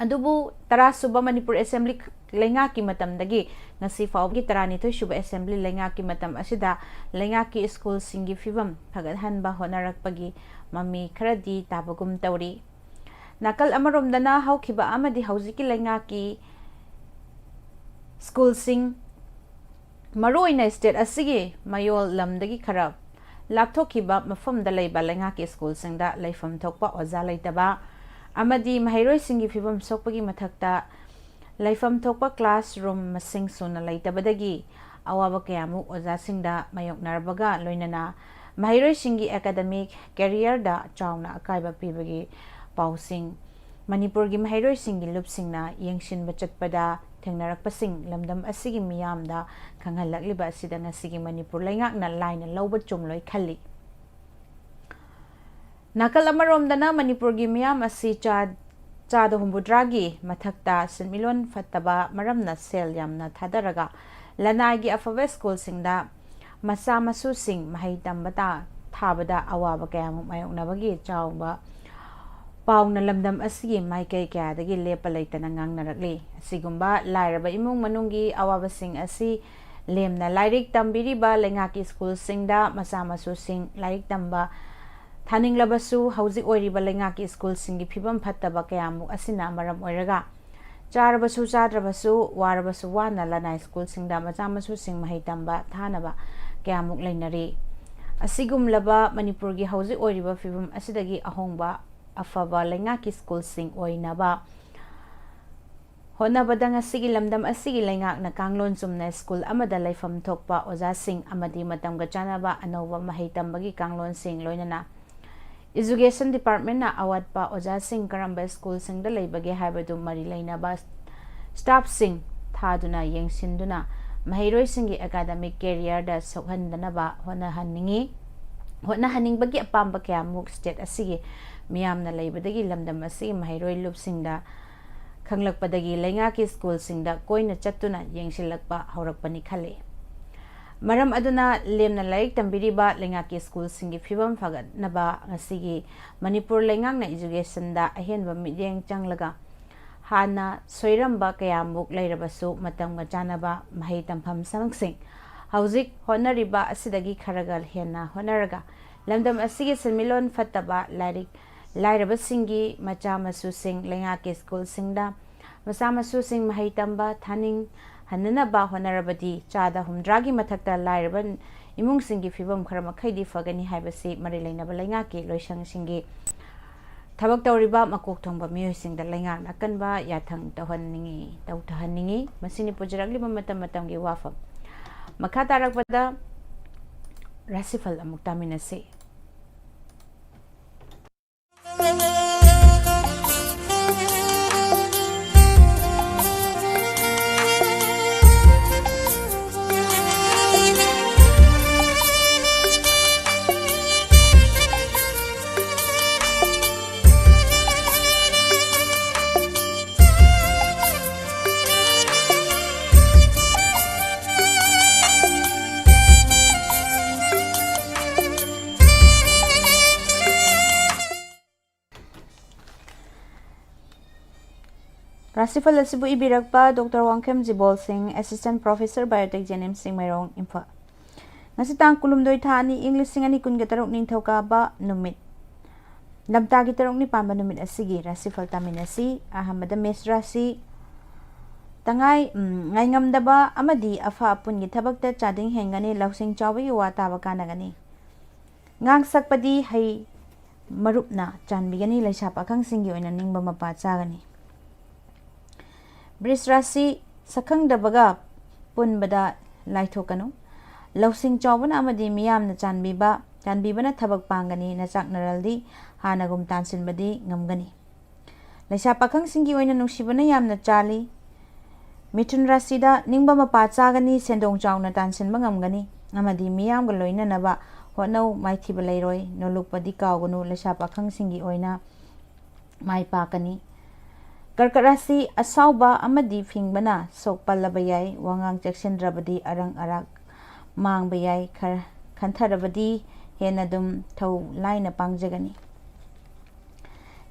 ꯑꯗꯨꯕꯨ ꯇꯔꯥ ꯁꯨꯕ ꯃꯅꯤꯄꯨꯔ ꯑꯦꯁꯦꯝꯕ꯭ꯂꯤ ꯂꯩꯉꯥꯛꯀꯤ ꯃꯇꯝꯗꯒꯤ ꯉꯁꯤ ꯐꯥꯎꯕꯒꯤ ꯇꯔꯥꯅꯤꯊꯣꯏ ꯁꯨꯕ ꯑꯦꯁꯦꯝꯕ꯭ꯂꯤ ꯂꯩꯉꯥꯛꯀꯤ ꯃꯇꯝ ꯑꯁꯤꯗ ꯂꯩꯉꯥꯛꯀꯤ ꯁ꯭ꯀꯨꯜꯁꯤꯡꯒꯤ ꯐꯤꯕꯝ ꯐꯒꯠꯍꯟꯕ ꯍꯣꯠꯅꯔꯛꯄꯒꯤ ꯃꯃꯤ ꯈꯔꯗꯤ ꯇꯥꯕꯒꯨꯝ ꯇꯧꯔꯤ꯫ ꯅꯥꯀꯜ ꯑꯃꯔꯣꯝꯗꯅ ꯍꯧꯈꯤꯕ ꯑꯃꯗꯤ ꯍꯧꯖꯤꯛꯀꯤ ꯂꯩꯉꯥꯛꯀꯤ ꯁ꯭ꯀꯨꯜꯁꯤꯡ, ꯃꯔꯨꯑꯣꯏꯅ ꯁ꯭ꯇꯦꯠ ꯑꯁꯤꯒꯤ ꯃꯌꯣꯜ ꯂꯝꯗꯒꯤ ꯈꯔ ꯂꯥꯞꯊꯣꯛꯈꯤꯕ ꯃꯐꯝꯗ ꯂꯩꯕ ꯂꯩꯉꯥꯛꯀꯤ ꯁ꯭ꯀꯨꯜꯁꯤꯡꯗ ꯂꯩꯐꯝ ꯊꯣꯛꯄ ꯑꯣꯖꯥ ꯂꯩꯇꯕ ꯑꯃꯗꯤ ꯃꯍꯩꯔꯣꯏꯁꯤꯡꯒꯤ ꯐꯤꯕꯝ ꯁꯣꯛꯄꯒꯤ ꯃꯊꯛꯇ ꯂꯩꯐꯝ ꯊꯣꯛꯄ ꯀ꯭ꯂꯥꯁꯔꯨꯝ ꯃꯁꯤꯡ ꯁꯨꯅ ꯂꯩꯇꯕꯗꯒꯤ ꯑꯋꯥꯕ ꯀꯌꯥꯃꯨꯛ ꯑꯣꯖꯥꯁꯤꯡꯗ ꯃꯥꯌꯣꯛꯅꯔꯕꯒ ꯂꯣꯏꯅꯅ ꯃꯍꯩꯔꯣꯏꯁꯤꯡꯒꯤ ꯑꯦꯀꯥꯗꯃꯤꯛ ꯀꯦꯔꯤꯌꯔꯗ ꯆꯥꯎꯅ ꯑꯀꯥꯏꯕ ꯄꯤꯕꯒꯤ ꯄꯥꯎꯁꯤꯡ ꯃꯅꯤꯄꯨꯔꯒꯤ ꯃꯍꯩꯔꯣꯏꯁꯤꯡꯒꯤ ꯂꯨꯞꯁꯤꯡꯅ ꯌꯦꯡꯁꯤꯟꯕ ꯆꯠꯄꯗ ꯊꯦꯡꯅꯔꯛꯄꯁꯤꯡ ꯂꯝꯗꯝ ꯑꯁꯤꯒꯤ ꯃꯤꯌꯥꯝꯗ ꯈꯪꯍꯜꯂꯛꯂꯤꯕ ꯑꯁꯤꯗ ꯉꯁꯤꯒꯤ ꯃꯅꯤꯄꯨꯔ ꯂꯩꯉꯥꯛꯅ ꯂꯥꯏꯅ ꯂꯧꯕ ꯆꯨꯝꯂꯣꯏ ꯈꯜꯂꯤ꯫ ꯅꯥꯀꯜ ꯑꯃꯔꯣꯝꯗꯅ ꯃꯅꯤꯄꯨꯔꯒꯤ ꯃꯤꯌꯥꯝ ꯑꯁꯤ ꯆꯥ-, ꯆꯥꯗ ꯍꯨꯝꯐꯨꯇꯔꯥꯒꯤ ꯃꯊꯛꯇ ꯁꯦꯟꯃꯤꯠꯂꯣꯟ ꯐꯠꯇꯕ ꯃꯔꯝꯅ ꯁꯦꯜ ꯌꯥꯝꯅ ꯊꯥꯗꯔꯒ ꯂꯅꯥꯏꯒꯤ ꯑꯐꯕ ꯁ꯭ꯀꯨꯜꯁꯤꯡꯗ ꯃꯆꯥ ꯃꯁꯨꯁꯤꯡ ꯃꯍꯩ ꯇꯝꯕ ꯊꯥꯕꯗ ꯑꯋꯥꯕ ꯀꯌꯥꯃꯨꯛ ꯃꯥꯌꯣꯛꯅꯕꯒꯤ ꯆꯥꯎꯕ ꯄꯥꯎꯅ ꯂꯝꯗꯝ ꯑꯁꯤꯒꯤ ꯃꯥꯏꯀꯩ ꯀꯌꯥꯗꯒꯤ ꯂꯦꯞꯄ ꯂꯩꯇꯅ ꯉꯥꯡꯅꯔꯛꯂꯤ꯫ ꯑꯁꯤꯒꯨꯝꯕ ꯂꯥꯏꯔꯕ ꯏꯃꯨꯡ ꯃꯅꯨꯡꯒꯤ ꯑꯋꯥꯕꯁꯤꯡ ꯑꯁꯤ ꯂꯦꯝꯅ ꯂꯥꯏꯔꯤꯛ ꯇꯝꯕꯤꯔꯤꯕ ꯂꯩꯉꯥꯛꯀꯤ ꯁ꯭ꯀꯨꯜꯁꯤꯡꯗ ꯃꯆꯥ ꯃꯁꯨꯁꯤꯡ ꯂꯥꯏꯔꯤꯛ ꯇꯝꯕ ꯊꯥꯅꯤꯡꯂꯕꯁꯨ, ꯍꯧꯖꯤꯛ ꯑꯣꯏꯔꯤꯕ ꯂꯩꯉꯥꯛꯀꯤ ꯁ꯭ꯀꯨꯜꯁꯤꯡꯒꯤ ꯐꯤꯕꯝ ꯐꯠꯇꯕ ꯀꯌꯥꯃꯨꯛ ꯑꯁꯤꯅ ꯃꯔꯝ ꯑꯣꯏꯔꯒ ꯆꯥꯔꯕꯁꯨ ꯆꯥꯗ꯭ꯔꯕꯁꯨ, ꯋꯥꯔꯕꯁꯨ ꯋꯥꯅ ꯂꯅꯥꯏ ꯁ꯭ꯀꯨꯜꯁꯤꯡꯗ ꯃꯆꯥ ꯃꯁꯨꯁꯤꯡ ꯃꯍꯩ ꯇꯝꯕ ꯊꯥꯅꯕ ꯀꯌꯥꯃꯨꯛ ꯂꯩꯅꯔꯤ꯫ ꯑꯁꯤꯒꯨꯝꯂꯕ ꯃꯅꯤꯄꯨꯔꯒꯤ ꯍꯧꯖꯤꯛ ꯑꯣꯏꯔꯤꯕ ꯐꯤꯕꯝ ꯑꯁꯤꯗꯒꯤ ꯑꯍꯣꯡꯕ ꯑꯐꯕ ꯂꯩꯉꯥꯛꯀꯤ ꯁ꯭ꯀꯨꯜꯁꯤꯡ ꯑꯣꯏꯅꯕ ꯍꯣꯠꯅꯕꯗ ꯉꯁꯤꯒꯤ ꯂꯝꯗꯝ ꯑꯁꯤꯒꯤ ꯂꯩꯉꯥꯛꯅ ꯀꯥꯡꯂꯣꯟ ꯆꯨꯝꯅ ꯁ꯭ꯀꯨꯜ ꯑꯃꯗ ꯂꯩꯐꯝ ꯊꯣꯛꯄ ꯑꯣꯖꯥꯁꯤꯡ ꯑꯃꯗꯤ ꯃꯇꯝꯒ ꯆꯥꯟꯅꯕ ꯑꯅꯧꯕ ꯃꯍꯩ ꯇꯝꯕꯒꯤ ꯀꯥꯡꯂꯣꯟꯁꯤꯡ, ꯂꯣꯏꯅꯅ Education Department ꯅ ꯑꯋꯥꯠꯄ ꯑꯣꯖꯥꯁꯤꯡ ꯀꯔꯝꯕ ꯁ꯭ꯀꯨꯜꯁꯤꯡꯗ ꯂꯩꯕꯒꯦ ꯍꯥꯏꯕꯗꯨ ꯃꯔꯤ ꯂꯩꯅꯕ staff ꯁꯤꯡ ꯊꯥꯗꯨꯅ ꯌꯦꯡꯁꯤꯟꯗꯨꯅ ꯃꯍꯩꯔꯣꯏꯁꯤꯡꯒꯤ academic career ꯗ ꯁꯣꯛꯍꯟꯗꯅꯕ ꯍꯣꯠꯅꯍꯟꯅꯤꯡꯏ꯫ ꯍꯣꯠꯅꯍꯟꯅꯤꯡꯕꯒꯤ ꯑꯄꯥꯝꯕ ꯀꯌꯥꯃꯨꯛ state ꯑꯁꯤꯒꯤ ꯃꯤꯌꯥꯝꯅ ꯂꯩꯕꯗꯒꯤ ꯂꯝꯗꯝ ꯑꯁꯤꯒꯤ ꯃꯍꯩꯔꯣꯏ ꯂꯨꯞꯁꯤꯡꯗ ꯈꯪꯂꯛꯄꯗꯒꯤ ꯂꯩꯉꯥꯛꯀꯤ ꯁ꯭ꯀꯨꯜꯁꯤꯡꯗ ꯀꯣꯏꯅ ꯆꯠꯇꯨꯅ ꯌꯦꯡꯁꯤꯜꯂꯛꯄ ꯍꯧꯔꯛꯄꯅꯤ ꯈꯜꯂꯤ꯫ ꯃꯔꯝ ꯑꯗꯨꯅ ꯂꯦꯝꯅ ꯂꯥꯏꯔꯤꯛ ꯇꯝꯕꯤꯔꯤꯕ ꯂꯩꯉꯥꯛꯀꯤ ꯁ꯭ꯀꯨꯜꯁꯤꯡꯒꯤ ꯐꯤꯕꯝ ꯐꯒꯠꯅꯕ ꯉꯁꯤꯒꯤ ꯃꯅꯤꯄꯨꯔ ꯂꯩꯉꯥꯛꯅ education ꯗ ꯑꯍꯦꯟꯕ ꯃꯤꯠꯌꯦꯡ ꯆꯪꯂꯒ ꯍꯥꯟꯅ ꯁꯣꯏꯔꯝꯕ ꯀꯌꯥꯃꯨꯛ ꯂꯩꯔꯕꯁꯨ ꯃꯇꯝꯒ ꯆꯥꯟꯅꯕ ꯃꯍꯩ ꯇꯝꯐꯝ ꯁꯪꯁꯤꯡ ꯍꯧꯖꯤꯛ ꯍꯣꯠꯅꯔꯤꯕ ꯑꯁꯤꯗꯒꯤ ꯈꯔꯒ ꯍꯦꯟꯅ ꯍꯣꯠꯅꯔꯒ ꯂꯝꯗꯝ ꯑꯁꯤꯒꯤ ꯁꯦꯟꯃꯤꯠꯂꯣꯟ ꯐꯠꯇꯕ, ꯂꯥꯏꯔꯤꯛ ꯂꯥꯏꯔꯕꯁꯤꯡꯒꯤ ꯃꯆꯥ ꯃꯁꯨꯁꯤꯡ ꯂꯩꯉꯥꯛꯀꯤ ꯁ꯭ꯀꯨꯜꯁꯤꯡꯗ ꯃꯆꯥ ꯃꯁꯨꯁꯤꯡ ꯃꯍꯩ ꯇꯝꯕ ꯊꯥꯅꯤꯡꯍꯟꯅꯅꯕ ꯍꯣꯠꯅꯔꯕꯗꯤ ꯆꯥꯗ ꯍꯨꯝꯗ꯭ꯔꯥꯒꯤ ꯃꯊꯛꯇ ꯂꯥꯏꯔꯕ ꯏꯃꯨꯡꯁꯤꯡꯒꯤ ꯐꯤꯕꯝ ꯈꯔ ꯃꯈꯩꯗꯤ ꯐꯒꯅꯤ ꯍꯥꯏꯕꯁꯤ ꯃꯔꯤ ꯂꯩꯅꯕ ꯂꯩꯉꯥꯛꯀꯤ ꯂꯣꯏꯁꯪꯁꯤꯡꯒꯤ ꯊꯕꯛ ꯇꯧꯔꯤꯕ ꯃꯀꯣꯛ ꯊꯣꯡꯕ ꯃꯤꯑꯣꯏꯁꯤꯡꯗ ꯂꯩꯉꯥꯛꯅ ꯑꯀꯟꯕ ꯌꯥꯊꯪ ꯇꯧꯍꯟꯅꯤꯡꯏ, ꯇꯧꯊꯍꯟꯅꯤꯡꯏ꯫ ꯃꯁꯤꯅꯤ ꯄꯨꯖꯔꯛꯂꯤꯕ ꯃꯇꯝ ꯃꯇꯝꯒꯤ ꯋꯥꯐꯝ꯫ ꯃꯈꯥ ꯇꯥꯔꯛꯄꯗ ꯔꯥꯁꯤꯐꯜ ꯑꯃꯨꯛ ꯇꯥꯃꯤꯟꯅꯁꯤ꯫ ꯔꯥꯁꯤꯐꯜ ꯑꯁꯤꯕꯨ ꯏꯕꯤꯔꯛꯄ ꯗꯣꯛꯇꯔ ꯋꯥꯡꯈꯦꯝ ꯖꯤꯕꯣꯜ ꯁꯤꯡ, ꯑꯦꯁꯤꯁꯇꯦꯟ ꯄ꯭ꯔꯣꯐꯦꯁꯔ, ꯕꯥꯏꯑꯣꯇꯦꯛ, ꯖꯦꯅꯤꯝꯁ, ꯆꯤꯡꯃꯩꯔꯣꯡ, ꯏꯝꯐꯥꯜ꯫ ꯉꯁꯤ ꯇꯥꯡ ꯀꯨꯟꯍꯨꯝꯗꯣꯏ, ꯊꯥ ꯑꯅꯤ, ꯏꯪ ꯂꯤꯁꯤꯡ ꯑꯅꯤ ꯀꯨꯟꯒ ꯇꯔꯨꯛ, ꯅꯤꯡꯊꯧꯀꯥꯕ ꯅꯨꯃꯤꯠ꯫ ꯂꯝꯇꯥꯒꯤ ꯇꯔꯨꯛꯅꯤ ꯄꯥꯟꯕ ꯅꯨꯃꯤꯠ ꯑꯁꯤꯒꯤ ꯔꯥꯁꯤꯐꯜ ꯇꯥꯃꯤꯟꯅꯁꯤ꯫ ꯑꯍꯥꯟꯕꯗ ꯃꯦꯁ ꯔꯥꯁꯤ꯫ ꯇꯉꯥꯏ, ꯎꯝ, ꯉꯥꯏꯉꯝꯗꯕ ꯑꯃꯗꯤ ꯑꯐ ꯑꯄꯨꯟꯒꯤ ꯊꯕꯛꯇ ꯆꯥꯗꯤꯡ ꯍꯦꯟꯒꯅꯤ, ꯂꯧꯁꯤꯡ ꯆꯥꯎꯕꯒꯤ ꯋꯥ ꯇꯥꯕ ꯀꯥꯟꯅꯒꯅꯤ꯫ ꯉꯥꯡ ꯁꯛꯄꯗꯤ ꯍꯩ ꯃꯔꯨꯞꯅ ꯆꯥꯟꯕꯤꯒꯅꯤ, ꯂꯩꯁꯥ ꯄꯥꯈꯪꯁꯤꯡꯒꯤ ꯑꯣꯏꯅ ꯅꯤꯡꯕ ꯃꯄꯥ ꯆꯥꯒꯅꯤ꯫ ꯕ꯭ꯔꯤꯖ ꯔꯥꯁꯤ, ꯁꯛꯈꯪꯗꯕꯒ ꯄꯨꯟꯕꯗ ꯂꯥꯏꯊꯣꯛꯀꯅꯨ꯫ ꯂꯧꯁꯤꯡ ꯆꯥꯎꯕꯅ ꯑꯃꯗꯤ ꯃꯤꯌꯥꯝꯅ ꯆꯥꯟꯕꯤꯕ, ꯆꯥꯟꯕꯤꯕꯅ ꯊꯕꯛ ꯄꯥꯡꯒꯅꯤ, ꯅꯆꯥꯛꯅꯔꯜꯗꯤ ꯍꯥꯟꯅꯒꯨꯝ ꯇꯥꯟꯁꯤꯟꯕꯗꯤ ꯉꯝꯒꯅꯤ꯫ ꯂꯩꯁꯥ ꯄꯥꯈꯪꯁꯤꯡꯒꯤ ꯑꯣꯏꯅ ꯅꯨꯡꯁꯤꯕꯅ ꯌꯥꯝꯅ ꯆꯥꯜꯂꯤ꯫ ꯃꯤꯊꯨꯟ ꯔꯥꯁꯤꯗ ꯅꯤꯡꯕ ꯃꯄꯥ ꯆꯥꯒꯅꯤ, ꯁꯦꯟꯗꯣꯡ ꯆꯥꯎꯅ ꯇꯥꯟꯁꯤꯟꯕ ꯉꯝꯒꯅꯤ ꯑꯃꯗꯤ ꯃꯤꯌꯥꯝꯒ ꯂꯣꯏꯅꯅꯕ ꯍꯣꯠꯅꯧ, ꯃꯥꯏꯊꯤꯕ ꯂꯩꯔꯣꯏ, ꯅꯣꯂꯨꯛꯄꯗꯤ ꯀꯥꯎꯒꯅꯨ, ꯂꯩꯁꯥ ꯄꯥꯈꯪꯁꯤꯡꯒꯤ ꯑꯣꯏꯅ ꯃꯥꯏ ꯄꯥꯛꯀꯅꯤ꯫ ꯀꯔꯀꯠ ꯔꯥꯁꯤ, ꯑꯁꯥꯎꯕ ꯑꯃꯗꯤ ꯐꯤꯡꯕꯅ ꯁꯣꯛ ꯄꯜꯂꯕ ꯌꯥꯏ, ꯋꯥꯉꯥꯡ ꯆꯦꯛꯁꯤꯟꯗ꯭ꯔꯕꯗꯤ ꯑꯔꯪ ꯑꯔꯥꯛ ꯃꯥꯡꯕ ꯌꯥꯏ, ꯈꯔ ꯈꯟꯊꯔꯕꯗꯤ ꯍꯦꯟꯅ ꯑꯗꯨꯝ ꯊꯧ ꯂꯥꯏꯅ ꯄꯥꯡꯖꯒꯅꯤ꯫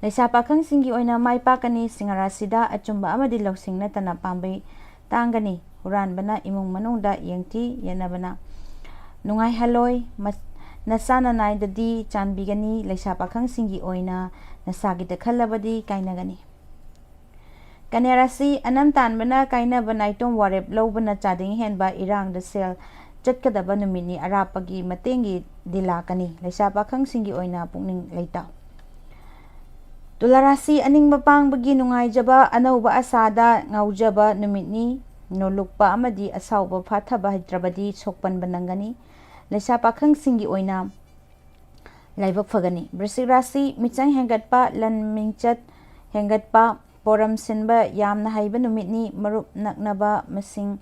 ꯂꯩꯁꯥ ꯄꯥꯈꯪꯁꯤꯡꯒꯤ ꯑꯣꯏꯅ ꯃꯥꯏ ꯄꯥꯛꯀꯅꯤ꯫ ꯁꯤꯡꯍ ꯔꯥꯁꯤꯗ ꯑꯆꯨꯝꯕ ꯑꯃꯗꯤ ꯂꯧꯁꯤꯡ ꯅꯠꯇꯅ ꯄꯥꯝꯕꯩ ꯇꯥꯡꯒꯅꯤ꯫ ꯍꯨꯔꯥꯟꯕꯅ ꯏꯃꯨꯡ ꯃꯅꯨꯡꯗ ꯌꯦꯡꯊꯤ ꯌꯦꯠꯅꯕꯅ ꯅꯨꯡꯉꯥꯏꯍꯜꯂꯣꯏ꯫ ꯃ-, ꯅꯆꯥ ꯅꯅꯥꯏꯗꯗꯤ ꯆꯥꯟꯕꯤꯒꯅꯤ꯫ ꯂꯩꯁꯥ ꯄꯥꯈꯪꯁꯤꯡꯒꯤ ꯑꯣꯏꯅ ꯅꯁꯥꯒꯤꯗ ꯈꯜꯂꯕꯗꯤ ꯀꯥꯏꯅꯒꯅꯤ꯫ ꯀꯟꯌꯥ ꯔꯥꯁꯤ, ꯑꯅꯝ ꯇꯥꯟꯕꯅ ꯀꯥꯏꯅꯕ, ꯅꯥꯏꯇꯣꯝ ꯋꯥꯔꯦꯞ ꯂꯧꯕꯅ ꯆꯥꯗꯤꯡ ꯍꯦꯟꯕ, ꯏꯔꯥꯡꯗ ꯁꯦꯜ ꯆꯠꯀꯗꯕ ꯅꯨꯃꯤꯠꯅꯤ, ꯑꯔꯥꯞꯄꯒꯤ ꯃꯇꯦꯡꯒꯤꯗꯤ ꯂꯥꯛꯀꯅꯤ꯫ ꯂꯩꯁꯥ ꯄꯥꯈꯪꯁꯤꯡꯒꯤ ꯑꯣꯏꯅ ꯄꯨꯛꯅꯤꯡ ꯂꯩꯇꯥꯎ꯫ ꯇꯨꯂꯥ ꯔꯥꯁꯤ, ꯑꯅꯤꯡꯕ ꯄꯥꯡꯕꯒꯤ ꯅꯨꯡꯉꯥꯏꯖꯕ, ꯑꯅꯧꯕ ꯑꯁꯥꯗ ꯉꯥꯎꯖꯕ ꯅꯨꯃꯤꯠꯅꯤ꯫ ꯅꯣꯂꯨꯛꯄ ꯑꯃꯗꯤ ꯑꯁꯥꯎꯕ ꯐꯥꯊꯕ ꯍꯩꯇ꯭ꯔꯕꯗꯤ ꯁꯣꯛꯄꯟꯕ ꯅꯪꯒꯅꯤ꯫ ꯂꯩꯁꯥ ꯄꯥꯈꯪꯁꯤꯡꯒꯤ ꯑꯣꯏꯅ ꯂꯥꯏꯕꯛ ꯐꯒꯅꯤ꯫ ꯕ꯭ꯔꯤꯁꯤꯛ ꯔꯥꯁꯤ, ꯃꯤꯆꯪ ꯍꯦꯟꯒꯠꯄ, ꯂꯟ ꯃꯤꯡꯆꯠ ꯍꯦꯟꯒꯠꯄ, ꯄꯣꯔꯝ ꯁꯤꯟꯕ ꯌꯥꯝꯅ ꯍꯩꯕ ꯅꯨꯃꯤꯠꯅꯤ꯫ ꯃꯔꯨꯞ ꯅꯛꯅꯕ ꯃꯁꯤꯡ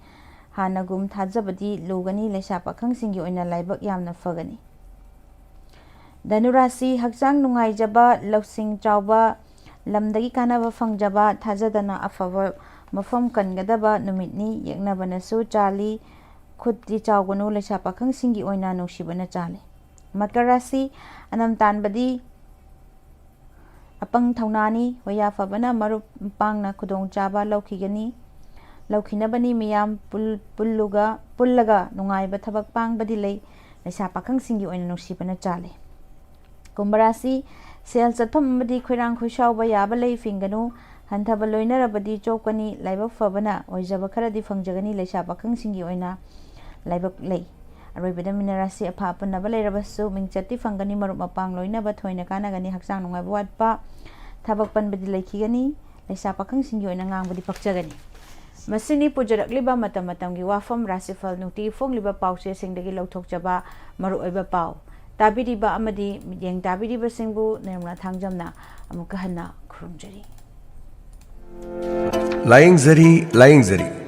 ꯍꯥꯟꯅꯒꯨꯝ ꯊꯥꯖꯕꯗꯤ ꯂꯨꯒꯅꯤ꯫ ꯂꯩꯁꯥ ꯄꯥꯈꯪꯁꯤꯡꯒꯤ ꯑꯣꯏꯅ ꯂꯥꯏꯕꯛ ꯌꯥꯝꯅ ꯐꯒꯅꯤ꯫ ꯙꯅꯨ ꯔꯥꯁꯤ, ꯍꯛꯆꯥꯡ ꯅꯨꯡꯉꯥꯏꯖꯕ, ꯂꯧꯁꯤꯡ ꯆꯥꯎꯕ, ꯂꯝꯗꯒꯤ ꯀꯥꯟꯅꯕ ꯐꯪꯖꯕ, ꯊꯥꯖꯗꯅ ꯑꯐꯕ ꯃꯐꯝ ꯀꯟꯒꯗꯕ ꯅꯨꯃꯤꯠꯅꯤ꯫ ꯌꯦꯛꯅꯕꯅꯁꯨ ꯆꯥꯜꯂꯤ, ꯈꯨꯠꯇꯤ ꯆꯥꯎꯒꯅꯨ꯫ ꯂꯩꯁꯥ ꯄꯥꯈꯪꯁꯤꯡꯒꯤ ꯑꯣꯏꯅ ꯅꯨꯡꯁꯤꯕꯅ ꯆꯥꯜꯂꯤ꯫ ꯃꯀꯔ ꯔꯥꯁꯤ, ꯑꯅꯝ ꯇꯥꯟꯕꯗꯤ ꯑꯄꯪ ꯊꯧꯅꯥꯅꯤ꯫ ꯍꯣꯌꯥ ꯐꯕꯅ ꯃꯔꯨꯞ ꯃꯄꯥꯡꯅ ꯈꯨꯗꯣꯡꯆꯥꯕ ꯂꯧꯈꯤꯒꯅꯤ, ꯂꯧꯈꯤꯅꯕꯅꯤ꯫ ꯃꯤꯌꯥꯝ ꯄꯨꯜ- ꯄꯨꯜꯂꯨꯒ ꯄꯨꯜꯂꯒ ꯅꯨꯡꯉꯥꯏꯕ ꯊꯕꯛ ꯄꯥꯡꯕꯗꯤ ꯂꯩ꯫ ꯂꯩꯁꯥ ꯄꯥꯈꯪꯁꯤꯡꯒꯤ ꯑꯣꯏꯅ ꯅꯨꯡꯁꯤꯕꯅ ꯆꯥꯜꯂꯤ꯫ ꯀꯨꯝꯚ ꯔꯥꯁꯤ, ꯁꯦꯜ ꯆꯠꯐꯝ ꯑꯃꯗꯤ ꯈꯣꯏꯔꯥꯡ ꯈꯣꯏꯁꯥꯎꯕ ꯌꯥꯕ ꯂꯩ ꯐꯤꯡꯒꯅꯨ꯫ ꯍꯟꯊꯕ ꯂꯣꯏꯅꯔꯕꯗꯤ ꯆꯣꯛꯀꯅꯤ꯫ ꯂꯥꯏꯕꯛ ꯐꯕꯅ ꯑꯣꯏꯖꯕ ꯈꯔꯗꯤ ꯐꯪꯖꯒꯅꯤ꯫ ꯂꯩꯁꯥ ꯄꯥꯈꯪꯁꯤꯡꯒꯤ ꯑꯣꯏꯅ ꯂꯥꯏꯕꯛ ꯂꯩ꯫ ꯑꯔꯣꯏꯕꯗ ꯃꯤꯅ ꯔꯥꯁꯤ ꯑꯐ ꯑꯄꯟꯅꯕ ꯂꯩꯔꯕꯁꯨ ꯃꯤꯡꯆꯠꯇꯤ ꯐꯪꯒꯅꯤ꯫ ꯃꯔꯨꯞ ꯃꯄꯥꯡ ꯂꯣꯏꯅꯕ ꯊꯣꯏꯅ ꯀꯥꯟꯅꯒꯅꯤ꯫ ꯍꯛꯆꯥꯡ ꯅꯨꯡꯉꯥꯏꯕ ꯋꯥꯠꯄ, ꯊꯕꯛ ꯄꯟꯕꯗꯤ ꯂꯩꯈꯤꯒꯅꯤ꯫ ꯂꯩꯁꯥ ꯄꯥꯈꯪꯁꯤꯡꯒꯤ ꯑꯣꯏꯅ ꯉꯥꯡꯕꯗꯤ ꯄꯛꯆꯒꯅꯤ꯫ ꯃꯁꯤꯅꯤ ꯄꯨꯖꯔꯛꯂꯤꯕ ꯃꯇꯝ ꯃꯇꯝꯒꯤ ꯋꯥꯐꯝ, ꯔꯥꯁꯤꯐꯜ, ꯅꯨꯡꯇꯤꯒꯤ ꯐꯣꯡꯂꯤꯕ ꯄꯥꯎꯆꯦꯁꯤꯡꯗꯒꯤ ꯂꯧꯊꯣꯛꯆꯕ ꯃꯔꯨꯑꯣꯏꯕ ꯄꯥꯎ꯫ ꯇꯥꯕꯤꯔꯤꯕ ꯑꯃꯗꯤ ꯃꯤꯠꯌꯦꯡ ꯇꯥꯕꯤꯔꯤꯕꯁꯤꯡꯕꯨ ꯅꯤꯔꯃꯂꯥ ꯊꯥꯡꯖꯝꯅ ꯑꯃꯨꯛꯀ ꯍꯟꯅ ꯈꯨꯔꯨꯝꯖꯔꯤ꯫ ꯂꯥꯏꯌꯦꯡꯖꯔꯤ, ꯂꯥꯏꯌꯦꯡꯖꯔꯤ꯫